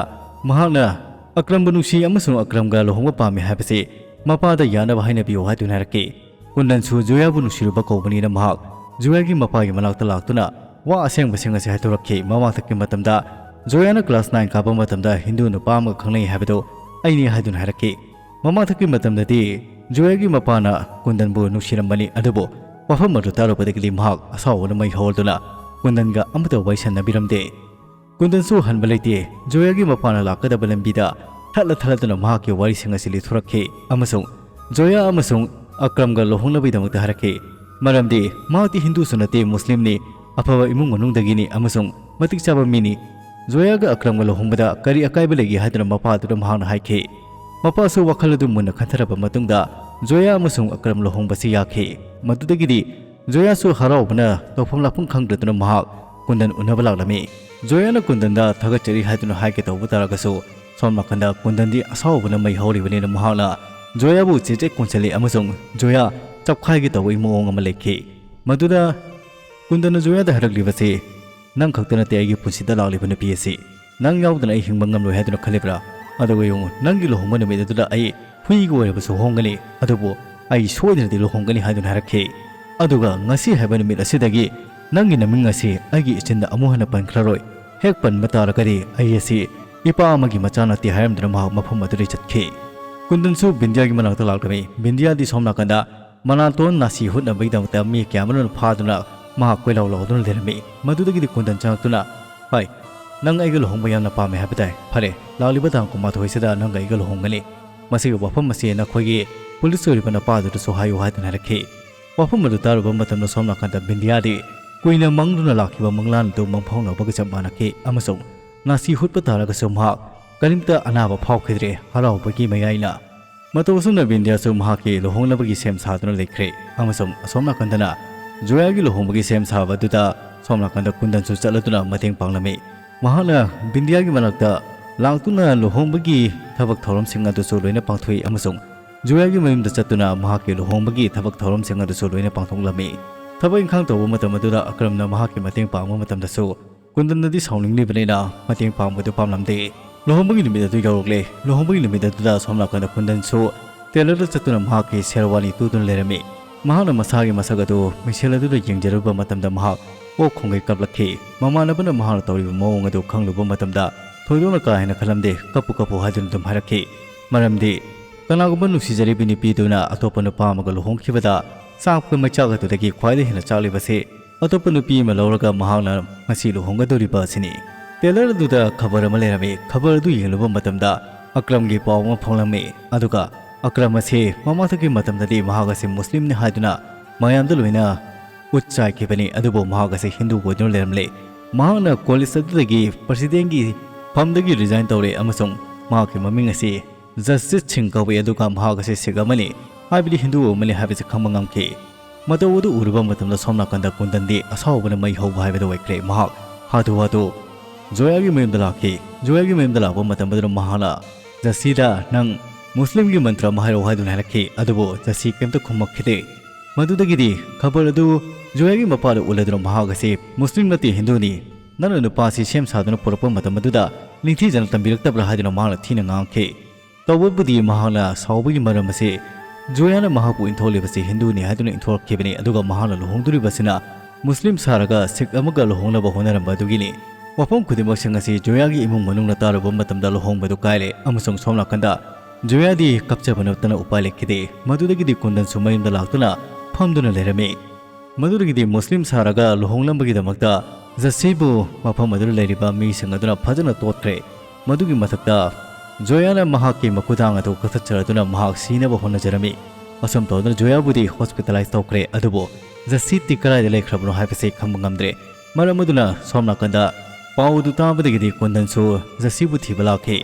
ꯃꯍꯥꯛꯅ ꯑꯀ꯭ꯔꯝꯕꯨ ꯅꯨꯡꯁꯤ ꯑꯃꯁꯨꯡ ꯑꯀ꯭ꯔꯝꯒ ꯂꯨꯍꯣꯡꯕ ꯄꯥꯝꯃꯤ ꯍꯥꯏꯕꯁꯤ ꯃꯄꯥꯗ ꯌꯥꯅꯕ ꯍꯥꯏꯅꯕꯤꯌꯨ ꯍꯥꯏꯗꯨꯅ ꯍꯥꯏꯔꯛꯈꯤ꯫ ꯀꯨꯟꯗꯟꯁꯨ ꯖꯣꯌꯥꯕꯨ ꯅꯨꯡꯁꯤꯔꯨꯕ ꯀꯧꯕꯅꯤꯅ ꯃꯍꯥꯛ ꯖꯣꯌꯥꯒꯤ ꯃꯄꯥꯒꯤ ꯃꯅꯥꯛꯇ ꯂꯥꯛꯇꯨꯅ ꯋꯥ ꯑꯁꯦꯡꯕꯁꯤꯡ ꯑꯁꯤ ꯍꯥꯏꯗꯣꯔꯛꯈꯤ꯫ ꯃꯃꯥꯡꯊꯛꯀꯤ ꯃꯇꯝꯗ ꯖꯣꯌꯥꯅ class nine ꯀꯥꯕ ꯃꯇꯝꯗ ꯍꯤꯟꯗꯨ ꯅꯨꯄꯥ ꯑꯃꯒ ꯈꯪꯅꯩ ꯍꯥꯏꯕꯗꯨ ꯑꯩꯅꯤ ꯍꯥꯏꯗꯨꯅ ꯍꯥꯏꯔꯛꯈꯤ꯫ ꯃꯃꯥꯡꯊꯛꯀꯤ ꯃꯇꯝꯗꯗꯤ ꯖꯣꯌꯥꯒꯤ ꯃꯄꯥꯅ ꯀꯨꯟꯗꯟꯕꯨ ꯅꯨꯡꯁꯤꯔꯝꯕꯅꯤ, ꯑꯗꯨꯕꯨ ꯋꯥꯐꯝ ꯑꯗꯨ ꯇꯥꯔꯨꯕꯗꯒꯤꯗꯤ ꯃꯍꯥꯛ ꯑꯁꯥꯎꯕꯅ ꯃꯩ ꯍꯧꯍꯟꯗꯨꯅ ꯀꯨꯟꯗꯟꯒ ꯑꯃꯠꯇ ꯋꯥꯔꯤ ꯁꯥꯟꯅꯕꯤꯔꯝꯗꯦ꯫ ꯀꯨꯟꯗꯟꯁꯨ ꯍꯟꯕ ꯂꯩꯇꯦ꯫ ꯖꯣꯌꯥꯒꯤ ꯃꯄꯥꯅ ꯂꯥꯛꯀꯗꯕ ꯂꯝꯕꯤꯗ ꯊꯠꯂ ꯊꯠꯂꯗꯨꯅ ꯃꯍꯥꯛꯀꯤ ꯋꯥꯔꯤꯁꯤꯡ ꯑꯁꯤ ꯂꯤꯊꯣꯔꯛꯈꯤ ꯑꯃꯁꯨꯡ ꯖꯣꯌꯥ ꯑꯃꯁꯨꯡ ꯑꯀ꯭ꯔꯝꯒ ꯂꯨꯍꯣꯡꯅꯕꯒꯤꯗꯃꯛꯇ ꯍꯥꯏꯔꯛꯈꯤ꯫ ꯃꯔꯝꯗꯤ ꯃꯍꯥꯛꯇꯤ ꯍꯤꯟꯗꯨꯁꯨ ꯅꯠꯇꯦ, ꯃꯨꯁꯂꯤꯝꯅꯤ, ꯑꯐꯕ ꯏꯃꯨꯡ ꯃꯅꯨꯡꯗꯒꯤꯅꯤ ꯑꯃꯁꯨꯡ ꯃꯇꯤꯛ ꯆꯥꯕ ꯃꯤꯅꯤ꯫ ꯖꯣꯌꯥꯒ ꯑꯀ꯭ꯔꯝꯒ ꯂꯨꯍꯣꯡꯕꯗ ꯀꯔꯤ ꯑꯀꯥꯏꯕ ꯂꯩꯒꯦ ꯍꯥꯏꯗꯨꯅ ꯃꯄꯥꯗꯨꯗ ꯃꯍꯥꯛꯅ ꯍꯥꯏꯈꯤ꯫ ꯃꯄꯥꯁꯨ ꯋꯥꯈꯜ ꯑꯗꯨ ꯃꯨꯟꯅ ꯈꯟꯊꯔꯕ ꯃꯇꯨꯡꯗ ꯖꯣꯌꯥ ꯑꯃꯁꯨꯡ ꯑꯀ꯭ꯔꯝ ꯂꯨꯍꯣꯡꯕꯁꯤ ꯌꯥꯈꯤ꯫ ꯃꯗꯨꯗꯒꯤꯗꯤ ꯖꯣꯌꯥꯁꯨ ꯍꯔꯥꯎꯕꯅ ꯇꯧꯐꯝ ꯂꯥꯛꯐꯝ ꯈꯪꯗ꯭ꯔꯗꯨꯅ ꯃꯍꯥꯛ ꯀꯨꯟꯗꯟ ꯎꯅꯕ ꯂꯥꯛꯂꯝꯃꯤ꯫ ꯖꯣꯌꯥꯅ ꯀꯨꯟꯗꯟꯗ ꯊꯥꯒꯠꯆꯔꯤ ꯍꯥꯏꯗꯨꯅ ꯍꯥꯏꯒꯦ ꯇꯧꯕ ꯇꯥꯔꯒꯁꯨ, ꯁꯣꯝ ꯅꯥꯀꯟꯗ ꯀꯨꯟꯗꯟꯗꯤ ꯑꯁꯥꯎꯕꯅ ꯃꯩ ꯍꯧꯔꯤꯕꯅꯤꯅ ꯃꯍꯥꯛꯅ ꯖꯣꯌꯥꯕꯨ ꯆꯦꯠ ꯆꯦꯠ ꯀꯣꯟꯁꯤꯜꯂꯤ ꯑꯃꯁꯨꯡ ꯖꯣꯌꯥ ꯆꯞꯈꯥꯏꯒꯦ ꯇꯧꯕꯒꯤ ꯃꯑꯣꯡ ꯑꯃ ꯂꯩꯈꯤ꯫ ꯃꯗꯨꯗ ꯀꯨꯟꯗꯟꯅ ꯖꯣꯌꯥꯗ ꯍꯥꯏꯔꯛꯂꯤꯕꯁꯤ, "ꯅꯪ ꯈꯛꯇ ꯅꯠꯇꯦ ꯑꯩꯒꯤ ꯄꯨꯟꯁꯤꯗ ꯂꯥꯛꯂꯤꯕ ꯅꯨꯄꯤ ꯑꯁꯤ꯫ ꯅꯪ ꯌꯥꯎꯗꯅ ꯑꯩ ꯍꯤꯡꯕ ꯉꯝꯂꯣꯏ ꯍꯥꯏꯗꯨꯅ ꯈꯜꯂꯤꯕ꯭ꯔꯥ? ꯑꯗꯨꯒ ꯌꯦꯡꯉꯨ, ꯅꯪꯒꯤ ꯂꯨꯍꯣꯡꯕ ꯅꯨꯃꯤꯠ ꯑꯗꯨꯗ ꯑꯩ ꯍꯨꯏꯒ ꯑꯣꯏꯔꯕꯁꯨ ꯍꯣꯡꯒꯅꯤ, ꯑꯗꯨꯕꯨ ꯑꯩ ꯁꯣꯏꯗꯅꯗꯤ ꯂꯨꯍꯣꯡꯒꯅꯤ" ꯍꯥꯏꯗꯨꯅ ꯍꯥꯏꯔꯛꯈꯤ꯫ ꯑꯗꯨꯒ ꯉꯁꯤ ꯍꯥꯏꯕ ꯅꯨꯃꯤꯠ ꯑꯁꯤꯗꯒꯤ ꯅꯪꯒꯤ ꯅꯃꯤꯡ ꯑꯁꯤ ꯑꯩꯒꯤ ꯏꯆꯤꯟꯗ ꯑꯃꯨꯛ ꯍꯟꯅ ꯄꯟꯈ꯭ꯔꯔꯣꯏ꯫ ꯍꯦꯛ ꯄꯟꯕ ꯇꯥꯔꯒꯗꯤ ꯑꯩ ꯑꯁꯤ ꯏꯄꯥ ꯑꯃꯒꯤ ꯃꯆꯥ ꯅꯠꯇꯦ ꯍꯥꯏꯔꯝꯗꯨꯅ ꯃꯍꯥꯛ ꯃꯐꯝ ꯑꯗꯨꯗꯒꯤ ꯆꯠꯈꯤ꯫ ꯀꯨꯟꯗꯟꯁꯨ ꯕꯤꯟꯗꯤꯌꯥꯒꯤ ꯃꯅꯥꯛꯇ ꯂꯥꯛꯂꯝꯃꯤ꯫ ꯕꯤꯟꯗꯤꯌꯥꯗꯤ ꯁꯣꯝ ꯅꯥꯀꯟꯗ ꯃꯅꯥꯇꯣꯟ ꯅꯥꯁꯤ ꯍꯨꯠꯅꯕꯒꯤꯗꯃꯛꯇ ꯃꯤ ꯀꯌꯥ ꯑꯃꯔꯣꯝ ꯐꯥꯗꯨꯅ ꯃꯍꯥꯛ ꯀꯣꯏꯂꯥꯎ ꯂꯥꯎꯗꯨꯅ ꯂꯩꯔꯝꯃꯤ꯫ ꯃꯗꯨꯗꯒꯤꯗꯤ ꯀꯨꯟꯗꯟ ꯆꯪꯂꯛꯇꯨꯅ, "ꯍꯣꯏ, ꯅꯪ ꯑꯩꯒ ꯂꯨꯍꯣꯡꯕ ꯌꯥꯝꯅ ꯄꯥꯝꯃꯦ ꯍꯥꯏꯕ ꯇꯥꯏ꯫ ꯐꯔꯦ, ꯂꯥꯛꯂꯤꯕ ꯇꯥꯡ ꯀꯨꯟꯃꯥꯊꯣꯏꯁꯤꯗ ꯅꯪꯒ ꯑꯩꯒ ꯂꯨꯍꯣꯡꯒꯅꯤ꯫ ꯃꯁꯤꯒꯤ ꯋꯥꯐꯝ ꯑꯁꯤ ꯅꯈꯣꯏꯒꯤ ꯄꯨꯂꯤꯁ ꯑꯣꯏꯔꯤꯕ ꯅꯄꯥꯗꯨꯗꯁꯨ ꯍꯥꯏꯌꯨ" ꯍꯥꯏꯗꯨꯅ ꯍꯥꯏꯔꯛꯈꯤ꯫ ꯋꯥꯐꯝ ꯑꯗꯨ ꯇꯥꯔꯨꯕ ꯃꯇꯝꯗ ꯁꯣꯝ ꯅꯥꯀꯟꯗ ꯕꯤꯟꯗꯤꯌꯥꯗꯤ ꯀꯨꯏꯅ ꯃꯪꯗꯨꯅ ꯂꯥꯛꯈꯤꯕ ꯃꯪꯂꯥꯟ ꯑꯗꯨ ꯃꯪꯐꯥꯎꯅꯕꯒ ꯆꯞ ꯃꯥꯟꯅꯈꯤ ꯑꯃꯁꯨꯡ ꯅꯥꯁꯤ ꯍꯨꯠꯄ ꯇꯥꯔꯒꯁꯨ ꯃꯍꯥꯛ ꯀꯔꯤꯝꯇ ꯑꯅꯥꯕ ꯐꯥꯎꯈꯤꯗ꯭ꯔꯦ꯫ ꯍꯔꯥꯎꯕꯒꯤ ꯃꯌꯥꯏꯅ ꯃꯇꯧ ꯑꯁꯨꯝꯅ ꯕꯤꯟꯗꯤꯌꯥꯁꯨ ꯃꯍꯥꯛꯀꯤ ꯂꯨꯍꯣꯡꯅꯕꯒꯤ ꯁꯦꯝ ꯁꯥꯗꯨꯅ ꯂꯩꯈ꯭ꯔꯦ ꯑꯃꯁꯨꯡ ꯑꯁꯣꯝ ꯅꯥꯀꯟꯗꯅ ꯖꯣꯌꯥꯒꯤ ꯂꯨꯍꯣꯡꯕꯒꯤ ꯁꯦꯝ ꯁꯥꯕ ꯑꯗꯨꯗ ꯁꯣꯝ ꯅꯥꯀꯟꯗ ꯀꯨꯟꯗꯟꯁꯨ ꯆꯠꯂꯗꯨꯅ ꯃꯇꯦꯡ ꯄꯥꯡꯂꯝꯃꯤ꯫ ꯃꯍꯥꯛꯅ ꯕꯤꯟꯗꯤꯌꯥꯒꯤ ꯃꯅꯥꯛꯇ ꯂꯥꯛꯇꯨꯅ ꯂꯨꯍꯣꯡꯕꯒꯤ ꯊꯕꯛ ꯊꯧꯔꯝꯁꯤꯡ ꯑꯗꯨꯁꯨ ꯂꯣꯏꯅ ꯄꯥꯡꯊꯣꯛꯏ ꯑꯃꯁꯨꯡ ꯖꯣꯌꯥꯒꯤ ꯃꯌꯨꯝꯗ ꯆꯠꯇꯨꯅ ꯃꯍꯥꯛꯀꯤ ꯂꯨꯍꯣꯡꯕꯒꯤ ꯊꯕꯛ ꯊꯧꯔꯝꯁꯤꯡ ꯑꯗꯨꯁꯨ ꯂꯣꯏꯅ ꯄꯥꯡꯊꯣꯛꯂꯝꯃꯤ꯫ ꯊꯕꯛ ꯏꯪꯈꯥꯡ ꯇꯧꯕ ꯃꯇꯝ ꯑꯗꯨꯗ ꯑꯀ꯭ꯔꯝꯅ ꯃꯍꯥꯛꯀꯤ ꯃꯇꯦꯡ ꯄꯥꯡꯕ ꯃꯇꯝꯗꯁꯨ ꯀꯨꯟꯗꯟꯅꯗꯤ ꯁꯥꯎꯅꯤꯡꯂꯤꯕꯅꯤꯅ ꯃꯇꯦꯡ ꯄꯥꯡꯕꯗꯨ ꯄꯥꯝꯂꯝꯗꯦ꯫ ꯂꯨꯍꯣꯡꯕꯒꯤ ꯅꯨꯃꯤꯠ ꯑꯗꯨ ꯌꯧꯔꯛꯂꯦ꯫ ꯂꯨꯍꯣꯡꯕꯒꯤ ꯅꯨꯃꯤꯠ ꯑꯗꯨꯗ ꯁꯣꯝ ꯅꯥꯀꯟꯗ ꯀꯨꯟꯗꯟꯁꯨ ꯇꯦꯂꯔꯗ ꯆꯠꯇꯨꯅ ꯃꯍꯥꯛꯀꯤ ꯁꯦꯔꯋꯥꯅꯤ ꯇꯨꯗꯨꯅ ꯂꯩꯔꯝꯃꯤ꯫ ꯃꯍꯥꯛꯅ ꯃꯁꯥꯒꯤ ꯃꯁꯛ ꯑꯗꯨ ꯃꯤꯡꯁꯦꯜ ꯑꯗꯨꯗ ꯌꯦꯡꯖꯔꯨꯕ ꯃꯇꯝꯗ ꯃꯍꯥꯛ ꯑꯣꯛ ꯈꯣꯡꯒꯩ ꯀꯞꯂꯛꯈꯤ꯫ ꯃꯃꯥꯟꯅꯕꯅ ꯃꯍꯥꯛꯅ ꯇꯧꯔꯤꯕ ꯃꯑꯣꯡ ꯑꯗꯨ ꯈꯪꯂꯨꯕ ꯃꯇꯝꯗ ꯊꯣꯏꯗꯣꯛꯅ ꯀꯥ ꯍꯦꯟꯅ ꯈꯜꯂꯝꯗꯦ, "ꯀꯞꯄꯨ ꯀꯞꯄꯨ" ꯍꯥꯏꯗꯨꯅ ꯑꯗꯨꯝ ꯍꯥꯏꯔꯛꯈꯤ꯫ ꯃꯔꯝꯗꯤ ꯀꯅꯥꯒꯨꯝꯕ ꯅꯨꯡꯁꯤꯖꯔꯤꯕꯤ ꯅꯨꯄꯤꯗꯨꯅ ꯑꯇꯣꯞꯄ ꯅꯨꯄꯥ ꯑꯃꯒ ꯂꯨꯍꯣꯡꯈꯤꯕꯗ ꯆꯥꯛꯄ ꯃꯩꯆꯥꯛ ꯑꯗꯨꯗꯒꯤ ꯈ꯭ꯋꯥꯏꯗꯒꯤ ꯍꯦꯟꯅ ꯆꯥꯛꯂꯤꯕꯁꯤ ꯑꯇꯣꯞꯄ ꯅꯨꯄꯤ ꯑꯃ ꯂꯧꯔꯒ ꯃꯍꯥꯛꯅ ꯉꯁꯤ ꯂꯨꯍꯣꯡꯒꯗꯧꯔꯤꯕ ꯑꯁꯤꯅꯤ꯫ ꯇꯦꯂꯔ ꯑꯗꯨꯗ ꯈꯕꯔ ꯑꯃ ꯂꯩꯔꯝꯃꯤ꯫ ꯈꯕꯔ ꯑꯗꯨ ꯌꯦꯡꯂꯨꯕ ꯃꯇꯝꯗ ꯑꯀ꯭ꯔꯝꯒꯤ ꯄꯥꯎ ꯑꯃ ꯐꯣꯡꯂꯝꯃꯤ꯫ ꯑꯗꯨꯒ ꯑꯀ꯭ꯔꯝ ꯑꯁꯤ ꯃꯃꯥꯡꯊꯛꯀꯤ ꯃꯇꯝꯗꯗꯤ ꯃꯍꯥꯛ ꯑꯁꯤ ꯃꯨꯁꯂꯤꯝꯅꯤ ꯍꯥꯏꯗꯨꯅ ꯃꯌꯥꯝꯗ ꯂꯣꯏꯅ ꯎꯠ ꯆꯥꯏꯈꯤꯕꯅꯤ, ꯑꯗꯨꯕꯨ ꯃꯍꯥꯛ ꯑꯁꯤ ꯍꯤꯟꯗꯨ ꯑꯣꯏꯗꯨꯅ ꯂꯩꯔꯝꯂꯦ꯫ ꯃꯍꯥꯛꯅ ꯀꯣꯂꯦꯖ ꯑꯗꯨꯗꯒꯤ ꯄ꯭ꯔꯁꯤꯗꯦꯟꯒꯤ ꯐꯝꯗꯒꯤ ꯔꯤꯖꯥꯏꯟ ꯇꯧꯔꯦ ꯑꯃꯁꯨꯡ ꯃꯍꯥꯛꯀꯤ ꯃꯃꯤꯡ ꯑꯁꯤ ꯖꯁꯖꯤꯠ ꯁꯤꯡ ꯀꯧꯏ, ꯑꯗꯨꯒ ꯃꯍꯥꯛ ꯑꯁꯤ ꯁꯤꯈ ꯑꯃꯅꯤ, ꯍꯥꯏꯕꯗꯤ ꯍꯤꯟꯗꯨ ꯑꯃꯅꯤ ꯍꯥꯏꯕꯁꯤ ꯈꯪꯕ ꯉꯝꯈꯤ꯫ ꯃꯇꯧ ꯑꯗꯨ ꯎꯔꯨꯕ ꯃꯇꯝꯗ ꯁꯣꯝ ꯅꯥꯀꯟꯗ ꯀꯨꯟꯗꯟꯗꯤ ꯑꯁꯥꯎꯕꯅ ꯃꯩ ꯍꯧꯕ ꯍꯥꯏꯕꯗꯨ ꯑꯣꯏꯈ꯭ꯔꯦ꯫ ꯃꯍꯥꯛ ꯍꯥꯊꯨ ꯍꯥꯊꯨ ꯖꯣꯌꯥꯒꯤ ꯃꯌꯨꯝꯗ ꯂꯥꯛꯈꯤ꯫ ꯖꯣꯌꯥꯒꯤ ꯃꯌꯨꯝꯗ ꯂꯥꯛꯄ ꯃꯇꯝ ꯑꯗꯨꯗ ꯃꯍꯥꯛꯅ ꯖꯁꯤꯗ, "ꯅꯪ ꯃꯨꯁꯂꯤꯝꯒꯤ ꯃꯟꯇ꯭ꯔ ꯑꯃ ꯍꯥꯏꯔꯛꯑꯣ" ꯍꯥꯏꯗꯨꯅ ꯍꯥꯏꯔꯛꯈꯤ꯫ ꯑꯗꯨꯕꯨ ꯖꯁꯤ ꯀꯩꯝꯇ ꯈꯨꯝꯃꯛꯈꯤꯗꯦ꯫ ꯃꯗꯨꯗꯒꯤꯗꯤ ꯈꯕꯔ ꯑꯗꯨ ꯖꯣꯌꯥꯒꯤ ꯃꯄꯥꯗ ꯎꯠꯂꯗꯨꯅ ꯃꯍꯥꯛ ꯑꯁꯤ ꯃꯨꯁꯂꯤꯝ ꯅꯠꯇꯦ, ꯍꯤꯟꯗꯨꯅꯤ, ꯅꯪꯅ ꯅꯨꯄꯥ ꯑꯁꯤ ꯁꯦꯝ ꯁꯥꯗꯨꯅ ꯄꯨꯔꯛꯄ ꯃꯇꯝ ꯑꯗꯨꯗ ꯅꯤꯡꯊꯤꯖꯅ ꯇꯝꯕꯤꯔꯛꯇꯕ꯭ꯔꯥ ꯍꯥꯏꯗꯨꯅ ꯃꯍꯥꯛꯅ ꯊꯤꯅ ꯉꯥꯡꯈꯤ꯫ ꯇꯧꯕꯕꯨꯗꯤ ꯃꯍꯥꯛꯅ ꯁꯥꯎꯕꯒꯤ ꯃꯔꯝ ꯑꯁꯤ ꯖꯣꯌꯥꯅ ꯃꯍꯥꯛꯄꯨ ꯏꯟꯊꯣꯛꯂꯤꯕꯁꯤ ꯍꯤꯟꯗꯨꯅꯤ ꯍꯥꯏꯗꯨꯅ ꯏꯟꯊꯣꯔꯛꯈꯤꯕꯅꯤ, ꯑꯗꯨꯒ ꯃꯍꯥꯛꯅ ꯂꯨꯍꯣꯡꯗꯣꯔꯤꯕꯁꯤꯅ ꯃꯨꯁꯂꯤꯝ ꯁꯥꯔꯒ ꯁꯤꯈ ꯑꯃꯒ ꯂꯨꯍꯣꯡꯅꯕ ꯍꯣꯠꯅꯔꯝꯕ ꯑꯗꯨꯒꯤꯅꯤ꯫ ꯋꯥꯐꯝ ꯈꯨꯗꯤꯡꯃꯛꯁꯤꯡ ꯑꯁꯤ ꯖꯣꯌꯥꯒꯤ ꯏꯃꯨꯡ ꯃꯅꯨꯡꯅ ꯇꯥꯔꯨꯕ ꯃꯇꯝꯗ ꯂꯨꯍꯣꯡꯕꯗꯨ ꯀꯥꯏꯔꯦ, ꯑꯃꯁꯨꯡ ꯁꯣꯝ ꯅꯥꯀꯟꯗ ꯖꯣꯌꯥꯗꯤ ꯀꯞꯆꯕ ꯅꯠꯇꯅ ꯎꯄꯥꯏ ꯂꯩꯈꯤꯗꯦ꯫ ꯃꯗꯨꯗꯒꯤꯗꯤ ꯀꯨꯟꯗꯟꯁꯨ ꯃꯌꯨꯝꯗ ꯂꯥꯛꯇꯨꯅ ꯐꯝꯗꯨꯅ ꯂꯩꯔꯝꯃꯤ꯫ ꯃꯗꯨꯗꯒꯤꯗꯤ ꯃꯨꯁꯂꯤꯝ ꯁꯥꯔꯒ ꯂꯨꯍꯣꯡꯂꯝꯕꯒꯤꯗꯃꯛꯇ ꯖꯁꯤꯕꯨ ꯃꯐꯝ ꯑꯗꯨꯗ ꯂꯩꯔꯤꯕ ꯃꯤꯁꯤꯡ ꯑꯗꯨꯅ ꯐꯖꯅ ꯇꯣꯠꯈ꯭ꯔꯦ꯫ ꯃꯗꯨꯒꯤ ꯃꯊꯛꯇ ꯖꯣꯌꯥꯅ ꯃꯍꯥꯛꯀꯤ ꯃꯈꯨꯗꯥꯡ ꯑꯗꯨ ꯀꯛꯊꯠꯆꯔꯗꯨꯅ ꯃꯍꯥꯛ ꯁꯤꯅꯕ ꯍꯣꯠꯅꯖꯔꯝꯃꯤ꯫ ꯑꯁꯨꯝ ꯇꯧꯗꯨꯅ ꯖꯣꯌꯥꯕꯨꯗꯤ ꯍꯣꯁꯄꯤꯇꯥꯂꯥꯏꯖ ꯇꯧꯈ꯭ꯔꯦ, ꯑꯗꯨꯕꯨ ꯖꯁꯤꯗꯤ ꯀꯗꯥꯏꯗ ꯂꯩꯈ꯭ꯔꯕꯅꯣ ꯍꯥꯏꯕꯁꯤ ꯈꯪꯕ ꯉꯝꯗ꯭ꯔꯦ꯫ ꯃꯔꯝ ꯑꯗꯨꯅ ꯁꯣꯝ ꯅꯥꯀꯟꯗ ꯄꯥꯎ ꯑꯗꯨ ꯇꯥꯕꯗꯒꯤꯗꯤ ꯀꯨꯟꯗꯟꯁꯨ ꯖꯁꯤꯕꯨ ꯊꯤꯕ ꯂꯥꯛꯈꯤ꯫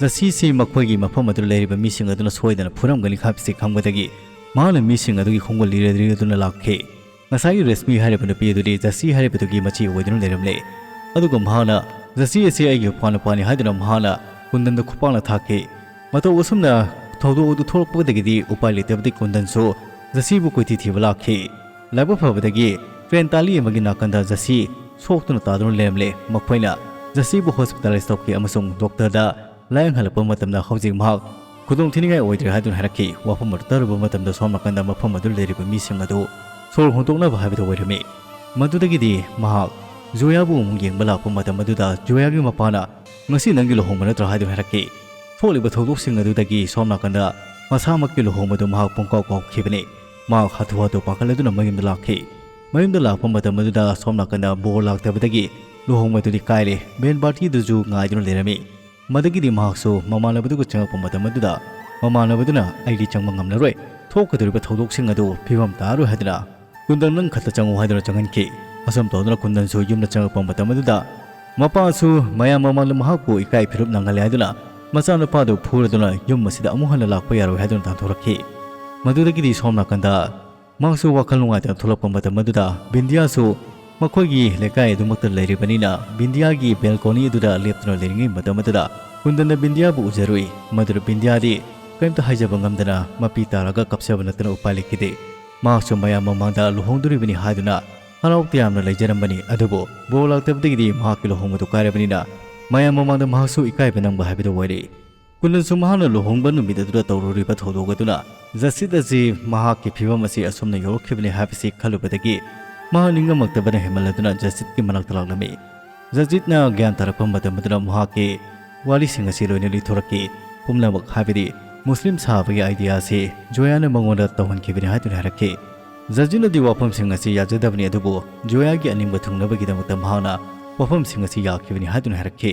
ꯖꯁꯤꯁꯤ ꯃꯈꯣꯏꯒꯤ ꯃꯐꯝ ꯑꯗꯨꯗ ꯂꯩꯔꯤꯕ ꯃꯤꯁꯤꯡ ꯑꯗꯨꯅ ꯁꯣꯏꯗꯅ ꯐꯨꯔꯝꯒꯅꯤ ꯍꯥꯏꯕꯁꯤ ꯈꯪꯕꯗꯒꯤ ꯃꯍꯥꯛꯅ ꯃꯤꯁꯤꯡ ꯑꯗꯨꯒꯤ ꯈꯣꯡꯒꯨꯜ ꯂꯤꯔ ꯂꯤꯔꯗꯨꯅ ꯂꯥꯛꯈꯤ꯫ ꯉꯁꯥꯏꯒꯤ ꯔꯦꯁꯃꯤ ꯍꯥꯏꯔꯤꯕ ꯅꯨꯄꯤ ꯑꯗꯨꯗꯤ ꯖꯁꯤ ꯍꯥꯏꯔꯤꯕꯗꯨꯒꯤ ꯃꯆꯦ ꯑꯣꯏꯗꯨꯅ ꯂꯩꯔꯝꯂꯦ꯫ ꯑꯗꯨꯒ ꯃꯍꯥꯛꯅ ꯖꯁꯤ ꯑꯁꯤ ꯑꯩꯒꯤ ꯏꯄ꯭ꯋꯥ ꯅꯨꯄꯥꯅꯤ ꯍꯥꯏꯗꯨꯅ ꯃꯍꯥꯛꯅ ꯀꯨꯟꯗꯟꯗ ꯈꯨꯄꯥꯛꯅ ꯊꯥꯈꯤ꯫ ꯃꯇꯧ ꯑꯁꯨꯝꯅ ꯊꯧꯗꯣꯛ ꯑꯗꯨ ꯊꯣꯛꯂꯛꯄꯗꯒꯤꯗꯤ ꯎꯄꯥꯏ ꯂꯩꯇꯕꯗꯤ ꯀꯨꯟꯗꯟꯁꯨ ꯖꯁꯤꯕꯨ ꯀꯣꯏꯊꯤ ꯊꯤꯕ ꯂꯥꯛꯈꯤ꯫ ꯂꯥꯏꯕꯛ ꯐꯕꯗꯒꯤ ꯇ꯭ꯔꯦꯟ ꯇꯥꯂꯤ ꯑꯃꯒꯤ ꯅꯥꯀꯟꯗ ꯖꯁꯤ ꯁꯣꯛꯇꯨꯅ ꯇꯥꯗꯨꯅ ꯂꯩꯔꯝꯂꯦ꯫ ꯃꯈꯣꯏꯅ ꯖꯁꯤꯕꯨ ꯍꯣꯁꯄꯤꯇꯥꯂꯥꯏꯖ ꯇꯧꯈꯤ ꯑꯃꯁꯨꯡ ꯗꯣꯛꯇꯔꯗ ꯂꯥꯌꯦꯡꯍꯜꯂꯛꯄ ꯃꯇꯝꯗ ꯍꯧꯖꯤꯛ ꯃꯍꯥꯛ ꯈꯨꯗꯣꯡ ꯊꯤꯅꯤꯡꯉꯥꯏ ꯑꯣꯏꯗ꯭ꯔꯦ ꯍꯥꯏꯗꯨꯅ ꯍꯥꯏꯔꯛꯈꯤ꯫ ꯋꯥꯐꯝ ꯑꯗꯨ ꯇꯥꯔꯨꯕ ꯃꯇꯝꯗ ꯁꯣꯝ ꯅꯥꯀꯟꯗ ꯃꯐꯝ ꯑꯗꯨ ꯂꯩꯔꯤꯕ ꯃꯤꯁꯤꯡ ꯑꯗꯨ ꯁꯣꯔ ꯍꯣꯟꯗꯣꯛꯅꯕ ꯍꯥꯏꯕꯗꯨ ꯑꯣꯏꯔꯝꯃꯤ꯫ ꯃꯗꯨꯗꯒꯤꯗꯤ ꯃꯍꯥꯛ ꯖꯣꯌꯥꯕꯨ ꯑꯃꯨꯛ ꯌꯦꯡꯕ ꯂꯥꯛꯄ ꯃꯇꯝ ꯑꯗꯨꯗ ꯖꯣꯌꯥꯒꯤ ꯃꯄꯥꯅ, "ꯉꯁꯤ ꯅꯪꯒꯤ ꯂꯨꯍꯣꯡꯕ ꯅꯠꯇ꯭ꯔꯥ?" ꯍꯥꯏꯗꯨꯅ ꯍꯥꯏꯔꯛꯈꯤ꯫ ꯊꯣꯛꯂꯤꯕ ꯊꯧꯗꯣꯛꯁꯤꯡ ꯑꯗꯨꯗꯒꯤ ꯁꯣꯝ ꯅꯥꯀꯟꯗ ꯃꯁꯥꯃꯛꯀꯤ ꯂꯨꯍꯣꯡꯕꯗꯨ ꯃꯍꯥꯛ ꯄꯨꯡꯀꯥꯎ ꯀꯥꯎꯈꯤꯕꯅꯤ꯫ ꯃꯍꯥꯛ ꯍꯥꯊꯨ ꯍꯥꯊꯨ ꯄꯥꯈꯠꯂꯗꯨꯅ ꯃꯌꯨꯝꯗ ꯂꯥꯛꯈꯤ꯫ ꯃꯌꯨꯝꯗ ꯂꯥꯛꯄ ꯃꯇꯝ ꯑꯗꯨꯗ ꯁꯣꯝ ꯅꯥꯀꯟꯗ ꯕꯣꯔ ꯂꯥꯛꯇꯕꯗꯒꯤ ꯂꯨꯍꯣꯡꯕꯗꯨꯗꯤ ꯀꯥꯏꯔꯦ꯫ ꯕꯦꯟ ꯄꯥꯔꯇꯤꯗꯨꯁꯨ ꯉꯥꯏꯗꯨꯅ ꯂꯩꯔꯝꯃꯤ꯫ ꯃꯗꯒꯤꯗꯤ ꯃꯍꯥꯛꯁꯨ ꯃꯃꯥꯟꯅꯕꯗꯨꯒ ꯆꯪꯉꯛꯄ ꯃꯇꯝ ꯑꯗꯨꯗ ꯃꯃꯥꯟꯅꯕꯗꯨꯅ, "ꯑꯩꯗꯤ ꯆꯪꯕ ꯉꯝꯂꯔꯣꯏ, ꯊꯣꯛꯀꯗꯧꯔꯤꯕ ꯊꯧꯗꯣꯛꯁꯤꯡ ꯑꯗꯨ ꯐꯤꯕꯝ ꯇꯥꯔꯣꯏ" ꯍꯥꯏꯗꯨꯅ, "ꯀꯨꯟꯗꯟ, ꯅꯪ ꯈꯛꯇ ꯆꯪꯉꯨ" ꯍꯥꯏꯗꯨꯅ ꯆꯪꯍꯟꯈꯤ꯫ ꯑꯁꯨꯝ ꯇꯧꯗꯨꯅ ꯀꯨꯟꯗꯟꯁꯨ ꯌꯨꯝꯗ ꯆꯪꯉꯛꯄ ꯃꯇꯝ ꯑꯗꯨꯗ ꯃꯄꯥꯁꯨ ꯃꯌꯥꯝ ꯃꯃꯥꯡꯗ ꯃꯍꯥꯛꯄꯨ ꯏꯀꯥꯏ ꯐꯤꯔꯨꯞ ꯅꯪꯍꯜꯂꯦ ꯍꯥꯏꯗꯨꯅ ꯃꯆꯥꯅꯨꯄꯥꯗꯨ ꯐꯨꯔꯗꯨꯅ ꯌꯨꯝ ꯑꯁꯤꯗ ꯑꯃꯨꯛ ꯍꯟꯅ ꯂꯥꯛꯄ ꯌꯥꯔꯣꯏ ꯍꯥꯏꯗꯨꯅ ꯇꯥꯟꯊꯣꯔꯛꯈꯤ꯫ ꯃꯗꯨꯗꯒꯤꯗꯤ ꯁꯣꯝ ꯅꯥꯀꯟꯗ ꯃꯍꯥꯛꯁꯨ ꯋꯥꯈꯜ ꯅꯨꯡꯉꯥꯏꯇꯅ ꯊꯣꯛꯂꯛꯄ ꯃꯇꯝ ꯑꯗꯨꯗ ꯕꯤꯟꯗꯤꯌꯥꯁꯨ ꯃꯈꯣꯏꯒꯤ ꯂꯩꯀꯥꯏ ꯑꯗꯨꯃꯛꯇ ꯂꯩꯔꯤꯕꯅꯤꯅ ꯕꯤꯟꯗꯤꯌꯥꯒꯤ ꯕꯦꯜꯀꯣꯅꯤ ꯑꯗꯨꯗ ꯂꯦꯞꯇꯨꯅ ꯂꯩꯔꯤꯉꯩ ꯃꯇꯝ ꯑꯗꯨꯗ ꯀꯨꯟꯗꯟꯅ ꯕꯤꯟꯗꯤꯌꯥꯕꯨ ꯎꯖꯔꯨꯏ꯫ ꯃꯗꯨꯗ ꯕꯤꯟꯗꯤꯌꯥꯗꯤ ꯀꯔꯤꯝꯇ ꯍꯥꯏꯖꯕ ꯉꯝꯗꯅ ꯃꯄꯤ ꯇꯥꯔꯒ ꯀꯞꯆꯕ ꯅꯠꯇꯅ ꯎꯄꯥꯏ ꯂꯩꯈꯤꯗꯦ꯫ ꯃꯍꯥꯛꯁꯨ ꯃꯌꯥꯝ ꯃꯃꯥꯡꯗ ꯂꯨꯍꯣꯡꯗꯣꯔꯤꯕꯅꯤ ꯍꯥꯏꯗꯨꯅ ꯍꯔꯥꯎ ꯇꯌꯥꯝꯅ ꯂꯩꯖꯔꯝꯕꯅꯤ, ꯑꯗꯨꯕꯨ ꯕꯣꯔ ꯂꯥꯛꯇꯕꯗꯒꯤꯗꯤ ꯃꯍꯥꯛꯀꯤ ꯂꯨꯍꯣꯡꯕꯗꯨ ꯀꯥꯏꯔꯕꯅꯤꯅ ꯃꯌꯥꯝ ꯃꯃꯥꯡꯗ ꯃꯍꯥꯛꯁꯨ ꯏꯀꯥꯏꯕ ꯅꯪꯕ ꯍꯥꯏꯕꯗꯨ ꯑꯣꯏꯔꯦ꯫ ꯀꯨꯟꯗꯟꯁꯨ ꯃꯍꯥꯛꯅ ꯂꯨꯍꯣꯡꯕ ꯅꯨꯃꯤꯠ ꯑꯗꯨꯗ ꯇꯧꯔꯨꯔꯤꯕ ꯊꯧꯗꯣꯛ ꯑꯗꯨꯅ ꯖꯁꯤꯠ ꯑꯁꯤ ꯃꯍꯥꯛꯀꯤ ꯐꯤꯕꯝ ꯑꯁꯤ ꯑꯁꯨꯝꯅ ꯌꯧꯔꯛꯈꯤꯕꯅꯤ ꯍꯥꯏꯕꯁꯤ ꯈꯜꯂꯨꯕꯗꯒꯤ ꯃꯍꯥꯛ ꯅꯤꯡꯉꯝꯃꯛꯇꯕꯅ ꯍꯦꯟꯃꯜꯂꯗꯨꯅ ꯖꯁꯤꯠꯀꯤ ꯃꯅꯥꯛꯇ ꯂꯥꯛꯂꯝꯃꯤ꯫ ꯖꯁꯤꯠꯅ ꯒ꯭ꯌꯥꯟ ꯇꯥꯔꯛꯄ ꯃꯇꯝ ꯑꯗꯨꯗ ꯃꯍꯥꯛꯀꯤ ꯋꯥꯔꯤꯁꯤꯡ ꯑꯁꯤ ꯂꯣꯏꯅ ꯂꯤꯊꯣꯔꯛꯈꯤ꯫ ꯄꯨꯝꯅꯃꯛ ꯍꯥꯏꯕꯗꯤ ꯃꯨꯁꯂꯤꯝ ꯁꯥꯕꯒꯤ ꯑꯥꯏꯗꯤꯌꯥ ꯑꯁꯤ ꯖꯣꯌꯥꯅ ꯃꯉꯣꯟꯗ ꯇꯧꯍꯟꯈꯤꯕꯅꯤ ꯍꯥꯏꯗꯨꯅ ꯍꯥꯏꯔꯛꯈꯤ꯫ ꯖꯁꯤꯠꯅꯗꯤ ꯋꯥꯐꯝꯁꯤꯡ ꯑꯁꯤ ꯌꯥꯖꯗꯕꯅꯤ, ꯑꯗꯨꯕꯨ ꯖꯣꯌꯥꯒꯤ ꯑꯅꯤꯡꯕ ꯊꯨꯡꯅꯕꯒꯤꯗꯃꯛꯇ ꯃꯍꯥꯛꯅ ꯋꯥꯐꯝꯁꯤꯡ ꯑꯁꯤ ꯌꯥꯈꯤꯕꯅꯤ ꯍꯥꯏꯗꯨꯅ ꯍꯥꯏꯔꯛꯈꯤ꯫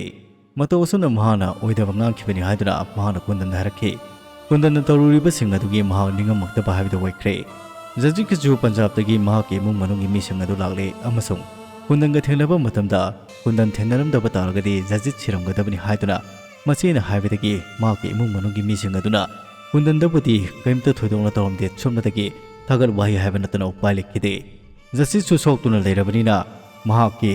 ꯃꯇꯧ ꯑꯁꯨꯝꯅ ꯃꯍꯥꯛꯅ ꯑꯣꯏꯗꯕ ꯉꯥꯡꯈꯤꯕꯅꯤ ꯍꯥꯏꯗꯨꯅ ꯃꯍꯥꯛꯅ ꯀꯨꯟꯗꯟꯗ ꯍꯥꯏꯔꯛꯈꯤ꯫ ꯀꯨꯟꯗꯟꯅ ꯇꯧꯔꯨꯔꯤꯕꯁꯤꯡ ꯑꯗꯨꯒꯤ ꯃꯍꯥꯛ ꯅꯤꯡꯉꯝꯃꯛꯇꯕ ꯍꯥꯏꯕꯗꯨ ꯑꯣꯏꯈ꯭ꯔꯦ꯫ ꯖꯖꯤꯠꯀꯤꯁꯨ ꯄꯟꯖꯥꯕꯇꯒꯤ ꯃꯍꯥꯛꯀꯤ ꯏꯃꯨꯡ ꯃꯅꯨꯡꯒꯤ ꯃꯤꯁꯤꯡ ꯑꯗꯨ ꯂꯥꯛꯂꯦ ꯑꯃꯁꯨꯡ ꯀꯨꯟꯗꯟꯒ ꯊꯦꯡꯅꯕ ꯃꯇꯝꯗ ꯀꯨꯟꯗꯟ ꯊꯦꯡꯅꯔꯝꯗꯕ ꯇꯥꯔꯒꯗꯤ ꯖꯖꯤꯠ ꯁꯤꯔꯝꯒꯗꯕꯅꯤ ꯍꯥꯏꯗꯨꯅ ꯃꯆꯦꯅ ꯍꯥꯏꯕꯗꯒꯤ ꯃꯍꯥꯛꯀꯤ ꯏꯃꯨꯡ ꯃꯅꯨꯡꯒꯤ ꯃꯤꯁꯤꯡ ꯑꯗꯨꯅ ꯀꯨꯟꯗꯟꯗꯕꯨꯗꯤ ꯀꯔꯤꯝꯇ ꯊꯣꯏꯗꯣꯛꯅ ꯇꯧꯔꯝꯗꯦ, ꯁꯨꯞꯅꯇꯒꯤ ꯊꯥꯒꯠ ꯋꯥꯍꯩ ꯍꯥꯏꯕ ꯅꯠꯇꯅ ꯎꯄꯥꯏ ꯂꯩꯈꯤꯗꯦ꯫ ꯖꯖꯤꯠꯁꯨ ꯁꯣꯛꯇꯨꯅ ꯂꯩꯔꯕꯅꯤꯅ ꯃꯍꯥꯛꯀꯤ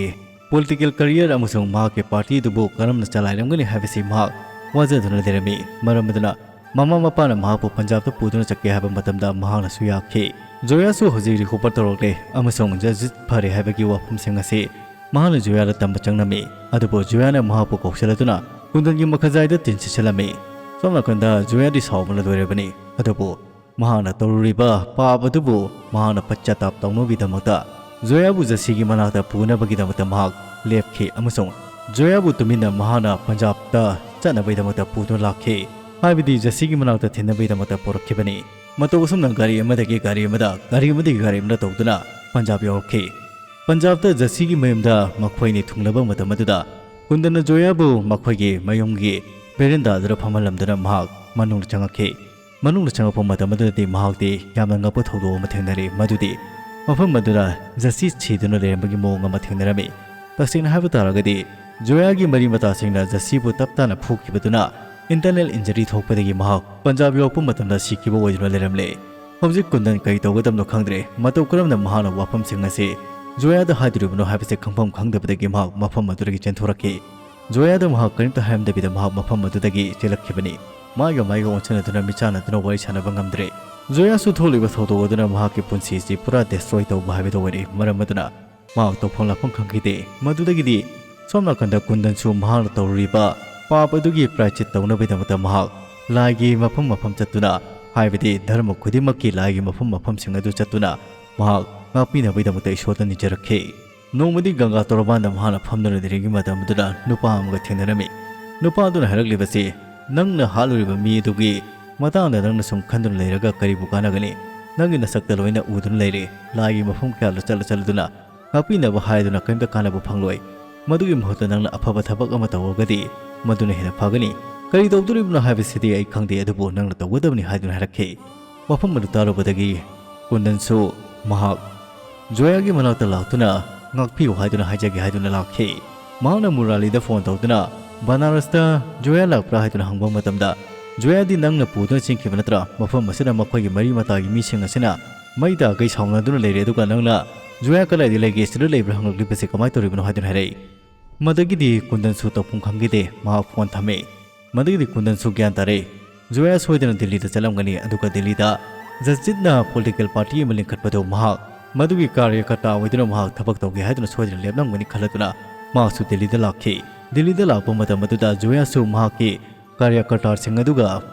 political career ꯑꯃꯁꯨꯡ ꯃꯍꯥꯛꯀꯤ ꯄꯥꯔꯇꯤꯗꯨꯕꯨ ꯀꯔꯝꯅ ꯆꯂꯥꯏꯔꯝꯒꯅꯤ ꯍꯥꯏꯕꯁꯤ ꯃꯍꯥꯛ ꯋꯥꯖꯗꯨꯅ ꯂꯩꯔꯝꯃꯤ꯫ ꯃꯔꯝ ꯑꯗꯨꯅ ꯃꯃꯥ ꯃꯄꯥꯅ ꯃꯍꯥꯛꯄꯨ ꯄꯟꯖꯥꯕꯇ ꯄꯨꯗꯨꯅ ꯆꯠꯀꯦ ꯍꯥꯏꯕ ꯃꯇꯝꯗ ꯃꯍꯥꯛꯅꯁꯨ ꯌꯥꯈꯤ꯫ ꯖꯣꯌꯥꯁꯨ ꯍꯧꯖꯤꯛ recover ꯇꯧꯔꯛꯂꯦ ꯑꯃꯁꯨꯡ ꯖꯖꯤꯠ ꯐꯔꯦ ꯍꯥꯏꯕꯒꯤ ꯋꯥꯐꯝꯁꯤꯡ ꯑꯁꯤ ꯃꯍꯥꯛꯅ ꯖꯣꯌꯥꯗ ꯇꯝꯕ ꯆꯪꯂꯝꯃꯤ꯫ ꯑꯗꯨꯕꯨ ꯖꯣꯌꯥꯅ ꯃꯍꯥꯛꯄꯨ ꯀꯧꯁꯤꯜꯂꯗꯨꯅ ꯀꯨꯟꯗꯟꯒꯤ ꯃꯈꯖꯥꯏꯗ ꯇꯤꯟꯁꯤꯠꯁꯤꯜꯂꯝꯃꯤ꯫ ꯁꯣꯝ ꯅꯥꯀꯟꯗ ꯖꯣꯌꯥꯗꯤ ꯁꯥꯎꯕꯅ ꯂꯣꯏꯔꯕꯅꯤ꯫ ꯑꯗꯨꯕꯨ ꯃꯍꯥꯛꯅ ꯇꯧꯔꯨꯔꯤꯕ ꯄꯥꯞ ꯑꯗꯨꯕꯨ ꯃꯍꯥꯛꯅ ꯄꯠꯆꯇꯥꯞ ꯇꯧꯅꯕꯒꯤꯗꯃꯛꯇ ꯖꯣꯌꯥꯕꯨ ꯖꯁꯤꯒꯤ ꯃꯅꯥꯛꯇ ꯄꯨꯅꯕꯒꯤꯗꯃꯛꯇ ꯃꯍꯥꯛ ꯂꯦꯞꯈꯤ ꯑꯃꯁꯨꯡ ꯖꯣꯌꯥꯕꯨ ꯇꯨꯃꯤꯟꯅ ꯃꯍꯥꯛꯅ ꯄꯟꯖꯥꯕꯇ ꯆꯠꯅꯕꯒꯤꯗꯃꯛꯇ ꯄꯨꯗꯨꯅ ꯂꯥꯛꯈꯤ꯫ ꯍꯥꯏꯕꯗꯤ ꯖꯁꯤꯒꯤ ꯃꯅꯥꯛꯇ ꯊꯤꯟꯅꯕꯒꯤꯗꯃꯛꯇ ꯄꯨꯔꯛꯈꯤꯕꯅꯤ꯫ ꯃꯇꯧ ꯑꯁꯨꯝꯅ ꯒꯥꯔꯤ ꯑꯃꯗꯒꯤ ꯒꯥꯔꯤ ꯑꯃꯗ, ꯒꯥꯔꯤ ꯑꯃꯗꯒꯤ ꯒꯥꯔꯤ ꯑꯃꯗ ꯇꯧꯗꯨꯅ ꯄꯟꯖꯥꯕ ꯌꯧꯔꯛꯈꯤ꯫ ꯄꯟꯖꯥꯕꯇ ꯖꯁꯤꯒꯤ ꯃꯌꯨꯝꯗ ꯃꯈꯣꯏ ꯑꯅꯤ ꯊꯨꯡꯂꯕ ꯃꯇꯝ ꯑꯗꯨꯗ ꯀꯨꯟꯗꯟꯅ ꯖꯣꯌꯥꯕꯨ ꯃꯈꯣꯏꯒꯤ ꯃꯌꯨꯝꯒꯤ ꯕꯦꯔꯦꯟꯗꯥꯗꯨꯗ ꯐꯝꯍꯜꯂꯝꯗꯨꯅ ꯃꯍꯥꯛ ꯃꯅꯨꯡꯗ ꯆꯪꯉꯛꯈꯤ꯫ ꯃꯅꯨꯡꯗ ꯆꯪꯉꯛꯄ ꯃꯇꯝ ꯑꯗꯨꯗꯗꯤ ꯃꯍꯥꯛꯇꯤ ꯌꯥꯝꯅ ꯉꯛꯄ ꯊꯧꯗꯣꯛ ꯑꯃ ꯊꯦꯡꯅꯔꯦ, ꯃꯗꯨꯗꯤ ꯃꯐꯝ ꯑꯗꯨꯗ ꯖꯁꯤ ꯁꯤꯗꯨꯅ ꯂꯩꯔꯝꯕꯒꯤ ꯃꯑꯣꯡ ꯑꯃ ꯊꯦꯡꯅꯔꯝꯃꯤ꯫ ꯇꯁꯦꯡꯅ ꯍꯥꯏꯕ ꯇꯥꯔꯒꯗꯤ ꯖꯣꯌꯥꯒꯤ ꯃꯔꯤ ꯃꯇꯥꯁꯤꯡꯅ ꯖꯁꯤꯕꯨ ꯇꯞ ꯇꯥꯅ ꯐꯨꯈꯤꯕꯗꯨꯅ internal injury ꯊꯣꯛꯄꯗꯒꯤ ꯃꯍꯥꯛ ꯄꯟꯖꯥꯕ ꯌꯧꯔꯛꯄ ꯃꯇꯝꯗ ꯁꯤꯈꯤꯕ ꯑꯣꯏꯗꯨꯅ ꯂꯩꯔꯝꯂꯦ꯫ ꯍꯧꯖꯤꯛ ꯀꯨꯟꯗꯟ ꯀꯔꯤ ꯇꯧꯒꯗꯕꯅꯣ ꯈꯪꯗ꯭ꯔꯦ꯫ ꯃꯇꯧ ꯀꯔꯝꯅ ꯃꯍꯥꯛꯅ ꯋꯥꯐꯝꯁꯤꯡ ꯑꯁꯤ ꯖꯣꯌꯥꯗ ꯍꯥꯏꯗꯣꯔꯤꯕꯅꯣ ꯍꯥꯏꯕꯁꯤ ꯈꯪꯐꯝ ꯈꯪꯗꯕꯗꯒꯤ ꯃꯍꯥꯛ ꯃꯐꯝ ꯑꯗꯨꯗꯒꯤ ꯆꯦꯟꯊꯣꯔꯛꯈꯤ꯫ ꯖꯣꯌꯥꯗ ꯃꯍꯥꯛ ꯀꯔꯤꯝꯇ ꯍꯥꯏꯔꯝꯗꯕꯤꯗ ꯃꯍꯥꯛ ꯃꯐꯝ ꯑꯗꯨꯗꯒꯤ ꯆꯦꯜꯂꯛꯈꯤꯕꯅꯤ꯫ ꯃꯥꯏꯒ ꯃꯥꯏꯒ ꯑꯣꯟꯁꯤꯟꯅꯗꯨꯅ ꯃꯤꯠꯆꯥꯟꯅꯗꯨꯅ ꯋꯥꯔꯤ ꯁꯥꯟꯅꯕ ꯉꯝꯗ꯭ꯔꯦ꯫ ꯖꯣꯌꯥꯁꯨ ꯊꯣꯛꯂꯤꯕ ꯊꯧꯗꯣꯛ ꯑꯗꯨꯅ ꯃꯍꯥꯛꯀꯤ ꯄꯨꯟꯁꯤꯁꯤ ꯄꯨꯔꯥ destroy ꯇꯧꯕ ꯍꯥꯏꯕꯗꯨ ꯑꯣꯏꯔꯦ꯫ ꯃꯔꯝ ꯑꯗꯨꯅ ꯃꯍꯥꯛ ꯇꯧꯐꯝ ꯂꯥꯛꯐꯝ ꯈꯪꯈꯤꯗꯦ꯫ ꯃꯗꯨꯗꯒꯤꯗꯤ ꯁꯣꯝ ꯅꯥꯀꯟꯗ ꯀꯨꯟꯗꯟꯁꯨ ꯃꯍꯥꯛꯅ ꯇꯧꯔꯨꯔꯤꯕ ꯄꯥꯞ ꯑꯗꯨꯒꯤ ꯄ꯭ꯔꯥꯏꯆꯤꯠ ꯇꯧꯅꯕꯒꯤꯗꯃꯛꯇ ꯃꯍꯥꯛ ꯂꯥꯏꯒꯤ ꯃꯐꯝ ꯃꯐꯝ ꯆꯠꯇꯨꯅ, ꯍꯥꯏꯕꯗꯤ ꯙꯔꯃ ꯈꯨꯗꯤꯡꯃꯛꯀꯤ ꯂꯥꯏꯒꯤ ꯃꯐꯝ ꯃꯐꯝꯁꯤꯡ ꯑꯗꯨ ꯆꯠꯇꯨꯅ ꯃꯍꯥꯛ ꯉꯥꯛꯄꯤꯅꯕꯒꯤꯗꯃꯛꯇ ꯏꯁꯣꯔꯗ ꯅꯤꯖꯔꯛꯈꯤ꯫ ꯅꯣꯡꯃꯗꯤ ꯒꯪꯒꯥ ꯇꯣꯔꯕꯥꯟꯗ ꯃꯍꯥꯛꯅ ꯐꯝꯗꯨꯅ ꯂꯩꯔꯤꯉꯩ ꯃꯇꯝ ꯑꯗꯨꯗ ꯅꯨꯄꯥ ꯑꯃꯒ ꯊꯦꯡꯅꯔꯝꯃꯤ꯫ ꯅꯨꯄꯥ ꯑꯗꯨꯅ ꯍꯥꯏꯔꯛꯂꯤꯕꯁꯤ, "ꯅꯪꯅ ꯍꯥꯠꯂꯨꯔꯤꯕ ꯃꯤ ꯑꯗꯨꯒꯤ ꯃꯇꯥꯡꯗ ꯅꯪꯅ ꯁꯨꯝ ꯈꯟꯗꯨꯅ ꯂꯩꯔꯒ ꯀꯔꯤꯕꯨ ꯀꯥꯟꯅꯒꯅꯤ? ꯅꯪꯒꯤ ꯅꯁꯛꯇ ꯂꯣꯏꯅ ꯎꯗꯨꯅ ꯂꯩꯔꯦ꯫ ꯂꯥꯏꯒꯤ ꯃꯐꯝ ꯀꯌꯥꯗ ꯆꯠꯂ ꯆꯠꯂꯗꯨꯅ ꯉꯥꯛꯄꯤꯅꯕ ꯍꯥꯏꯗꯨꯅ ꯀꯔꯤꯝꯇ ꯀꯥꯟꯅꯕ ꯐꯪꯂꯣꯏ꯫ ꯃꯗꯨꯒꯤ ꯃꯍꯨꯠꯇ ꯅꯪꯅ ꯑꯐꯕ ꯊꯕꯛ ꯑꯃ ꯇꯧꯔꯒꯗꯤ ꯃꯗꯨꯅ ꯍꯦꯟꯅ ꯐꯒꯅꯤ꯫ ꯀꯔꯤ ꯇꯧꯗꯣꯔꯤꯕꯅꯣ ꯍꯥꯏꯕꯁꯤꯗꯤ ꯑꯩ ꯈꯪꯗꯦ, ꯑꯗꯨꯕꯨ ꯅꯪꯅ ꯇꯧꯒꯗꯕꯅꯤ" ꯍꯥꯏꯗꯨꯅ ꯍꯥꯏꯔꯛꯈꯤ꯫ ꯋꯥꯐꯝ ꯑꯗꯨ ꯇꯥꯔꯨꯕꯗꯒꯤ ꯀꯨꯟꯗꯟꯁꯨ ꯃꯍꯥꯛ ꯖꯣꯌꯥꯒꯤ ꯃꯅꯥꯛꯇ ꯂꯥꯛꯇꯨꯅ ꯉꯥꯛꯄꯤꯌꯨ ꯍꯥꯏꯗꯨꯅ ꯍꯥꯏꯖꯒꯦ ꯍꯥꯏꯗꯨꯅ ꯂꯥꯛꯈꯤ꯫ ꯃꯍꯥꯛꯅ ꯃꯨꯔꯥꯂꯤꯗ ꯐꯣꯟ ꯇꯧꯗꯨꯅ ꯕꯅꯥꯔꯁꯇ ꯖꯣꯌꯥ ꯂꯥꯛꯄ꯭ꯔꯥ ꯍꯥꯏꯗꯨꯅ ꯍꯪꯕ ꯃꯇꯝꯗ, "ꯖꯣꯌꯥꯗꯤ ꯅꯪꯅ ꯄꯨꯗꯨꯅ ꯆꯦꯟꯈꯤꯕ ꯅꯠꯇ꯭ꯔꯥ? ꯃꯐꯝ ꯑꯁꯤꯗ ꯃꯈꯣꯏꯒꯤ ꯃꯔꯤ ꯃꯇꯥꯒꯤ ꯃꯤꯁꯤꯡ ꯑꯁꯤꯅ ꯃꯩ ꯇꯥꯈꯩ ꯁꯥꯎꯅꯗꯨꯅ ꯂꯩꯔꯦ, ꯑꯗꯨꯒ ꯅꯪꯅ ꯖꯣꯌꯥ ꯀꯗꯥꯏꯗ ꯂꯩꯒꯦ, ꯁꯤꯗ ꯂꯩꯕ꯭ꯔꯥ ꯍꯪꯂꯛꯂꯤꯕꯁꯤ ꯀꯃꯥꯏꯅ ꯇꯧꯔꯤꯕꯅꯣ?" ꯍꯥꯏꯗꯨꯅ ꯍꯥꯏꯔꯛꯏ꯫ ꯃꯗꯒꯤꯗꯤ ꯀꯨꯟꯗꯟꯁꯨ ꯇꯧꯐꯝ ꯈꯪꯈꯤꯗꯦ, ꯃꯍꯥꯛ ꯐꯣꯟ ꯊꯝꯃꯦ꯫ ꯃꯗꯒꯤꯗꯤ ꯀꯨꯟꯗꯟꯁꯨ ꯒ꯭ꯌꯥꯟ ꯇꯥꯔꯦ꯫ ꯖꯣꯌꯥ ꯁꯣꯏꯗꯅ ꯗꯤꯜꯂꯤꯗ ꯆꯠꯂꯝꯒꯅꯤ, ꯑꯗꯨꯒ ꯗꯤꯜꯂꯤꯗ ꯖꯁꯖꯤꯠꯅ political party ꯑꯃ ꯂꯤꯡꯈꯠꯄꯗꯨ ꯃꯍꯥꯛ ꯃꯗꯨꯒꯤ ꯀꯥꯔꯌꯀꯔꯇꯥ ꯑꯣꯏꯗꯨꯅ ꯃꯍꯥꯛ ꯊꯕꯛ ꯇꯧꯒꯦ ꯍꯥꯏꯗꯨꯅ ꯁꯣꯏꯗꯅ ꯂꯦꯞꯂꯝꯒꯅꯤ ꯈꯜꯂꯗꯨꯅ ꯃꯍꯥꯛꯁꯨ ꯗꯤꯜꯂꯤꯗ ꯂꯥꯛꯈꯤ꯫ ꯗꯤꯜꯂꯤꯗ ꯂꯥꯛꯄ ꯃꯇꯝ ꯑꯗꯨꯗ ꯖꯣꯌꯥꯁꯨ ꯃꯍꯥꯛꯀꯤ ꯀꯥꯔꯌꯀꯔꯇꯥꯁꯤꯡ ꯑꯗꯨꯒ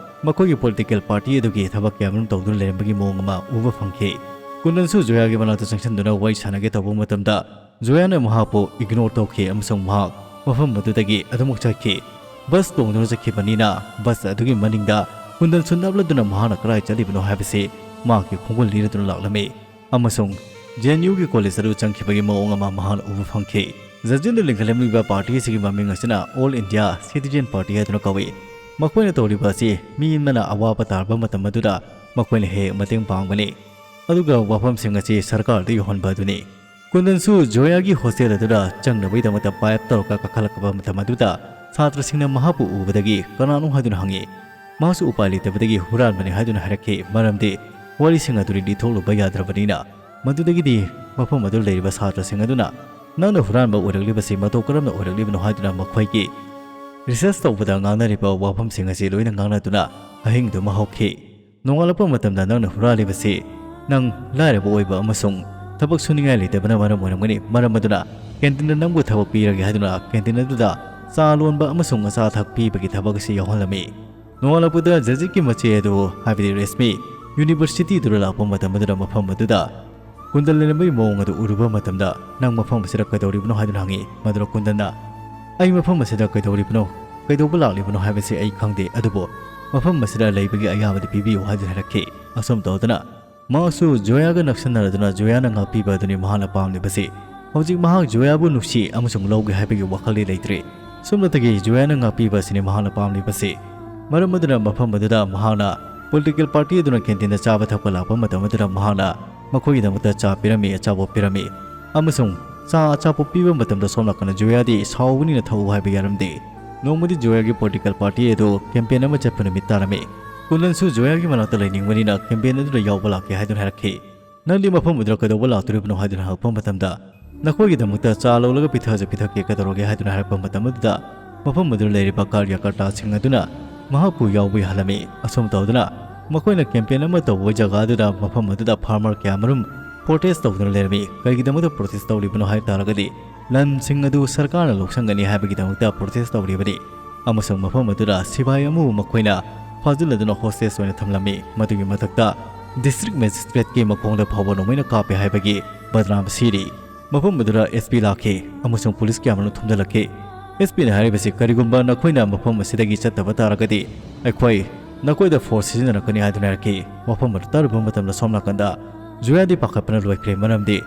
ꯃꯈꯣꯏꯒꯤ ꯄꯣꯂꯤꯇꯤꯀꯦꯜ ꯄꯥꯔꯇꯤ ꯑꯗꯨꯒꯤ ꯊꯕꯛ ꯀꯌꯥꯃꯔꯨꯝ ꯇꯧꯗꯨꯅ ꯂꯩꯔꯝꯕꯒꯤ ꯃꯑꯣꯡ ꯑꯃ ꯎꯕ ꯐꯪꯈꯤ꯫ ꯀꯨꯟꯗꯟꯁꯨ ꯖꯣꯌꯥꯒꯤ ꯃꯅꯥꯛꯇ ꯆꯪꯁꯤꯟꯗꯨꯅ ꯋꯥꯔꯤ ꯁꯥꯟꯅꯒꯦ ꯇꯧꯕ ꯃꯇꯝꯗ ꯖꯣꯌꯥꯅ ꯃꯍꯥꯛꯄꯨ ꯏꯒꯅꯣꯔ ꯇꯧꯈꯤ ꯑꯃꯁꯨꯡ ꯃꯍꯥꯛ ꯃꯐꯝ ꯑꯗꯨꯗꯒꯤ ꯑꯗꯨꯃꯛ ꯆꯠꯈꯤ꯫ ꯕꯁ ꯇꯣꯡꯗꯨꯅ ꯆꯠꯈꯤꯕꯅꯤꯅ ꯕꯁ ꯑꯗꯨꯒꯤ ꯃꯅꯤꯡꯗ ꯀꯨꯟꯗꯟꯁꯨ ꯅꯞꯂꯗꯨꯅ ꯃꯍꯥꯛꯅ ꯀꯗꯥꯏ ꯆꯠꯂꯤꯕꯅꯣ ꯍꯥꯏꯕꯁꯤ ꯃꯍꯥꯛꯀꯤ ꯈꯣꯡꯒꯨꯜ ꯂꯤꯔꯗꯨꯅ ꯂꯥꯛꯂꯝꯃꯤ꯫ ꯑꯃꯁꯨꯡ ꯖꯦ ꯑꯦꯟ ꯌꯨꯒꯤ ꯀꯣꯂꯦꯖ ꯑꯗꯨ ꯆꯪꯈꯤꯕꯒꯤ ꯃꯑꯣꯡ ꯑꯃ ꯃꯍꯥꯛꯅ ꯎꯕ ꯐꯪꯈꯤ꯫ ꯖꯖꯤꯟꯗ ꯂꯤꯡꯈꯠꯂꯝꯂꯤꯕ ꯄꯥꯔꯇꯤ ꯑꯁꯤꯒꯤ ꯃꯃꯤꯡ ꯑꯁꯤꯅ ꯑꯣꯜ ꯏꯟꯗꯤꯌꯥ ꯁꯤꯇꯤꯖꯦꯟ ꯄꯥꯔꯇꯤ ꯍꯥꯏꯗꯨꯅ ꯀꯧꯏ꯫ ꯃꯈꯣꯏꯅ ꯇꯧꯔꯤꯕ ꯑꯁꯤ ꯃꯤ ꯑꯃꯅ ꯑꯋꯥꯕ ꯇꯥꯔꯕ ꯃꯇꯝ ꯑꯗꯨꯗ ꯃꯈꯣꯏꯅ ꯍꯦꯛ ꯃꯇꯦꯡ ꯄꯥꯡꯕꯅꯤ, ꯑꯗꯨꯒ ꯋꯥꯐꯝꯁꯤꯡ ꯑꯁꯤ ꯁꯔꯀꯥꯔꯗ ꯌꯧꯍꯟꯕ ꯑꯗꯨꯅꯤ꯫ ꯀꯨꯟꯗꯟꯁꯨ ꯖꯣꯌꯥꯒꯤ ꯍꯣꯁꯇꯦꯜ ꯑꯗꯨꯗ ꯆꯪꯅꯕꯒꯤꯗꯃꯛꯇ ꯄꯥꯏꯞ ꯇꯧꯔꯒ ꯀꯥꯈꯠꯂꯛꯄ ꯃꯇꯝ ꯑꯗꯨꯗ ꯁꯥꯇ꯭ꯔꯁꯤꯡꯅ ꯃꯍꯥꯛꯄꯨ ꯎꯕꯗꯒꯤ ꯀꯅꯥꯅꯣ ꯍꯥꯏꯗꯨꯅ ꯍꯪꯉꯤ꯫ ꯃꯍꯥꯛꯁꯨ ꯎꯄꯥꯏ ꯂꯩꯇꯕꯗꯒꯤ ꯍꯨꯔꯥꯟꯕꯅꯤ ꯍꯥꯏꯗꯨꯅ ꯍꯥꯏꯔꯛꯈꯤ, ꯃꯔꯝꯗꯤ ꯋꯥꯔꯤꯁꯤꯡ ꯑꯗꯨꯗꯤ ꯂꯤꯊꯣꯛꯂꯨꯕ ꯌꯥꯗ꯭ꯔꯕꯅꯤꯅ꯫ ꯃꯗꯨꯗꯒꯤꯗꯤ ꯃꯐꯝ ꯑꯗꯨꯗ ꯂꯩꯔꯤꯕ ꯁꯥꯇ꯭ꯔꯁꯤꯡ ꯑꯗꯨꯅ ꯅꯪꯅ ꯍꯨꯔꯥꯟꯕ ꯑꯣꯏꯔꯛꯂꯤꯕꯁꯤ ꯃꯇꯧ ꯀꯔꯝꯅ ꯑꯣꯏꯔꯛꯂꯤꯕꯅꯣ ꯍꯥꯏꯗꯨꯅ ꯃꯈꯣꯏꯒꯤ ꯔꯤꯁꯔꯁ ꯇꯧꯕꯗ ꯉꯥꯡꯅꯔꯤꯕ ꯋꯥꯐꯝꯁꯤꯡ ꯑꯁꯤ ꯂꯣꯏꯅ ꯉꯥꯡꯅꯗꯨꯅ ꯑꯍꯤꯡꯗꯨꯃ ꯍꯧꯈꯤ꯫ ꯅꯣꯡꯉꯥꯜꯂꯛꯄ ꯃꯇꯝꯗ ꯅꯪꯅ ꯍꯨꯔꯥꯜꯂꯤꯕꯁꯤ ꯅꯪ ꯂꯥꯏꯔꯕ ꯑꯣꯏꯕ ꯑꯃꯁꯨꯡ ꯊꯕꯛ ꯁꯨꯅꯤꯡꯉꯥꯏ ꯂꯩꯇꯕꯅ ꯃꯔꯝ ꯑꯣꯏꯔꯝꯒꯅꯤ꯫ ꯃꯔꯝ ꯑꯗꯨꯅ ꯀꯦꯟꯇꯤꯟꯗ ꯅꯪꯕꯨ ꯊꯕꯛ ꯄꯤꯔꯒꯦ ꯍꯥꯏꯗꯨꯅ ꯀꯦꯟꯇꯤꯟ ꯑꯗꯨꯗ ꯆꯥ ꯂꯣꯟꯕ ꯑꯃꯁꯨꯡ ꯑꯆꯥ ꯑꯊꯛ ꯄꯤꯕꯒꯤ ꯊꯕꯛ ꯑꯁꯤ ꯌꯥꯎꯍꯜꯂꯝꯃꯤ꯫ ꯅꯣꯡꯉꯥꯜꯂꯛꯄꯗ ꯖꯖꯤꯠꯀꯤ ꯃꯆꯦ ꯑꯗꯨ, ꯍꯥꯏꯕꯗꯤ ꯔꯦꯁꯃꯤ, ꯌꯨꯅꯤꯚꯔꯁꯤꯇꯤꯗꯨꯗ ꯂꯥꯛꯄ ꯃꯇꯝ ꯑꯗꯨꯗ ꯃꯐꯝ ꯑꯗꯨꯗ ꯀꯨꯟꯗꯟ ꯂꯩꯔꯝꯕꯒꯤ ꯃꯑꯣꯡ ꯑꯗꯨ ꯎꯔꯨꯕ ꯃꯇꯝꯗ, "ꯅꯪ ꯃꯐꯝ ꯑꯁꯤꯗ ꯀꯩꯗꯧꯔꯤꯕꯅꯣ?" ꯍꯥꯏꯗꯨꯅ ꯍꯪꯉꯤ꯫ ꯃꯗꯨꯗ ꯀꯨꯟꯗꯟꯅ, "ꯑꯩ ꯃꯐꯝ ꯑꯁꯤꯗ ꯀꯩꯗꯧꯔꯤꯕꯅꯣ, ꯀꯩꯗꯧꯕ ꯂꯥꯛꯂꯤꯕꯅꯣ ꯍꯥꯏꯕꯁꯤ ꯑꯩ ꯈꯪꯗꯦ, ꯑꯗꯨꯕꯨ ꯃꯐꯝ ꯑꯁꯤꯗ ꯂꯩꯕꯒꯤ ꯑꯌꯥꯕꯗꯤ ꯄꯤꯕꯤꯌꯨ" ꯍꯥꯏꯗꯨꯅ ꯍꯥꯏꯔꯛꯈꯤ꯫ ꯑꯁꯨꯝ ꯇꯧꯗꯅ ꯃꯍꯥꯛꯁꯨ ꯖꯣꯌꯥꯒ ꯅꯛꯁꯤꯟꯅꯔꯗꯨꯅ ꯖꯣꯌꯥꯅ ꯉꯥꯛꯄꯤꯕ ꯑꯗꯨꯅꯤ ꯃꯍꯥꯛꯅ ꯄꯥꯝꯂꯤꯕꯁꯤ꯫ ꯍꯧꯖꯤꯛ ꯃꯍꯥꯛ ꯖꯣꯌꯥꯕꯨ ꯅꯨꯡꯁꯤ ꯑꯃꯁꯨꯡ ꯂꯧꯒꯦ ꯍꯥꯏꯕꯒꯤ ꯋꯥꯈꯜꯗꯤ ꯂꯩꯇ꯭ꯔꯤ꯫ ꯁꯨꯞꯅꯇꯒꯤ ꯖꯣꯌꯥꯅ ꯉꯥꯛꯄꯤꯕ ꯑꯁꯤꯅꯤ ꯃꯍꯥꯛꯅ ꯄꯥꯝꯂꯤꯕꯁꯤ꯫ ꯃꯔꯝ ꯑꯗꯨꯅ ꯃꯐꯝ ꯑꯗꯨꯗ ꯃꯍꯥꯛꯅ ꯄꯣꯂꯤꯇꯤꯀꯦꯜ ꯄꯥꯔꯇꯤ ꯑꯗꯨꯅ ꯀꯦꯟꯇꯤꯟꯗ ꯆꯥꯕ ꯊꯛꯄ ꯂꯥꯛꯄ ꯃꯇꯝ ꯑꯗꯨꯗ ꯃꯍꯥꯛꯅ ꯃꯈꯣꯏꯒꯤꯗꯃꯛꯇ ꯆꯥ ꯄꯤꯔꯝꯃꯤ, ꯑꯆꯥꯄꯣꯠ ꯄꯤꯔꯝꯃꯤ꯫ ꯑꯃꯁꯨꯡ ꯆꯥ ꯑꯆꯥꯄꯣꯠ ꯄꯤꯕ ꯃꯇꯝꯗ ꯁꯣꯝ ꯅꯥꯀꯟꯗ ꯖꯣꯌꯥꯗꯤ ꯁꯥꯎꯕꯅꯤꯅ ꯊꯛꯎ ꯍꯥꯏꯕ ꯌꯥꯔꯝꯗꯦ꯫ ꯅꯣꯡꯃꯗꯤ ꯖꯣꯌꯥꯒꯤ ꯄꯣꯂꯤꯇꯤꯀꯦꯜ ꯄꯥꯔꯇꯤ ꯑꯗꯨ ꯀꯦꯝꯄꯦꯟ ꯑꯃ ꯆꯠꯄ ꯅꯨꯃꯤꯠ ꯇꯥꯔꯝꯃꯤ꯫ ꯀꯨꯟꯗꯟꯁꯨ ꯖꯣꯌꯥꯒꯤ ꯃꯅꯥꯛꯇ ꯂꯩꯅꯤꯡꯕꯅꯤꯅ ꯀꯦꯝꯄꯦꯟ ꯑꯗꯨꯗ ꯌꯥꯎꯕ ꯂꯥꯛꯀꯦ ꯍꯥꯏꯗꯨꯅ ꯍꯥꯏꯔꯛꯈꯤ꯫ "ꯅꯪꯗꯤ ꯃꯐꯝ ꯑꯗꯨꯗ ꯀꯩꯗꯧꯕ ꯂꯥꯛꯇꯣꯔꯤꯕꯅꯣ?" ꯍꯥꯏꯗꯨꯅ ꯍꯪꯉꯛꯄ ꯃꯇꯝꯗ, "ꯅꯈꯣꯏꯒꯤꯗꯃꯛꯇ ꯆꯥ ꯂꯧꯂꯒ ꯄꯤꯊꯛꯑꯁꯨ ꯄꯤꯊꯛꯀꯦ, ꯀꯩꯗꯧꯔꯒꯦ?" ꯍꯥꯏꯗꯨꯅ ꯍꯥꯏꯔꯛꯄ ꯃꯇꯝ ꯑꯗꯨꯗ ꯃꯐꯝ ꯑꯗꯨꯗ ꯂꯩꯔꯤꯕ ꯀꯥꯔꯌꯀꯔꯇꯥꯁꯤꯡ ꯑꯗꯨꯅ ꯃꯍꯥꯛꯄꯨ ꯌꯥꯎꯕ ꯌꯥꯍꯜꯂꯝꯃꯤ꯫ ꯑꯁꯨꯝ ꯇꯧꯗꯨꯅ ꯃꯈꯣꯏꯅ ꯀꯦꯝꯄꯦꯟ ꯑꯃ ꯇꯧꯕ ꯖꯒꯥ ꯑꯗꯨꯗ ꯃꯐꯝ ꯑꯗꯨꯗ ꯐꯥꯔꯃꯔ ꯀꯌꯥꯃꯔꯨꯝ ꯄ꯭ꯔꯣꯇꯦꯁ ꯇꯧꯗꯨꯅ ꯂꯩꯔꯝꯃꯤ꯫ ꯀꯔꯤꯒꯤꯗꯃꯛꯇ ꯄ꯭ꯔꯣꯇꯦꯁ ꯇꯧꯔꯤꯕꯅꯣ ꯍꯥꯏꯕ ꯇꯥꯔꯒꯗꯤ ꯂꯝꯁꯤꯡ ꯑꯗꯨ ꯁꯔꯀꯥꯔꯅ ꯂꯧꯁꯤꯟꯒꯅꯤ ꯍꯥꯏꯕꯒꯤꯗꯃꯛꯇ ꯄ꯭ꯔꯣꯇꯦꯁ ꯇꯧꯔꯤꯕꯅꯤ꯫ ꯑꯃꯁꯨꯡ ꯃꯐꯝ ꯑꯗꯨꯗ ꯁꯤꯐꯥꯏ ꯑꯃꯕꯨ ꯃꯈꯣꯏꯅ ꯐꯥꯖꯤꯜꯂꯗꯨꯅ hostage ꯑꯣꯏꯅ ꯊꯝꯂꯝꯃꯤ꯫ ꯃꯗꯨꯒꯤ ꯃꯊꯛꯇ district magistrateꯀꯤ ꯃꯈꯣꯡꯗ ꯐꯥꯎꯕ ꯅꯣꯡꯃꯩꯅ ꯀꯥꯞꯄꯦ ꯍꯥꯏꯕꯒꯤ ꯕꯗꯅꯥꯝ ꯁꯤꯔꯤ꯫ ꯃꯐꯝ ꯑꯗꯨꯗ SP ꯂꯥꯛꯈꯤ ꯑꯃꯁꯨꯡ ꯄꯨꯂꯤꯁ ꯀꯌꯥ ꯑꯃꯅ ꯊꯨꯝꯖꯤꯜꯂꯛꯈꯤ꯫ SPꯅ ꯍꯥꯏꯔꯤꯕꯁꯤ, "ꯀꯔꯤꯒꯨꯝꯕ ꯅꯈꯣꯏꯅ ꯃꯐꯝ ꯑꯁꯤꯗꯒꯤ ꯆꯠꯇꯕ ꯇꯥꯔꯒꯗꯤ ꯑꯩꯈꯣꯏ ꯅꯈꯣꯏꯗ force ꯁꯤꯖꯤꯟꯅꯔꯛꯀꯅꯤ" ꯍꯥꯏꯗꯨꯅ ꯍꯥꯏꯔꯛꯈꯤ꯫ ꯋꯥꯐꯝ ꯑꯗꯨ ꯇꯥꯔꯨꯕ ꯃꯇꯝꯗ ꯁꯣꯝ ꯅꯥꯀꯟꯗ ꯖꯣꯌꯥꯗꯤ ꯄꯥꯈꯠꯄꯅ ꯂꯣꯏꯈ꯭ꯔꯦ, ꯃꯔꯝꯗꯤ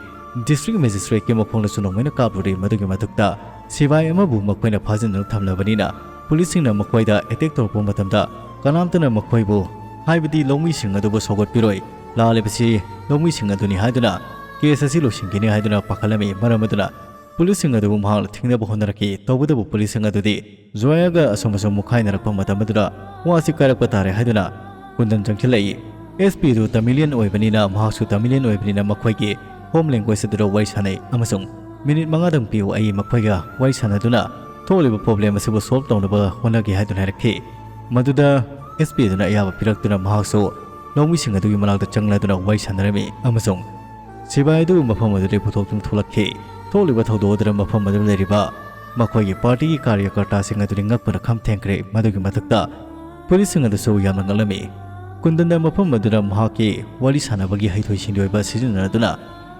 district magistrateꯀꯤ ꯃꯈꯣꯡꯗꯁꯨ ꯅꯣꯡꯃꯩꯅ ꯀꯥꯞꯂꯨꯔꯦ꯫ ꯃꯗꯨꯒꯤ ꯃꯊꯛꯇ ꯁꯤꯐꯥꯏ ꯑꯃꯕꯨ ꯃꯈꯣꯏꯅ ꯐꯥꯖꯤꯟꯗꯨꯅ ꯊꯝꯂꯕꯅꯤꯅ ꯄꯨꯂꯤꯁꯁꯤꯡꯅ ꯃꯈꯣꯏꯗ attack ꯇꯧꯔꯛꯄ ꯃꯇꯝꯗ ꯀꯅꯥꯝꯇꯅ ꯃꯈꯣꯏꯕꯨ, ꯍꯥꯏꯕꯗꯤ ꯂꯧꯃꯤꯁꯤꯡ ꯑꯗꯨꯕꯨ ꯁꯧꯒꯠꯄꯤꯔꯣꯏ꯫ ꯂꯥꯜꯂꯤꯕꯁꯤ ꯂꯧꯃꯤꯁꯤꯡ ꯑꯗꯨꯅꯤ ꯍꯥꯏꯗꯨꯅ case ꯑꯁꯤ ꯂꯣꯏꯁꯤꯟꯈꯤꯅꯤ ꯍꯥꯏꯗꯨꯅ ꯄꯥꯈꯠꯂꯝꯃꯤ꯫ ꯃꯔꯝ ꯑꯗꯨꯅ ꯄꯨꯂꯤꯁꯁꯤꯡ ꯑꯗꯨꯕꯨ ꯃꯍꯥꯛꯅ ꯊꯤꯡꯅꯕ ꯍꯣꯠꯅꯔꯛꯈꯤ꯫ ꯇꯧꯕꯇꯕꯨ ꯄꯨꯂꯤꯁꯁꯤꯡ ꯑꯗꯨꯗꯤ ꯖꯣꯌꯥꯒ ꯑꯁꯨꯝ ꯑꯁꯨꯝ ꯃꯨꯛꯈꯥꯏꯅꯔꯛꯄ ꯃꯇꯝ ꯑꯗꯨꯗ ꯋꯥꯁꯤ ꯀꯥꯏꯔꯛꯄ ꯇꯥꯔꯦ ꯍꯥꯏꯗꯨꯅ ꯀꯨꯟꯗꯟ ꯆꯪꯁꯤꯜꯂꯛꯏ꯫ SP ꯑꯗꯨ Tamilian ꯑꯣꯏꯕꯅꯤꯅ, ꯃꯍꯥꯛꯁꯨ Tamilian ꯑꯣꯏꯕꯅꯤꯅ ꯃꯈꯣꯏꯒꯤ home language ꯑꯗꯨꯗ ꯋꯥꯔꯤ ꯁꯥꯟꯅꯩ ꯑꯃꯁꯨꯡ "ꯃꯤꯅꯤꯠ ꯃꯉꯥꯗꯪ ꯄꯤꯌꯨ, ꯑꯩ ꯃꯈꯣꯏꯒ ꯋꯥꯔꯤ ꯁꯥꯟꯅꯗꯨꯅ ꯊꯣꯛꯂꯤꯕ problem ꯑꯁꯤꯕꯨ solve ꯇꯧꯅꯕ ꯍꯣꯠꯅꯒꯦ" ꯍꯥꯏꯗꯨꯅ ꯍꯥꯏꯔꯛꯈꯤ꯫ ꯃꯗꯨꯗ SP ꯑꯗꯨꯅ ꯑꯌꯥꯕ ꯄꯤꯔꯛꯇꯨꯅ ꯃꯍꯥꯛꯁꯨ ꯂꯧꯃꯤꯁꯤꯡ ꯑꯗꯨꯒꯤ ꯃꯅꯥꯛꯇ ꯆꯪꯂꯗꯨꯅ ꯋꯥꯔꯤ ꯁꯥꯟꯅꯔꯝꯃꯤ ꯑꯃꯁꯨꯡ ꯁꯤꯐꯥꯏ ꯑꯗꯨ ꯃꯐꯝ ꯑꯗꯨꯗꯒꯤ ꯄꯨꯊꯣꯛꯇꯨꯅ ꯊꯣꯛꯂꯛꯈꯤ꯫ ꯊꯣꯛꯂꯤꯕ ꯊꯧꯗꯣꯛ ꯑꯗꯨꯗ ꯃꯐꯝ ꯑꯗꯨꯗ ꯂꯩꯔꯤꯕ ꯃꯈꯣꯏꯒꯤ partyꯒꯤ ꯀꯥꯔꯌꯀꯔꯇꯥꯁꯤꯡ ꯑꯗꯨꯗꯤ ꯉꯛꯄꯅ ꯈꯝ ꯊꯦꯡꯈ꯭ꯔꯦ꯫ ꯃꯗꯨꯒꯤ ꯃꯊꯛꯇ ꯄꯨꯂꯤꯁꯁꯤꯡ ꯑꯗꯨꯁꯨ ꯌꯥꯝꯅ ꯉꯛꯂꯝꯃꯤ꯫ ꯀꯨꯟꯗꯟꯗ ꯃꯐꯝ ꯑꯗꯨꯗ ꯃꯍꯥꯛꯀꯤ ꯋꯥꯔꯤ ꯁꯥꯟꯅꯕꯒꯤ ꯍꯩꯊꯣꯏ ꯁꯤꯡꯊꯣꯏꯕ ꯁꯤꯖꯤꯟꯅꯗꯨꯅ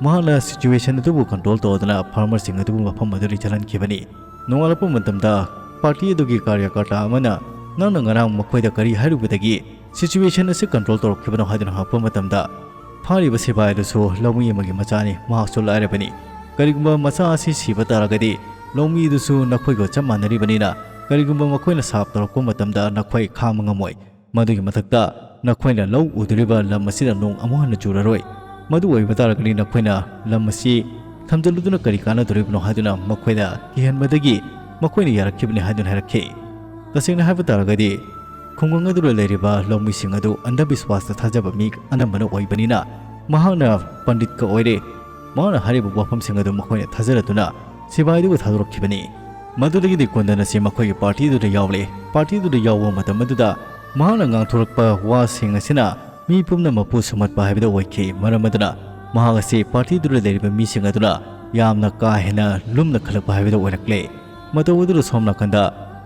ꯃꯍꯥꯛꯅ situation ꯑꯗꯨꯕꯨ control ꯇꯧꯗꯨꯅ farmerꯁꯤꯡ ꯑꯗꯨꯕꯨ ꯃꯐꯝ ꯑꯗꯨꯗꯒꯤ ꯆꯠꯍꯟꯈꯤꯕꯅꯤ꯫ ꯅꯣꯡꯉꯥꯜꯂꯛꯄ ꯃꯇꯝꯗ party ꯑꯗꯨꯒꯤ ꯀꯥꯔꯌꯀꯔꯇꯥ ꯑꯃꯅ, "ꯅꯪꯅ ꯉꯔꯥꯡ ꯃꯈꯣꯏꯗ ꯀꯔꯤ ꯍꯥꯏꯔꯨꯕꯗꯒꯤ situation ꯑꯁꯤ control ꯇꯧꯔꯛꯈꯤꯕꯅꯣ?" ꯍꯥꯏꯗꯨꯅ ꯍꯪꯂꯛꯄ ꯃꯇꯝꯗ, ꯐꯥꯔꯤꯕ ꯁꯤꯐꯥꯏ ꯑꯗꯨꯁꯨ ꯂꯧꯃꯤ ꯑꯃꯒꯤ ꯃꯆꯥꯅꯤ, ꯃꯍꯥꯛꯁꯨ ꯂꯥꯏꯔꯕꯅꯤ꯫ ꯀꯔꯤꯒꯨꯝꯕ ꯃꯆꯥ ꯑꯁꯤ ꯁꯤꯕ ꯇꯥꯔꯒꯗꯤ ꯂꯧꯃꯤꯗꯨꯁꯨ ꯅꯈꯣꯏꯒ ꯆꯞ ꯃꯥꯟꯅꯔꯤꯕꯅꯤꯅ, ꯀꯔꯤꯒꯨꯝꯕ ꯃꯈꯣꯏꯅ ꯁꯥꯞ ꯇꯧꯔꯛꯄ ꯃꯇꯝꯗ ꯅꯈꯣꯏ ꯈꯥꯡꯕ ꯉꯝꯃꯣꯏ꯫ ꯃꯗꯨꯒꯤ ꯃꯊꯛꯇ ꯅꯈꯣꯏꯅ ꯂꯧ ꯎꯗꯣꯔꯤꯕ ꯂꯝ ꯑꯁꯤꯗ ꯅꯣꯡ ꯑꯃꯨꯛ ꯍꯟꯅ ꯆꯨꯔꯔꯣꯏ꯫ ꯃꯗꯨ ꯑꯣꯏꯕ ꯇꯥꯔꯒꯗꯤ ꯅꯈꯣꯏꯅ ꯂꯝ ꯑꯁꯤ ꯊꯝꯖꯤꯜꯂꯨꯗꯨꯅ ꯀꯔꯤ ꯀꯥꯟꯅꯗꯣꯔꯤꯕꯅꯣ ꯍꯥꯏꯗꯨꯅ ꯃꯈꯣꯏꯗ ꯀꯤꯍꯟꯕꯗꯒꯤ ꯃꯈꯣꯏꯅ ꯌꯥꯔꯛꯈꯤꯕꯅꯤ ꯍꯥꯏꯗꯨꯅ ꯍꯥꯏꯔꯛꯈꯤ꯫ ꯇꯁꯦꯡꯅ ꯍꯥꯏꯕ ꯇꯥꯔꯒꯗꯤ ꯈꯨꯡꯒꯪ ꯑꯗꯨꯗ ꯂꯩꯔꯤꯕ ꯂꯧꯃꯤꯁꯤꯡ ꯑꯗꯨ ꯑꯟꯙꯕꯤꯁ꯭ꯋꯥꯁꯇ ꯊꯥꯖꯕ ꯃꯤ ꯑꯅꯝꯕꯅ ꯑꯣꯏꯕꯅꯤꯅ ꯃꯍꯥꯛꯅ ꯄꯟꯗꯤꯠꯀ ꯑꯣꯏꯔꯦ꯫ ꯃꯍꯥꯛꯅ ꯍꯥꯏꯔꯤꯕ ꯋꯥꯐꯝꯁꯤꯡ ꯑꯗꯨ ꯃꯈꯣꯏꯅ ꯊꯥꯖꯔꯗꯨꯅ ꯁꯤꯐꯥꯏꯗꯨꯕꯨ ꯊꯥꯗꯣꯔꯛꯈꯤꯕꯅꯤ꯫ ꯃꯗꯨꯗꯒꯤꯗꯤ ꯀꯨꯟꯗꯟ ꯑꯁꯤ ꯃꯈꯣꯏꯒꯤ party ꯑꯗꯨꯗ ꯌꯥꯎꯂꯦ꯫ Party ꯑꯗꯨꯗ ꯌꯥꯎꯕ ꯃꯇꯝ ꯑꯗꯨꯗ ꯃꯍꯥꯛꯅ ꯉꯥꯡꯊꯣꯔꯛꯄ ꯋꯥꯁꯤꯡ ꯑꯁꯤꯅ ꯃꯤ ꯄꯨꯝꯅꯃꯛꯄꯨ ꯁꯨꯝꯍꯠꯄ ꯍꯥꯏꯕꯗꯨ ꯑꯣꯏꯈꯤ꯫ ꯃꯔꯝ ꯑꯗꯨꯅ ꯃꯍꯥꯛ ꯑꯁꯤ party ꯑꯗꯨꯗ ꯂꯩꯔꯤꯕ ꯃꯤꯁꯤꯡ ꯑꯗꯨꯅ ꯌꯥꯝꯅ ꯀꯥ ꯍꯦꯟꯅ ꯂꯨꯝꯅ ꯈꯜꯂꯛꯄ ꯍꯥꯏꯕꯗꯨ ꯑꯣꯏꯔꯛꯂꯦ꯫ ꯃꯇꯧ ꯑꯗꯨꯗ ꯁꯣꯝ ꯅꯥꯀꯟꯗ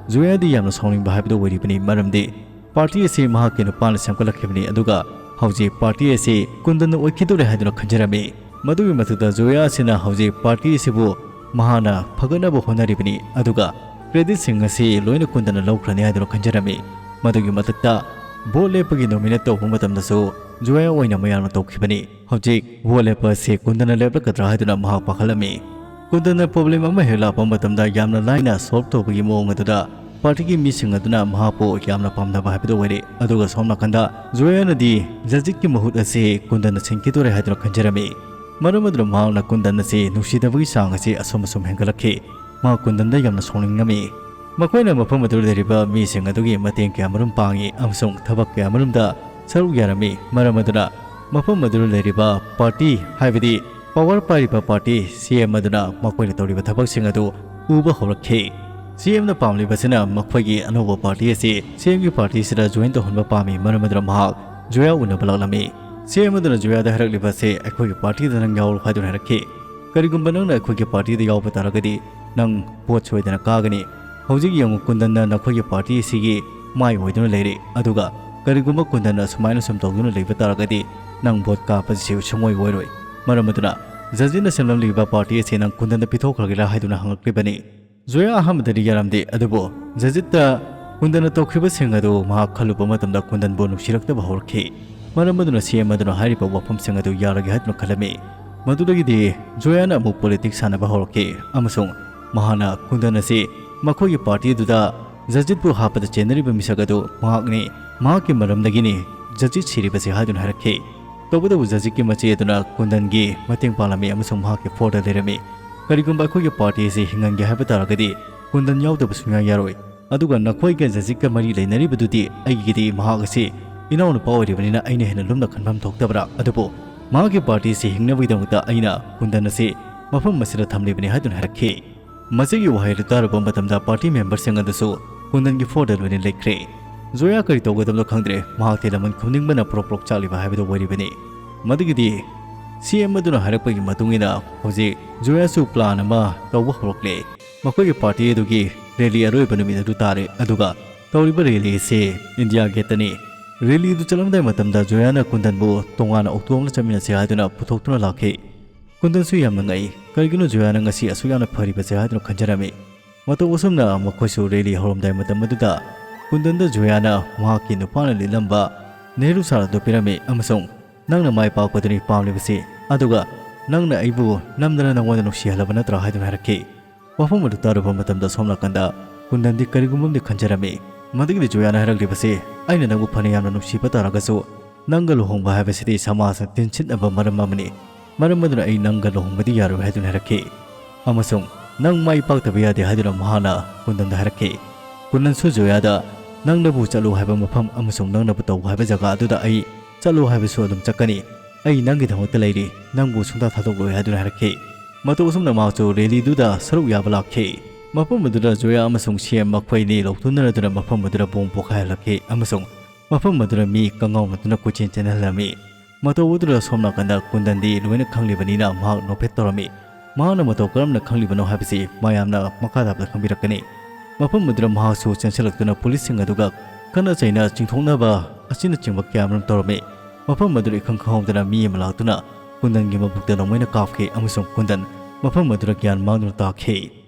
ꯖꯣꯌꯥꯗꯤ ꯌꯥꯝꯅ ꯁꯥꯎꯅꯤꯡꯕ ꯍꯥꯏꯕꯗꯨ ꯑꯣꯏꯔꯤꯕꯅꯤ, ꯃꯔꯝꯗꯤ ꯄꯥꯔꯇꯤ ꯑꯁꯤ ꯃꯍꯥꯛꯀꯤ ꯅꯨꯄꯥꯅ ꯁꯦꯝꯒꯠꯂꯛꯈꯤꯕꯅꯤ, ꯑꯗꯨꯒ ꯍꯧꯖꯤꯛ ꯄꯥꯔꯇꯤ ꯑꯁꯤ ꯀꯨꯟꯗꯟꯅ ꯑꯣꯏꯈꯤꯗꯧꯔꯦ ꯍꯥꯏꯗꯨꯅ ꯈꯟꯖꯔꯝꯃꯤ꯫ ꯃꯗꯨꯒꯤ ꯃꯊꯛꯇ ꯖꯣꯌꯥ ꯑꯁꯤꯅ ꯍꯧꯖꯤꯛ ꯄꯥꯔꯇꯤ ꯑꯁꯤꯕꯨ ꯃꯍꯥꯛꯅ ꯐꯒꯠꯅꯕ ꯍꯣꯠꯅꯔꯤꯕꯅꯤ, ꯑꯗꯨꯒ ꯀ꯭ꯔꯦꯗꯤꯠꯁꯤꯡ ꯑꯁꯤ ꯂꯣꯏꯅ ꯀꯨꯟꯗꯟꯅ ꯂꯧꯈ꯭ꯔꯅꯤ ꯍꯥꯏꯗꯨꯅ ꯈꯟꯖꯔꯝꯃꯤ꯫ ꯃꯗꯨꯒꯤ ꯃꯊꯛꯇ ꯚꯣꯠ ꯂꯦꯞꯄꯒꯤ ꯅꯣꯃꯤꯅꯦꯠ ꯇꯧꯕ ꯃꯇꯝꯗꯁꯨ ꯖꯣꯌꯥ ꯑꯣꯏꯅ ꯃꯌꯥꯝꯅ ꯇꯧꯈꯤꯕꯅꯤ꯫ ꯍꯧꯖꯤꯛ ꯚꯣꯠ ꯂꯦꯞꯄ ꯑꯁꯤ ꯀꯨꯟꯗꯟꯅ ꯂꯦꯞꯂꯛꯀꯗ꯭ꯔꯥ ꯍꯥꯏꯗꯨꯅ ꯃꯍꯥꯛ ꯄꯥꯈꯠꯂꯝꯃꯤ꯫ ꯀꯨꯟꯗꯟꯅ ꯄ꯭ꯔꯣꯕ꯭ꯂꯦꯝ ꯑꯃ ꯍꯦꯛ ꯂꯥꯛꯄ ꯃꯇꯝꯗ ꯌꯥꯝꯅ ꯂꯥꯏꯅ ꯁꯣꯜꯕ ꯇꯧꯕꯒꯤ ꯃꯑꯣꯡ ꯑꯗꯨꯗ ꯄꯥꯔꯇꯤꯒꯤ ꯃꯤꯁꯤꯡ ꯑꯗꯨꯅ ꯃꯍꯥꯛꯄꯨ ꯌꯥꯝꯅ ꯄꯥꯝꯅꯕ ꯍꯥꯏꯕꯗꯨ ꯑꯣꯏꯔꯦ꯫ ꯑꯗꯨꯒ ꯁꯣꯝ ꯅꯥꯀꯟꯗ ꯖꯣꯌꯥꯅꯗꯤ ꯖꯖꯤꯠꯀꯤ ꯃꯍꯨꯠ ꯑꯁꯤ ꯀꯨꯟꯗꯟꯅ ꯁꯤꯟꯈꯤꯗꯣꯔꯦ ꯍꯥꯏꯗꯨꯅ ꯈꯟꯖꯔꯝꯃꯤ꯫ ꯃꯔꯝ ꯑꯗꯨꯅ ꯃꯍꯥꯛꯅ ꯀꯨꯟꯗꯟ ꯑꯁꯤ ꯅꯨꯡꯁꯤꯗꯕꯒꯤ ꯆꯥꯡ ꯑꯁꯤ ꯑꯁꯨꯝ ꯑꯁꯨꯝ ꯍꯦꯟꯒꯠꯂꯛꯈꯤ꯫ ꯃꯍꯥꯛ ꯀꯨꯟꯗꯟꯗ ꯌꯥꯝꯅ ꯁꯥꯎꯅꯤꯡꯉꯝꯃꯤ꯫ ꯃꯈꯣꯏꯅ ꯃꯐꯝ ꯑꯗꯨꯗ ꯂꯩꯔꯤꯕ ꯃꯤꯁꯤꯡ ꯑꯗꯨꯒꯤ ꯃꯇꯦꯡ ꯀꯌꯥꯃꯔꯨꯝ ꯄꯥꯡꯉꯤ ꯑꯃꯁꯨꯡ ꯊꯕꯛ ꯀꯌꯥꯃꯔꯨꯝꯗ ꯁꯔꯨꯛ ꯌꯥꯔꯝꯃꯤ꯫ ꯃꯔꯝ ꯑꯗꯨꯅ ꯃꯐꯝ ꯑꯗꯨꯗ ꯂꯩꯔꯤꯕ ꯄꯥꯔꯇꯤ, ꯍꯥꯏꯕꯗꯤ ꯄꯋꯥꯔ ꯄꯥꯏꯔꯤꯕ ꯄꯥꯔꯇꯤ ꯁꯤ ꯑꯦꯝ ꯑꯗꯨꯅ ꯃꯈꯣꯏꯅ ꯇꯧꯔꯤꯕ ꯊꯕꯛꯁꯤꯡ ꯑꯗꯨ ꯎꯕ ꯍꯧꯔꯛꯈꯤ꯫ ꯁꯤ ꯑꯦꯝꯅ ꯄꯥꯝꯂꯤꯕꯁꯤꯅ ꯃꯈꯣꯏꯒꯤ ꯑꯅꯧꯕ ꯄꯥꯔꯇꯤ ꯑꯁꯤ ꯁꯤ ꯑꯦꯝꯒꯤ ꯄꯥꯔꯇꯤꯁꯤꯗ ꯖꯣꯏꯟ ꯇꯧꯍꯟꯕ ꯄꯥꯝꯃꯤ, ꯃꯔꯝ ꯑꯗꯨꯅ ꯃꯍꯥꯛ ꯖꯣꯌꯥ ꯎꯅꯕ ꯂꯥꯛꯂꯝꯃꯤ꯫ ꯁꯤ ꯑꯦꯝ ꯑꯗꯨꯅ ꯖꯣꯌꯥꯗ ꯍꯥꯏꯔꯛꯂꯤꯕ ꯑꯁꯤ ꯑꯩꯈꯣꯏꯒꯤ ꯄꯥꯔꯇꯤꯗ ꯅꯪ ꯌꯥꯎꯔꯨ ꯍꯥꯏꯗꯨꯅ ꯍꯥꯏꯔꯛꯈꯤ꯫ ꯀꯔꯤꯒꯨꯝꯕ ꯅꯪꯅ ꯑꯩꯈꯣꯏꯒꯤ ꯄꯥꯔꯇꯤꯗ ꯌꯥꯎꯕ ꯇꯥꯔꯒꯗꯤ ꯅꯪ ꯚꯣꯠ ꯁꯣꯏꯗꯅ ꯀꯥꯒꯅꯤ꯫ ꯍꯧꯖꯤꯛ ꯌꯦꯡꯉꯨ, ꯀꯨꯟꯗꯟꯅ ꯅꯈꯣꯏꯒꯤ ꯄꯥꯔꯇꯤ ꯑꯁꯤꯒꯤ ꯃꯥꯏ ꯑꯣꯏꯗꯨꯅ ꯂꯩꯔꯤ, ꯑꯗꯨꯒ ꯀꯔꯤꯒꯨꯝꯕ ꯀꯨꯟꯗꯟꯅ ꯑꯁꯨꯃꯥꯏꯅ ꯁꯨꯝ ꯇꯧꯗꯨꯅ ꯂꯩꯕ ꯇꯥꯔꯒꯗꯤ ꯅꯪ ꯚꯣꯠ ꯀꯥꯞꯄꯁꯤ ꯁꯨꯡꯑꯣꯏ ꯑꯣꯏꯔꯣꯏ꯫ ꯃꯔꯝ ꯑꯗꯨꯅ ꯖꯖꯤꯠꯅ ꯁꯦꯝꯂꯝꯂꯤꯕ ꯄꯥꯔꯇꯤ ꯑꯁꯤ ꯅꯪ ꯀꯨꯟꯗꯟꯗ ꯄꯤꯊꯣꯛꯈ꯭ꯔꯒꯦꯔꯥ ꯍꯥꯏꯗꯨꯅ ꯍꯪꯂꯛꯂꯤꯕꯅꯤ꯫ ꯖꯣꯌꯥ ꯑꯍꯥꯟꯕꯗꯗꯤ ꯌꯥꯔꯝꯗꯦ, ꯑꯗꯨꯕꯨ ꯖꯖꯤꯠꯇ ꯀꯨꯟꯗꯟꯅ ꯇꯧꯈꯤꯕꯁꯤꯡ ꯑꯗꯨ ꯃꯍꯥꯛ ꯈꯜꯂꯨꯕ ꯃꯇꯝꯗ ꯀꯨꯟꯗꯟꯕꯨ ꯅꯨꯡꯁꯤꯔꯛꯇꯕ ꯍꯧꯔꯛꯈꯤ꯫ ꯃꯔꯝ ꯑꯗꯨꯅ ꯁꯤ ꯑꯦꯝ ꯑꯗꯨꯅ ꯍꯥꯏꯔꯤꯕ ꯋꯥꯐꯝꯁꯤꯡ ꯑꯗꯨ ꯌꯥꯔꯒꯦ ꯍꯥꯏꯗꯨꯅ ꯈꯜꯂꯝꯃꯤ꯫ ꯃꯗꯨꯗꯒꯤꯗꯤ ꯖꯣꯌꯥꯅ ꯑꯃꯨꯛ ꯄꯣꯂꯤꯇꯤꯛꯁ ꯁꯥꯟꯅꯕ ꯍꯧꯔꯛꯈꯤ ꯑꯃꯁꯨꯡ ꯃꯍꯥꯛꯅ ꯀꯨꯟꯗꯟ ꯑꯁꯤ ꯃꯈꯣꯏꯒꯤ ꯄꯥꯔꯇꯤ ꯑꯗꯨꯗ ꯖꯖꯤꯠꯄꯨ ꯍꯥꯞꯄꯗ ꯆꯦꯟꯅꯔꯤꯕ ꯃꯤꯁꯛ ꯑꯗꯨ ꯃꯍꯥꯛꯅꯤ, ꯃꯍꯥꯛꯀꯤ ꯃꯔꯝꯗꯒꯤꯅꯤ ꯖꯖꯤꯠ ꯁꯤꯔꯤꯕꯁꯤ ꯍꯥꯏꯗꯨꯅ ꯍꯥꯏꯔꯛꯈꯤ꯫ ꯇꯧꯕꯇꯕꯨ ꯖꯖꯤꯠꯀꯤ ꯃꯆꯦ ꯑꯗꯨꯅ ꯀꯨꯟꯗꯟꯒꯤ ꯃꯇꯦꯡ ꯄꯥꯡꯂꯝꯃꯤ ꯑꯃꯁꯨꯡ ꯃꯍꯥꯛꯀꯤ ꯐꯣꯔꯗ ꯂꯩꯔꯝꯃꯤ꯫ ꯀꯔꯤꯒꯨꯝꯕ ꯑꯩꯈꯣꯏꯒꯤ ꯄꯥꯔꯇꯤ ꯑꯁꯤ ꯍꯤꯡꯍꯟꯒꯦ ꯍꯥꯏꯕ ꯇꯥꯔꯒꯗꯤ ꯀꯨꯟꯗꯟ ꯌꯥꯎꯗꯕ ꯁꯨꯡꯌꯥ ꯌꯥꯔꯣꯏ꯫ ꯑꯗꯨꯒ ꯅꯈꯣꯏꯒ ꯖꯖꯤꯠꯀ ꯃꯔꯤ ꯂꯩꯅꯔꯤꯕꯗꯨꯗꯤ ꯑꯩꯒꯤꯗꯤ ꯃꯍꯥꯛ ꯑꯁꯤ ꯏꯅꯥꯎꯅꯨꯄꯥ ꯑꯣꯏꯔꯤꯕꯅꯤꯅ ꯑꯩꯅ ꯍꯦꯟꯅ ꯂꯨꯝꯅ ꯈꯟꯐꯝ ꯊꯣꯛꯇꯕ꯭ꯔꯥ? ꯑꯗꯨꯕꯨ ꯃꯍꯥꯛꯀꯤ ꯄꯥꯔꯇꯤ ꯑꯁꯤ ꯍꯤꯡꯅꯕꯒꯤꯗꯃꯛꯇ ꯑꯩꯅ ꯀꯨꯟꯗꯟ ꯑꯁꯤ ꯃꯐꯝ ꯑꯁꯤꯗ ꯊꯝꯂꯤꯕꯅꯤ ꯍꯥꯏꯗꯨꯅ ꯍꯥꯏꯔꯛꯈꯤ꯫ ꯃꯁꯤꯒꯤ ꯋꯥꯍꯩ ꯑꯗꯨ ꯇꯥꯔꯨꯕ ꯃꯇꯝꯗ ꯄꯥꯔꯇꯤ ꯃꯦꯝꯕꯔꯁꯤꯡ ꯑꯗꯨꯁꯨ ꯀꯨꯟꯗꯟꯒꯤ ꯐꯣꯔꯗ ꯂꯣꯏꯅ ꯂꯩꯈ꯭ꯔꯦ꯫ ꯖꯣꯌꯥ ꯀꯔꯤ ꯇꯧꯒꯗꯕꯅꯣ ꯈꯪꯗ꯭ꯔꯦ꯫ ꯃꯍꯥꯛꯇꯤ ꯂꯃꯟ ꯈꯨꯝꯅꯤꯡꯕꯅ ꯄ꯭ꯔꯣꯛ ꯄ꯭ꯔꯣꯛ ꯆꯥꯛꯂꯤꯕ ꯍꯥꯏꯕꯗꯨ ꯑꯣꯏꯔꯤꯕꯅꯤ꯫ ꯃꯗꯨꯒꯤꯗꯤ ꯁꯤ ꯑꯦꯝ ꯑꯗꯨꯅ ꯍꯥꯏꯔꯛꯄꯒꯤ ꯃꯇꯨꯡ ꯏꯟꯅ ꯍꯧꯖꯤꯛ ꯖꯣꯌꯥꯁꯨ ꯄ꯭ꯂꯥꯟ ꯑꯃ ꯇꯧꯕ ꯍꯧꯔꯛꯂꯦ꯫ ꯃꯈꯣꯏꯒꯤ ꯄꯥꯔꯇꯤ ꯑꯗꯨꯒꯤ ꯔꯦꯂꯤ ꯑꯔꯣꯏꯕ ꯅꯨꯃꯤꯠ ꯑꯗꯨ ꯇꯥꯔꯦ, ꯑꯗꯨꯒ ꯇꯧꯔꯤꯕ ꯔꯦꯂꯤ ꯑꯁꯤ ꯏꯟꯗꯤꯌꯥ ꯒꯦꯠꯇꯅꯤ꯫ ꯔꯦꯂꯤꯗꯨ ꯆꯠꯂꯝꯗꯥꯏ ꯃꯇꯝꯗ ꯖꯣꯌꯥꯅ ꯀꯨꯟꯗꯟꯕꯨ ꯇꯣꯉꯥꯟꯅ ꯑꯣꯛꯇꯣ ꯑꯃꯗ ꯆꯠꯃꯤꯟꯅꯁꯦ ꯍꯥꯏꯗꯨꯅ ꯄꯨꯊꯣꯛꯇꯨꯅ ꯂꯥꯛꯈꯤ꯫ ꯀꯨꯟꯗꯟꯁꯨ ꯌꯥꯝꯅ ꯉꯛꯏ꯫ ꯀꯔꯤꯒꯤꯅꯣ ꯖꯣꯌꯥꯅ ꯉꯁꯤ ꯑꯁꯨꯛ ꯌꯥꯝꯅ ꯐꯔꯤꯕꯁꯦ ꯍꯥꯏꯗꯨꯅ ꯈꯟꯖꯔꯝꯃꯤ꯫ ꯃꯇꯧ ꯑꯁꯨꯝꯅ ꯃꯈꯣꯏꯁꯨ ꯔꯦꯂꯤ ꯍꯧꯔꯝꯗꯥꯏ ꯃꯇꯝ ꯑꯗꯨꯗ ꯀꯨꯟꯗꯟꯗ ꯖꯣꯌꯥꯅ ꯃꯍꯥꯛꯀꯤ ꯅꯨꯄꯥꯅ ꯂꯤꯠꯂꯝꯕ ꯅꯦꯍꯔꯨ ꯁꯥꯜ ꯑꯗꯨ ꯄꯤꯔꯝꯃꯤ ꯑꯃꯁꯨꯡ "ꯅꯪꯅ ꯃꯥꯏ ꯄꯥꯛꯄꯗꯨꯅꯤ ꯄꯥꯝꯂꯤꯕꯁꯤ, ꯑꯗꯨꯒ ꯅꯪꯅ ꯑꯩꯕꯨ ꯅꯝꯗꯅ ꯅꯉꯣꯟꯗ ꯅꯨꯡꯁꯤꯍꯜꯂꯕ ꯅꯠꯇ꯭ꯔꯥ?" ꯍꯥꯏꯗꯨꯅ ꯍꯥꯏꯔꯛꯈꯤ꯫ ꯋꯥꯐꯝ ꯑꯗꯨ ꯇꯥꯔꯨꯕ ꯃꯇꯝꯗ ꯁꯣꯝ ꯅꯥꯀꯟꯗ ꯀꯨꯟꯗꯟꯗꯤ ꯀꯔꯤꯒꯨꯝꯕ ꯑꯃꯗꯤ ꯈꯟꯖꯔꯝꯃꯤ꯫ ꯃꯗꯨꯒꯤꯗꯤ ꯖꯣꯌꯥꯅ ꯍꯥꯏꯔꯛꯂꯤꯕꯁꯤ, "ꯑꯩꯅ ꯅꯪꯕꯨ ꯐꯅ ꯌꯥꯝꯅ ꯅꯨꯡꯁꯤꯕ ꯇꯥꯔꯒꯁꯨ, ꯅꯪꯒ ꯂꯨꯍꯣꯡꯕ ꯍꯥꯏꯕꯁꯤꯗꯤ ꯁꯃꯥꯖꯅ ꯇꯤꯟꯁꯤꯠꯅꯕ ꯃꯔꯝ ꯑꯃꯅꯤ꯫ ꯃꯔꯝ ꯑꯗꯨꯅ ꯑꯩ ꯅꯪꯒ ꯂꯨꯍꯣꯡꯕꯗꯤ ꯌꯥꯔꯣꯏ" ꯍꯥꯏꯗꯨꯅ ꯍꯥꯏꯔꯛꯈꯤ꯫ ꯑꯃꯁꯨꯡ "ꯅꯪ ꯃꯥꯏ ꯄꯥꯛꯇꯕ ꯌꯥꯗꯦ" ꯍꯥꯏꯗꯨꯅ ꯃꯍꯥꯛꯅ ꯀꯨꯟꯗꯟꯗ ꯍꯥꯏꯔꯛꯈꯤ꯫ ꯀꯨꯟꯗꯟꯁꯨ ꯖꯣꯌꯥꯗ, "ꯅꯪꯅꯕꯨ ꯆꯠꯂꯨ ꯍꯥꯏꯕ ꯃꯐꯝ ꯑꯃꯁꯨꯡ ꯅꯪꯅꯕꯨ ꯇꯧ ꯍꯥꯏꯕ ꯖꯒꯥ ꯑꯗꯨꯗ ꯑꯩ ꯆꯠꯂꯨ ꯍꯥꯏꯕꯁꯨ ꯑꯗꯨꯝ ꯆꯠꯀꯅꯤ꯫ ꯑꯩ ꯅꯪꯒꯤꯗꯃꯛꯇ ꯂꯩꯔꯤ, ꯅꯪꯕꯨ ꯁꯨꯡꯊꯥ ꯊꯥꯗꯣꯛꯂꯣꯏ" ꯍꯥꯏꯗꯨꯅ ꯍꯥꯏꯔꯛꯈꯤ꯫ ꯃꯇꯧ ꯑꯁꯨꯝꯅ ꯃꯍꯥꯛꯁꯨ ꯔꯦꯂꯤꯗꯨꯗ ꯁꯔꯨꯛ ꯌꯥꯕ ꯂꯥꯛꯈꯤ꯫ ꯃꯐꯝ ꯑꯗꯨꯗ ꯖꯣꯌꯥ ꯑꯃꯁꯨꯡ ꯁꯤ ꯑꯦꯝ ꯃꯈꯣꯏ ꯑꯅꯤ ꯂꯧꯊꯣꯛꯅꯔꯗꯨꯅ ꯃꯐꯝ ꯑꯗꯨꯗ ꯕꯣꯝ ꯄꯣꯈꯥꯏꯍꯜꯂꯛꯈꯤ ꯑꯃꯁꯨꯡ ꯃꯐꯝ ꯑꯗꯨꯗ ꯃꯤ ꯀꯪꯉꯥꯎꯅꯗꯨꯅ ꯀꯣꯏꯆꯦꯟ ꯆꯦꯟꯍꯜꯂꯝꯃꯤ꯫ ꯃꯇꯧ ꯑꯗꯨꯗ ꯁꯣꯝ ꯅꯥꯀꯟꯗ ꯀꯨꯟꯗꯟꯗꯤ ꯂꯣꯏꯅ ꯈꯪꯂꯤꯕꯅꯤꯅ ꯃꯍꯥꯛ ꯅꯣꯛꯐꯦꯠ ꯇꯧꯔꯝꯃꯤ꯫ ꯃꯍꯥꯛꯅ ꯃꯇꯧ ꯀꯔꯝꯅ ꯈꯪꯂꯤꯕꯅꯣ ꯍꯥꯏꯕꯁꯤ ꯃꯌꯥꯝꯅ ꯃꯈꯥ ꯇꯥꯕꯗ ꯈꯪꯕꯤꯔꯛꯀꯅꯤ꯫ ꯃꯐꯝ ꯑꯗꯨꯗ ꯃꯍꯥꯛꯁꯨ ꯆꯦꯟꯁꯤꯜꯂꯛꯇꯨꯅ ꯄꯨꯂꯤꯁꯁꯤꯡ ꯑꯗꯨꯒ ꯈꯠꯅ ꯆꯩꯅ ꯆꯤꯡꯊꯣꯛꯅꯕ ꯑꯁꯤꯅꯆꯤꯡꯕ ꯀꯌꯥ ꯑꯃꯔꯣꯝ ꯇꯧꯔꯝꯃꯤ꯫ ꯃꯐꯝ ꯑꯗꯨꯗ ꯏꯈꯪ ꯈꯪꯍꯧꯗꯅ ꯃꯤ ꯑꯃ ꯂꯥꯛꯇꯨꯅ ꯀꯨꯟꯗꯟꯒꯤ ꯃꯕꯨꯛꯇ ꯅꯣꯡꯃꯩꯅ ꯀꯥꯞꯈꯤ ꯑꯃꯁꯨꯡ ꯀꯨꯟꯗꯟ ꯃꯐꯝ ꯑꯗꯨꯗ ꯒ꯭ꯌꯥꯟ ꯃꯥꯡꯗꯨꯅ ꯇꯥꯈꯤ꯫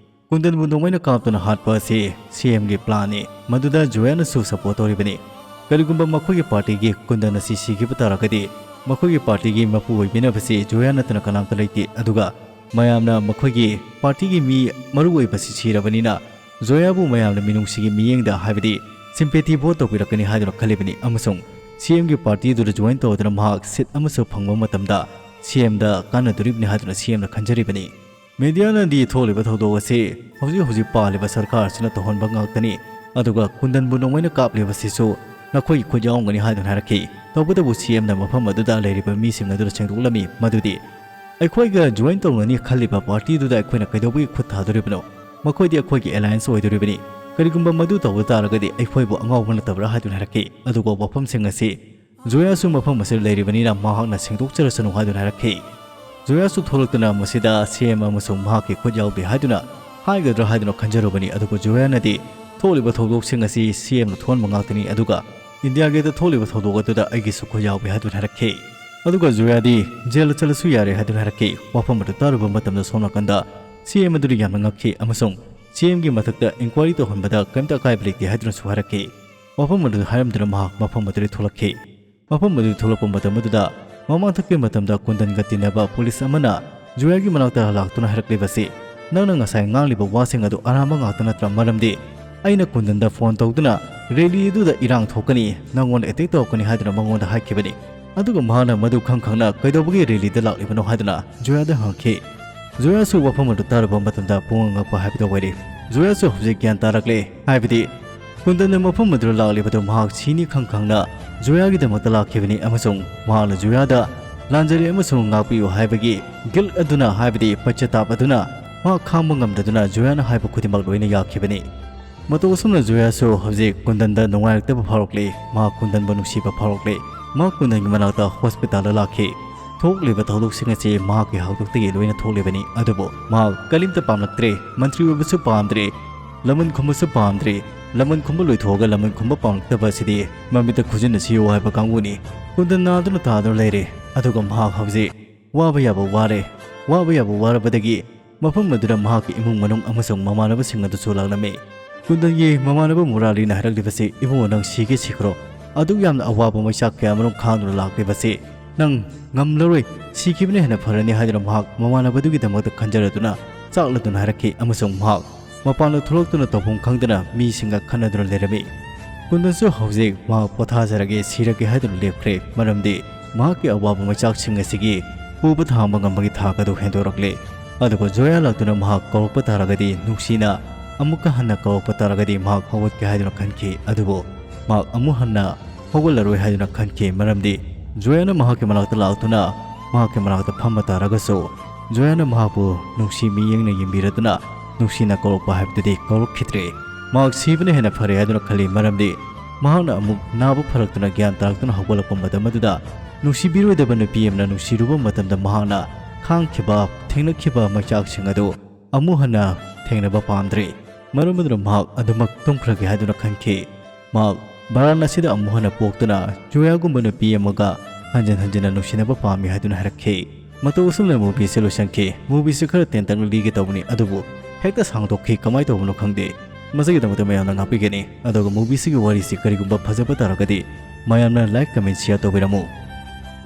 ꯀꯨꯟꯗꯟꯕꯨ ꯅꯣꯡꯃꯩꯅ ꯀꯥꯞꯇꯨꯅ ꯍꯥꯠꯄ ꯑꯁꯤ ꯁꯤ ꯑꯦꯝꯒꯤ ꯄ꯭ꯂꯥꯟꯅꯤ꯫ ꯃꯗꯨꯗ ꯖꯣꯌꯥꯅꯁꯨ ꯁꯄꯣꯔꯠ ꯇꯧꯔꯤꯕꯅꯤ꯫ ꯀꯔꯤꯒꯨꯝꯕ ꯃꯈꯣꯏꯒꯤ ꯄꯥꯔꯇꯤꯒꯤ ꯀꯨꯟꯗꯟ ꯑꯁꯤ ꯁꯤꯈꯤꯕ ꯇꯥꯔꯒꯗꯤ, ꯃꯈꯣꯏꯒꯤ ꯄꯥꯔꯇꯤꯒꯤ ꯃꯄꯨ ꯑꯣꯏꯕꯤꯅꯕꯁꯤ ꯖꯣꯌꯥ ꯅꯠꯇꯅ ꯀꯅꯥꯝꯇ ꯂꯩꯇꯦ꯫ ꯑꯗꯨꯒ ꯃꯌꯥꯝꯅ ꯃꯈꯣꯏꯒꯤ ꯄꯥꯔꯇꯤꯒꯤ ꯃꯤ ꯃꯔꯨ ꯑꯣꯏꯕꯁꯤ ꯁꯤꯔꯕꯅꯤꯅ, ꯖꯣꯌꯥꯕꯨ ꯃꯌꯥꯝꯅ ꯃꯤꯅꯨꯡꯁꯤꯒꯤ ꯃꯤꯠꯌꯦꯡꯗ, ꯍꯥꯏꯕꯗꯤ ꯁꯤꯝꯄꯦꯊꯤ ꯚꯣꯠ ꯇꯧꯕꯤꯔꯛꯀꯅꯤ ꯍꯥꯏꯗꯨꯅ ꯈꯜꯂꯤꯕꯅꯤ꯫ ꯑꯃꯁꯨꯡ ꯁꯤ ꯑꯦꯝꯒꯤ ꯄꯥꯔꯇꯤꯗꯨꯗ ꯖꯣꯏꯟ ꯇꯧꯗꯨꯅ ꯃꯍꯥꯛ ꯁꯤꯠ ꯑꯃꯁꯨ ꯐꯪꯕ ꯃꯇꯝꯗ ꯁꯤ ꯑꯦꯝꯗ ꯀꯥꯟꯅꯗꯣꯔꯤꯕꯅꯤ ꯍꯥꯏꯗꯨꯅ ꯁꯤ ꯑꯦꯝꯅ ꯈꯟꯖꯔꯤꯕꯅꯤ꯫ ꯃꯦꯗꯤꯌꯥꯅꯗꯤ ꯊꯣꯛꯂꯤꯕ ꯊꯧꯗꯣꯛ ꯑꯁꯤ ꯍꯧꯖꯤꯛ ꯍꯧꯖꯤꯛ ꯄꯥꯜꯂꯤꯕ ꯁꯔꯀꯥꯔ ꯑꯁꯤꯅ ꯇꯧꯍꯟꯕ ꯉꯥꯛꯇꯅꯤ, ꯑꯗꯨꯒ ꯀꯨꯟꯗꯟꯕꯨ ꯅꯣꯡꯃꯩꯅ ꯀꯥꯞꯂꯤꯕꯁꯤꯁꯨ ꯅꯈꯣꯏꯒꯤ ꯈꯨꯠ ꯌꯥꯎꯔꯝꯒꯅꯤ ꯍꯥꯏꯗꯨꯅ ꯍꯥꯏꯔꯛꯈꯤ꯫ ꯇꯧꯕꯇꯕꯨ ꯁꯤ ꯑꯦꯝꯅ ꯃꯐꯝ ꯑꯗꯨꯗ ꯂꯩꯔꯤꯕ ꯃꯤꯁꯤꯡ ꯑꯗꯨꯗ ꯁꯦꯡꯗꯣꯛꯂꯝꯃꯤ ꯃꯗꯨꯗꯤ, "ꯑꯩꯈꯣꯏꯒ ꯖꯣꯏꯟ ꯇꯧꯅꯅꯤ ꯈꯜꯂꯤꯕ ꯄꯥꯔꯇꯤꯗꯨꯗ ꯑꯩꯈꯣꯏꯅ ꯀꯩꯗꯧꯕꯒꯤ ꯈꯨꯠ ꯊꯥꯗꯣꯔꯤꯕꯅꯣ? ꯃꯈꯣꯏꯗꯤ ꯑꯩꯈꯣꯏꯒꯤ ꯑꯦꯂꯥꯏꯟꯁ ꯑꯣꯏꯗꯣꯔꯤꯕꯅꯤ꯫ ꯀꯔꯤꯒꯨꯝꯕ ꯃꯗꯨ ꯇꯧꯕ ꯇꯥꯔꯒꯗꯤ ꯑꯩꯈꯣꯏꯕꯨ ꯑꯉꯥꯎꯕ ꯅꯠꯇꯕ꯭ꯔꯥ?" ꯍꯥꯏꯗꯨꯅ ꯍꯥꯏꯔꯛꯈꯤ꯫ ꯑꯗꯨꯒ ꯋꯥꯐꯝꯁꯤꯡ ꯑꯁꯤ ꯖꯣꯌꯥꯁꯨ ꯃꯐꯝ ꯑꯁꯤꯗ ꯂꯩꯔꯤꯕꯅꯤꯅ ꯃꯍꯥꯛꯅ ꯁꯦꯡꯗꯣꯛꯆꯔꯁꯅꯨ ꯍꯥꯏꯗꯨꯅ ꯍꯥꯏꯔꯛꯈꯤ꯫ ꯖꯣꯌꯥꯁꯨ ꯊꯣꯛꯂꯛꯇꯨꯅ ꯃꯁꯤꯗ ꯁꯤ ꯑꯦꯝ ꯑꯃꯁꯨꯡ ꯃꯍꯥꯛꯀꯤ ꯈꯨꯠ ꯌꯥꯎꯗꯦ ꯍꯥꯏꯗꯨꯅ ꯍꯥꯏꯒꯗ꯭ꯔꯥ ꯍꯥꯏꯗꯨꯅ ꯈꯟꯖꯔꯨꯕꯅꯤ, ꯑꯗꯨꯕꯨ ꯖꯣꯌꯥꯅꯗꯤ ꯊꯣꯛꯂꯤꯕ ꯊꯧꯗꯣꯛꯁꯤꯡ ꯑꯁꯤ ꯁꯤ ꯑꯦꯝꯅ ꯊꯣꯛꯍꯟꯕ ꯉꯥꯛꯇꯅꯤ, ꯑꯗꯨꯒ ꯏꯟꯗꯤꯌꯥ ꯒꯦꯠꯇ ꯊꯣꯛꯂꯤꯕ ꯊꯧꯗꯣꯛ ꯑꯗꯨꯗ ꯑꯩꯒꯤꯁꯨ ꯈꯨꯠ ꯌꯥꯎꯏ ꯍꯥꯏꯗꯨꯅ ꯍꯥꯏꯔꯛꯈꯤ꯫ ꯑꯗꯨꯒ ꯖꯣꯌꯥꯗꯤ ꯖꯦꯜꯗ ꯆꯠꯂꯁꯨ ꯌꯥꯔꯦ ꯍꯥꯏꯗꯨꯅ ꯍꯥꯏꯔꯛꯈꯤ꯫ ꯋꯥꯐꯝ ꯑꯗꯨ ꯇꯥꯔꯨꯕ ꯃꯇꯝꯗ ꯁꯣꯝ ꯅꯥꯀꯟꯗ ꯁꯤ ꯑꯦꯝ ꯑꯗꯨꯅ ꯌꯥꯝꯅ ꯉꯛꯈꯤ ꯑꯃꯁꯨꯡ ꯁꯤ ꯑꯦꯝꯒꯤ ꯃꯊꯛꯇ ꯏꯟꯀ꯭ꯋꯥꯏꯔꯤ ꯇꯧꯍꯟꯕꯗ ꯀꯔꯤꯝꯇ ꯑꯀꯥꯏꯕ ꯂꯩꯇꯦ ꯍꯥꯏꯗꯨꯅꯁꯨ ꯍꯥꯏꯔꯛꯈꯤ꯫ ꯋꯥꯐꯝ ꯑꯗꯨ ꯍꯥꯏꯔꯝꯗꯨꯅ ꯃꯍꯥꯛ ꯃꯐꯝ ꯑꯗꯨꯗꯒꯤ ꯊꯣꯛꯂꯛꯈꯤ꯫ ꯃꯐꯝ ꯑꯗꯨꯗꯒꯤ ꯊꯣꯛꯂꯛꯄ ꯃꯇꯝ ꯑꯗꯨꯗ ꯃꯃꯥꯡꯊꯛꯀꯤ ꯃꯇꯝꯗ ꯀꯨꯟꯗꯟꯒ ꯇꯤꯟꯅꯕ ꯄꯨꯂꯤꯁ ꯑꯃꯅ ꯖꯣꯌꯥꯒꯤ ꯃꯅꯥꯛꯇ ꯂꯥꯛꯇꯨꯅ ꯍꯥꯏꯔꯛꯂꯤꯕꯁꯤ, "ꯅꯪꯅ ꯉꯁꯥꯏ ꯉꯥꯡꯂꯤꯕ ꯋꯥꯁꯤꯡ ꯑꯗꯨ ꯑꯔꯥꯟꯕ ꯉꯥꯛꯇ ꯅꯠꯇ꯭ꯔꯥ? ꯃꯔꯝꯗꯤ ꯑꯩꯅ ꯀꯨꯟꯗꯟꯗ ꯐꯣꯟ ꯇꯧꯗꯨꯅ ꯔꯦꯂꯤ ꯑꯗꯨꯗ ꯏꯔꯥꯡ ꯊꯣꯛꯀꯅꯤ, ꯅꯪꯉꯣꯟꯗ ꯑꯦꯇꯦꯛ ꯇꯧꯔꯛꯀꯅꯤ ꯍꯥꯏꯗꯨꯅ ꯃꯉꯣꯟꯗ ꯍꯥꯏꯈꯤꯕꯅꯤ꯫ ꯑꯗꯨꯒ ꯃꯍꯥꯛꯅ ꯃꯗꯨ ꯈꯪ ꯈꯪꯅ ꯀꯩꯗꯧꯕꯒꯤ ꯔꯦꯂꯤꯗ ꯂꯥꯛꯂꯤꯕꯅꯣ?" ꯍꯥꯏꯗꯨꯅ ꯖꯣꯌꯥꯗ ꯍꯪꯈꯤ꯫ ꯖꯣꯌꯥꯁꯨ ꯋꯥꯐꯝ ꯑꯗꯨ ꯇꯥꯔꯨꯕ ꯃꯇꯝꯗ ꯄꯨꯡꯉꯛ ꯉꯛꯄ ꯍꯥꯏꯕꯗꯨ ꯑꯣꯏꯔꯦ꯫ ꯖꯣꯌꯥꯁꯨ ꯍꯧꯖꯤꯛ ꯒ꯭ꯌꯥꯟ ꯇꯥꯔꯛꯂꯦ, ꯍꯥꯏꯕꯗꯤ ꯀꯨꯟꯗꯟꯅ ꯃꯐꯝ ꯑꯗꯨꯗ ꯂꯥꯛꯂꯤꯕꯗꯨ ꯃꯍꯥꯛ ꯁꯤꯅꯤ ꯈꯪ ꯈꯪꯅ ꯖꯣꯌꯥꯒꯤꯗꯃꯛꯇ ꯂꯥꯛꯈꯤꯕꯅꯤ ꯑꯃꯁꯨꯡ ꯃꯍꯥꯛꯅ ꯖꯣꯌꯥꯗ "ꯂꯥꯟꯖꯔꯦ ꯑꯃꯁꯨꯡ ꯉꯥꯛꯄꯤꯌꯨ" ꯍꯥꯏꯕꯒꯤ ꯒꯤꯜ ꯑꯗꯨꯅ, ꯍꯥꯏꯕꯗꯤ ꯄꯁꯆꯥꯇꯥꯞ ꯑꯗꯨꯅ ꯃꯍꯥꯛ ꯈꯥꯡꯕ ꯉꯝꯗꯗꯨꯅ ꯖꯣꯌꯥꯅ ꯍꯥꯏꯕ ꯈꯨꯗꯤꯡꯃꯛ ꯂꯣꯏꯅ ꯌꯥꯈꯤꯕꯅꯤ꯫ ꯃꯇꯧ ꯑꯁꯨꯝꯅ ꯖꯣꯌꯥꯁꯨ ꯍꯧꯖꯤꯛ ꯀꯨꯟꯗꯟꯗ ꯅꯨꯡꯉꯥꯏꯔꯛꯇꯕ ꯐꯥꯎꯔꯛꯂꯤ꯫ ꯃꯍꯥꯛ ꯀꯨꯟꯗꯟꯕꯨ ꯅꯨꯡꯁꯤꯕ ꯐꯥꯎꯔꯛꯂꯤ꯫ ꯃꯍꯥꯛ ꯀꯨꯟꯗꯟꯒꯤ ꯃꯅꯥꯛꯇ ꯍꯣꯁꯄꯤꯇꯥꯜꯗ ꯂꯥꯛꯈꯤ꯫ ꯊꯣꯛꯂꯤꯕ ꯊꯧꯗꯣꯛꯁꯤꯡ ꯑꯁꯤ ꯃꯍꯥꯛꯀꯤ ꯍꯥꯛꯇꯛꯇꯒꯤ ꯂꯣꯏꯅ ꯊꯣꯛꯂꯤꯕꯅꯤ꯫ ꯑꯗꯨꯕꯨ ꯃꯍꯥꯛ ꯀꯔꯤꯝꯇ ꯄꯥꯝꯂꯛꯇ꯭ꯔꯦ꯫ ꯃꯟꯇ꯭ꯔꯤ ꯑꯣꯏꯕꯁꯨ ꯄꯥꯝꯗ꯭ꯔꯦ꯫ ꯂꯃꯟ ꯈꯨꯝꯕꯁꯨ ꯄꯥꯝꯗ꯭ꯔꯦ꯫ ꯂꯃꯟ ꯈꯨꯝꯕ ꯂꯣꯏꯊꯣꯛꯑꯒ ꯂꯃꯟ ꯈꯨꯝꯕ ꯄꯥꯝꯂꯛꯇꯕ ꯑꯁꯤꯗꯤ ꯃꯃꯤꯠꯇ ꯈꯨꯖꯤꯟꯅ ꯁꯤꯌꯣ ꯍꯥꯏꯕ ꯀꯥꯡꯕꯨꯅꯤ꯫ ꯀꯨꯟꯗꯟ ꯅꯥꯗꯨꯅ ꯇꯥꯗꯨꯅ ꯂꯩꯔꯦ꯫ ꯑꯗꯨꯒ ꯃꯍꯥꯛ ꯍꯧꯖꯤꯛ ꯋꯥꯕ ꯌꯥꯕ ꯋꯥꯔꯦ꯫ ꯋꯥꯕ ꯌꯥꯕ ꯋꯥꯔꯕꯗꯒꯤ ꯃꯐꯝ ꯑꯗꯨꯗ ꯃꯍꯥꯛꯀꯤ ꯏꯃꯨꯡ ꯃꯅꯨꯡ ꯑꯃꯁꯨꯡ ꯃꯃꯥꯟꯅꯕꯁꯤꯡ ꯑꯗꯨꯁꯨ ꯂꯥꯛꯂꯝꯃꯤ꯫ ꯀꯨꯟꯗꯟꯒꯤ ꯃꯃꯥꯟꯅꯕ ꯃꯨꯔꯥꯂꯤꯅ ꯍꯥꯏꯔꯛꯂꯤꯕꯁꯤ, "ꯏꯕꯨꯡꯉꯣ, ꯅꯪ ꯁꯤꯒꯦ ꯁꯤꯈ꯭ꯔꯣ꯫ ꯑꯗꯨꯛ ꯌꯥꯝꯅ ꯑꯋꯥꯕ ꯃꯩꯆꯥꯛ ꯀꯌꯥ ꯑꯃꯔꯣꯝ ꯈꯥꯡꯗꯨꯅ ꯂꯥꯛꯂꯤꯕꯁꯤ ꯅꯪ ꯉꯝꯂꯔꯣꯏ꯫ ꯁꯤꯈꯤꯕꯅ ꯍꯦꯟꯅ ꯐꯔꯅꯤ" ꯍꯥꯏꯗꯨꯅ ꯃꯍꯥꯛ ꯃꯃꯥꯟꯅꯕꯗꯨꯒꯤꯗꯃꯛꯇ ꯈꯟꯖꯔꯗꯨꯅ ꯆꯥꯛꯂꯗꯨꯅ ꯍꯥꯏꯔꯛꯈꯤ ꯑꯃꯁꯨꯡ ꯃꯍꯥꯛ ꯃꯄꯥꯟꯗ ꯊꯣꯛꯂꯛꯇꯨꯅ ꯇꯧꯐꯝ ꯈꯪꯗꯅ ꯃꯤꯁꯤꯡꯒ ꯈꯠꯅꯗꯨꯅ ꯂꯩꯔꯝꯃꯤ꯫ ꯀꯨꯟꯗꯟꯁꯨ ꯍꯧꯖꯤꯛ ꯃꯍꯥꯛ ꯄꯣꯊꯥꯖꯔꯒꯦ, ꯁꯤꯔꯒꯦ ꯍꯥꯏꯗꯨꯅ ꯂꯦꯞꯈ꯭ꯔꯦ, ꯃꯔꯝꯗꯤ ꯃꯍꯥꯛꯀꯤ ꯑꯋꯥꯕ ꯃꯩꯆꯥꯛꯁꯤꯡ ꯑꯁꯤꯒꯤ ꯄꯨꯕ ꯊꯥꯡꯕ ꯉꯝꯕꯒꯤ ꯊꯥꯛ ꯑꯗꯨ ꯍꯦꯟꯗꯣꯔꯛꯂꯦ꯫ ꯑꯗꯨꯒ ꯖꯣꯌꯥ ꯂꯥꯛꯇꯨꯅ ꯃꯍꯥꯛ ꯀꯧꯔꯛꯄ ꯇꯥꯔꯒꯗꯤ, ꯅꯨꯡꯁꯤꯅ ꯑꯃꯨꯛꯀ ꯍꯟꯅ ꯀꯧꯔꯛꯄ ꯇꯥꯔꯒꯗꯤ ꯃꯍꯥꯛ ꯍꯧꯒꯠꯀꯦ ꯍꯥꯏꯗꯨꯅ ꯈꯟꯈꯤ꯫ ꯑꯗꯨꯕꯨ ꯃꯍꯥꯛ ꯑꯃꯨꯛ ꯍꯟꯅ ꯍꯧꯒꯠꯂꯔꯣꯏ ꯍꯥꯏꯗꯨꯅ ꯈꯟꯈꯤ, ꯃꯔꯝꯗꯤ ꯖꯣꯌꯥꯅ ꯃꯍꯥꯛꯀꯤ ꯃꯅꯥꯛꯇ ꯂꯥꯛꯇꯨꯅ ꯃꯍꯥꯛꯀꯤ ꯃꯅꯥꯛꯇ ꯐꯝꯕ ꯇꯥꯔꯒꯁꯨ, ꯖꯣꯌꯥꯅ ꯃꯍꯥꯛꯄꯨ ꯅꯨꯡꯁꯤ ꯃꯤꯠꯌꯦꯡꯅ ꯌꯦꯡꯕꯤꯔꯗꯨꯅ ꯅꯨꯡꯁꯤꯅ ꯀꯧꯔꯛꯄ ꯍꯥꯏꯕꯗꯨꯗꯤ ꯀꯧꯔꯛꯈꯤꯗ꯭ꯔꯦ꯫ ꯃꯍꯥꯛ ꯁꯤꯕꯅ ꯍꯦꯟꯅ ꯐꯔꯦ ꯍꯥꯏꯗꯨꯅ ꯈꯜꯂꯤ, ꯃꯔꯝꯗꯤ ꯃꯍꯥꯛꯅ ꯑꯃꯨꯛ ꯅꯥꯕ ꯐꯔꯛꯇꯨꯅ ꯒ꯭ꯌꯥꯟ ꯇꯥꯔꯛꯇꯨꯅ ꯍꯧꯒꯠꯂꯛꯄ ꯃꯇꯝ ꯑꯗꯨꯗ, ꯅꯨꯡꯁꯤꯕꯤꯔꯣꯏꯗꯕ ꯅꯨꯄꯤ ꯑꯃꯅ ꯅꯨꯡꯁꯤꯔꯨꯕ ꯃꯇꯝꯗ ꯃꯍꯥꯛꯅ ꯈꯥꯡꯈꯤꯕ, ꯊꯦꯡꯅꯈꯤꯕ ꯃꯩꯆꯥꯛꯁꯤꯡ ꯑꯗꯨ ꯑꯃꯨꯛ ꯍꯟꯅ ꯊꯦꯡꯅꯕ ꯄꯥꯝꯗ꯭ꯔꯦ꯫ ꯃꯔꯝ ꯑꯗꯨꯅ ꯃꯍꯥꯛ ꯑꯗꯨꯃꯛ ꯇꯨꯝꯈ꯭ꯔꯒꯦ ꯍꯥꯏꯗꯨꯅ ꯈꯟꯈꯤ꯫ ꯃꯍꯥꯛ ꯚꯥꯔꯥꯅꯥꯁꯤꯗ ꯑꯃꯨꯛ ꯍꯟꯅ ꯄꯣꯛꯇꯨꯅ ꯖꯨꯌꯥꯒꯨꯝꯕ ꯅꯨꯄꯤ ꯑꯃꯒ ꯍꯟꯖꯤꯟ ꯍꯟꯖꯤꯟꯅ ꯅꯨꯡꯁꯤꯅꯕ ꯄꯥꯝꯃꯤ ꯍꯥꯏꯗꯨꯅ ꯍꯥꯏꯔꯛꯈꯤ꯫ ꯃꯇꯧ ꯑꯁꯨꯝꯅ movieꯁꯦ ꯂꯣꯏꯁꯤꯟꯈꯤ꯫ Movieꯁꯦ ꯈꯔ ꯇꯦꯟꯇꯛꯅ ꯂꯤꯒꯦ ꯇꯧꯕꯅꯤ, ꯑꯗꯨꯕꯨ ꯍꯦꯛꯇ ꯁꯥꯡꯗꯣꯛꯈꯤ, ꯀꯃꯥꯏꯅ ꯇꯧꯕꯅꯣ ꯈꯪꯗꯦ꯫ ꯃꯁꯤꯒꯤꯗꯃꯛꯇ ꯃꯌꯥꯝꯅ ꯉꯥꯛꯄꯤꯒꯅꯤ꯫ ꯑꯗꯨꯒ movieꯁꯤꯒꯤ ꯋꯥꯔꯤꯁꯤ ꯀꯔꯤꯒꯨꯝꯕ ꯐꯖꯕ ꯇꯥꯔꯒꯗꯤ ꯃꯌꯥꯝꯅ like, comment, share ꯇꯧꯕꯤꯔꯝꯃꯨ꯫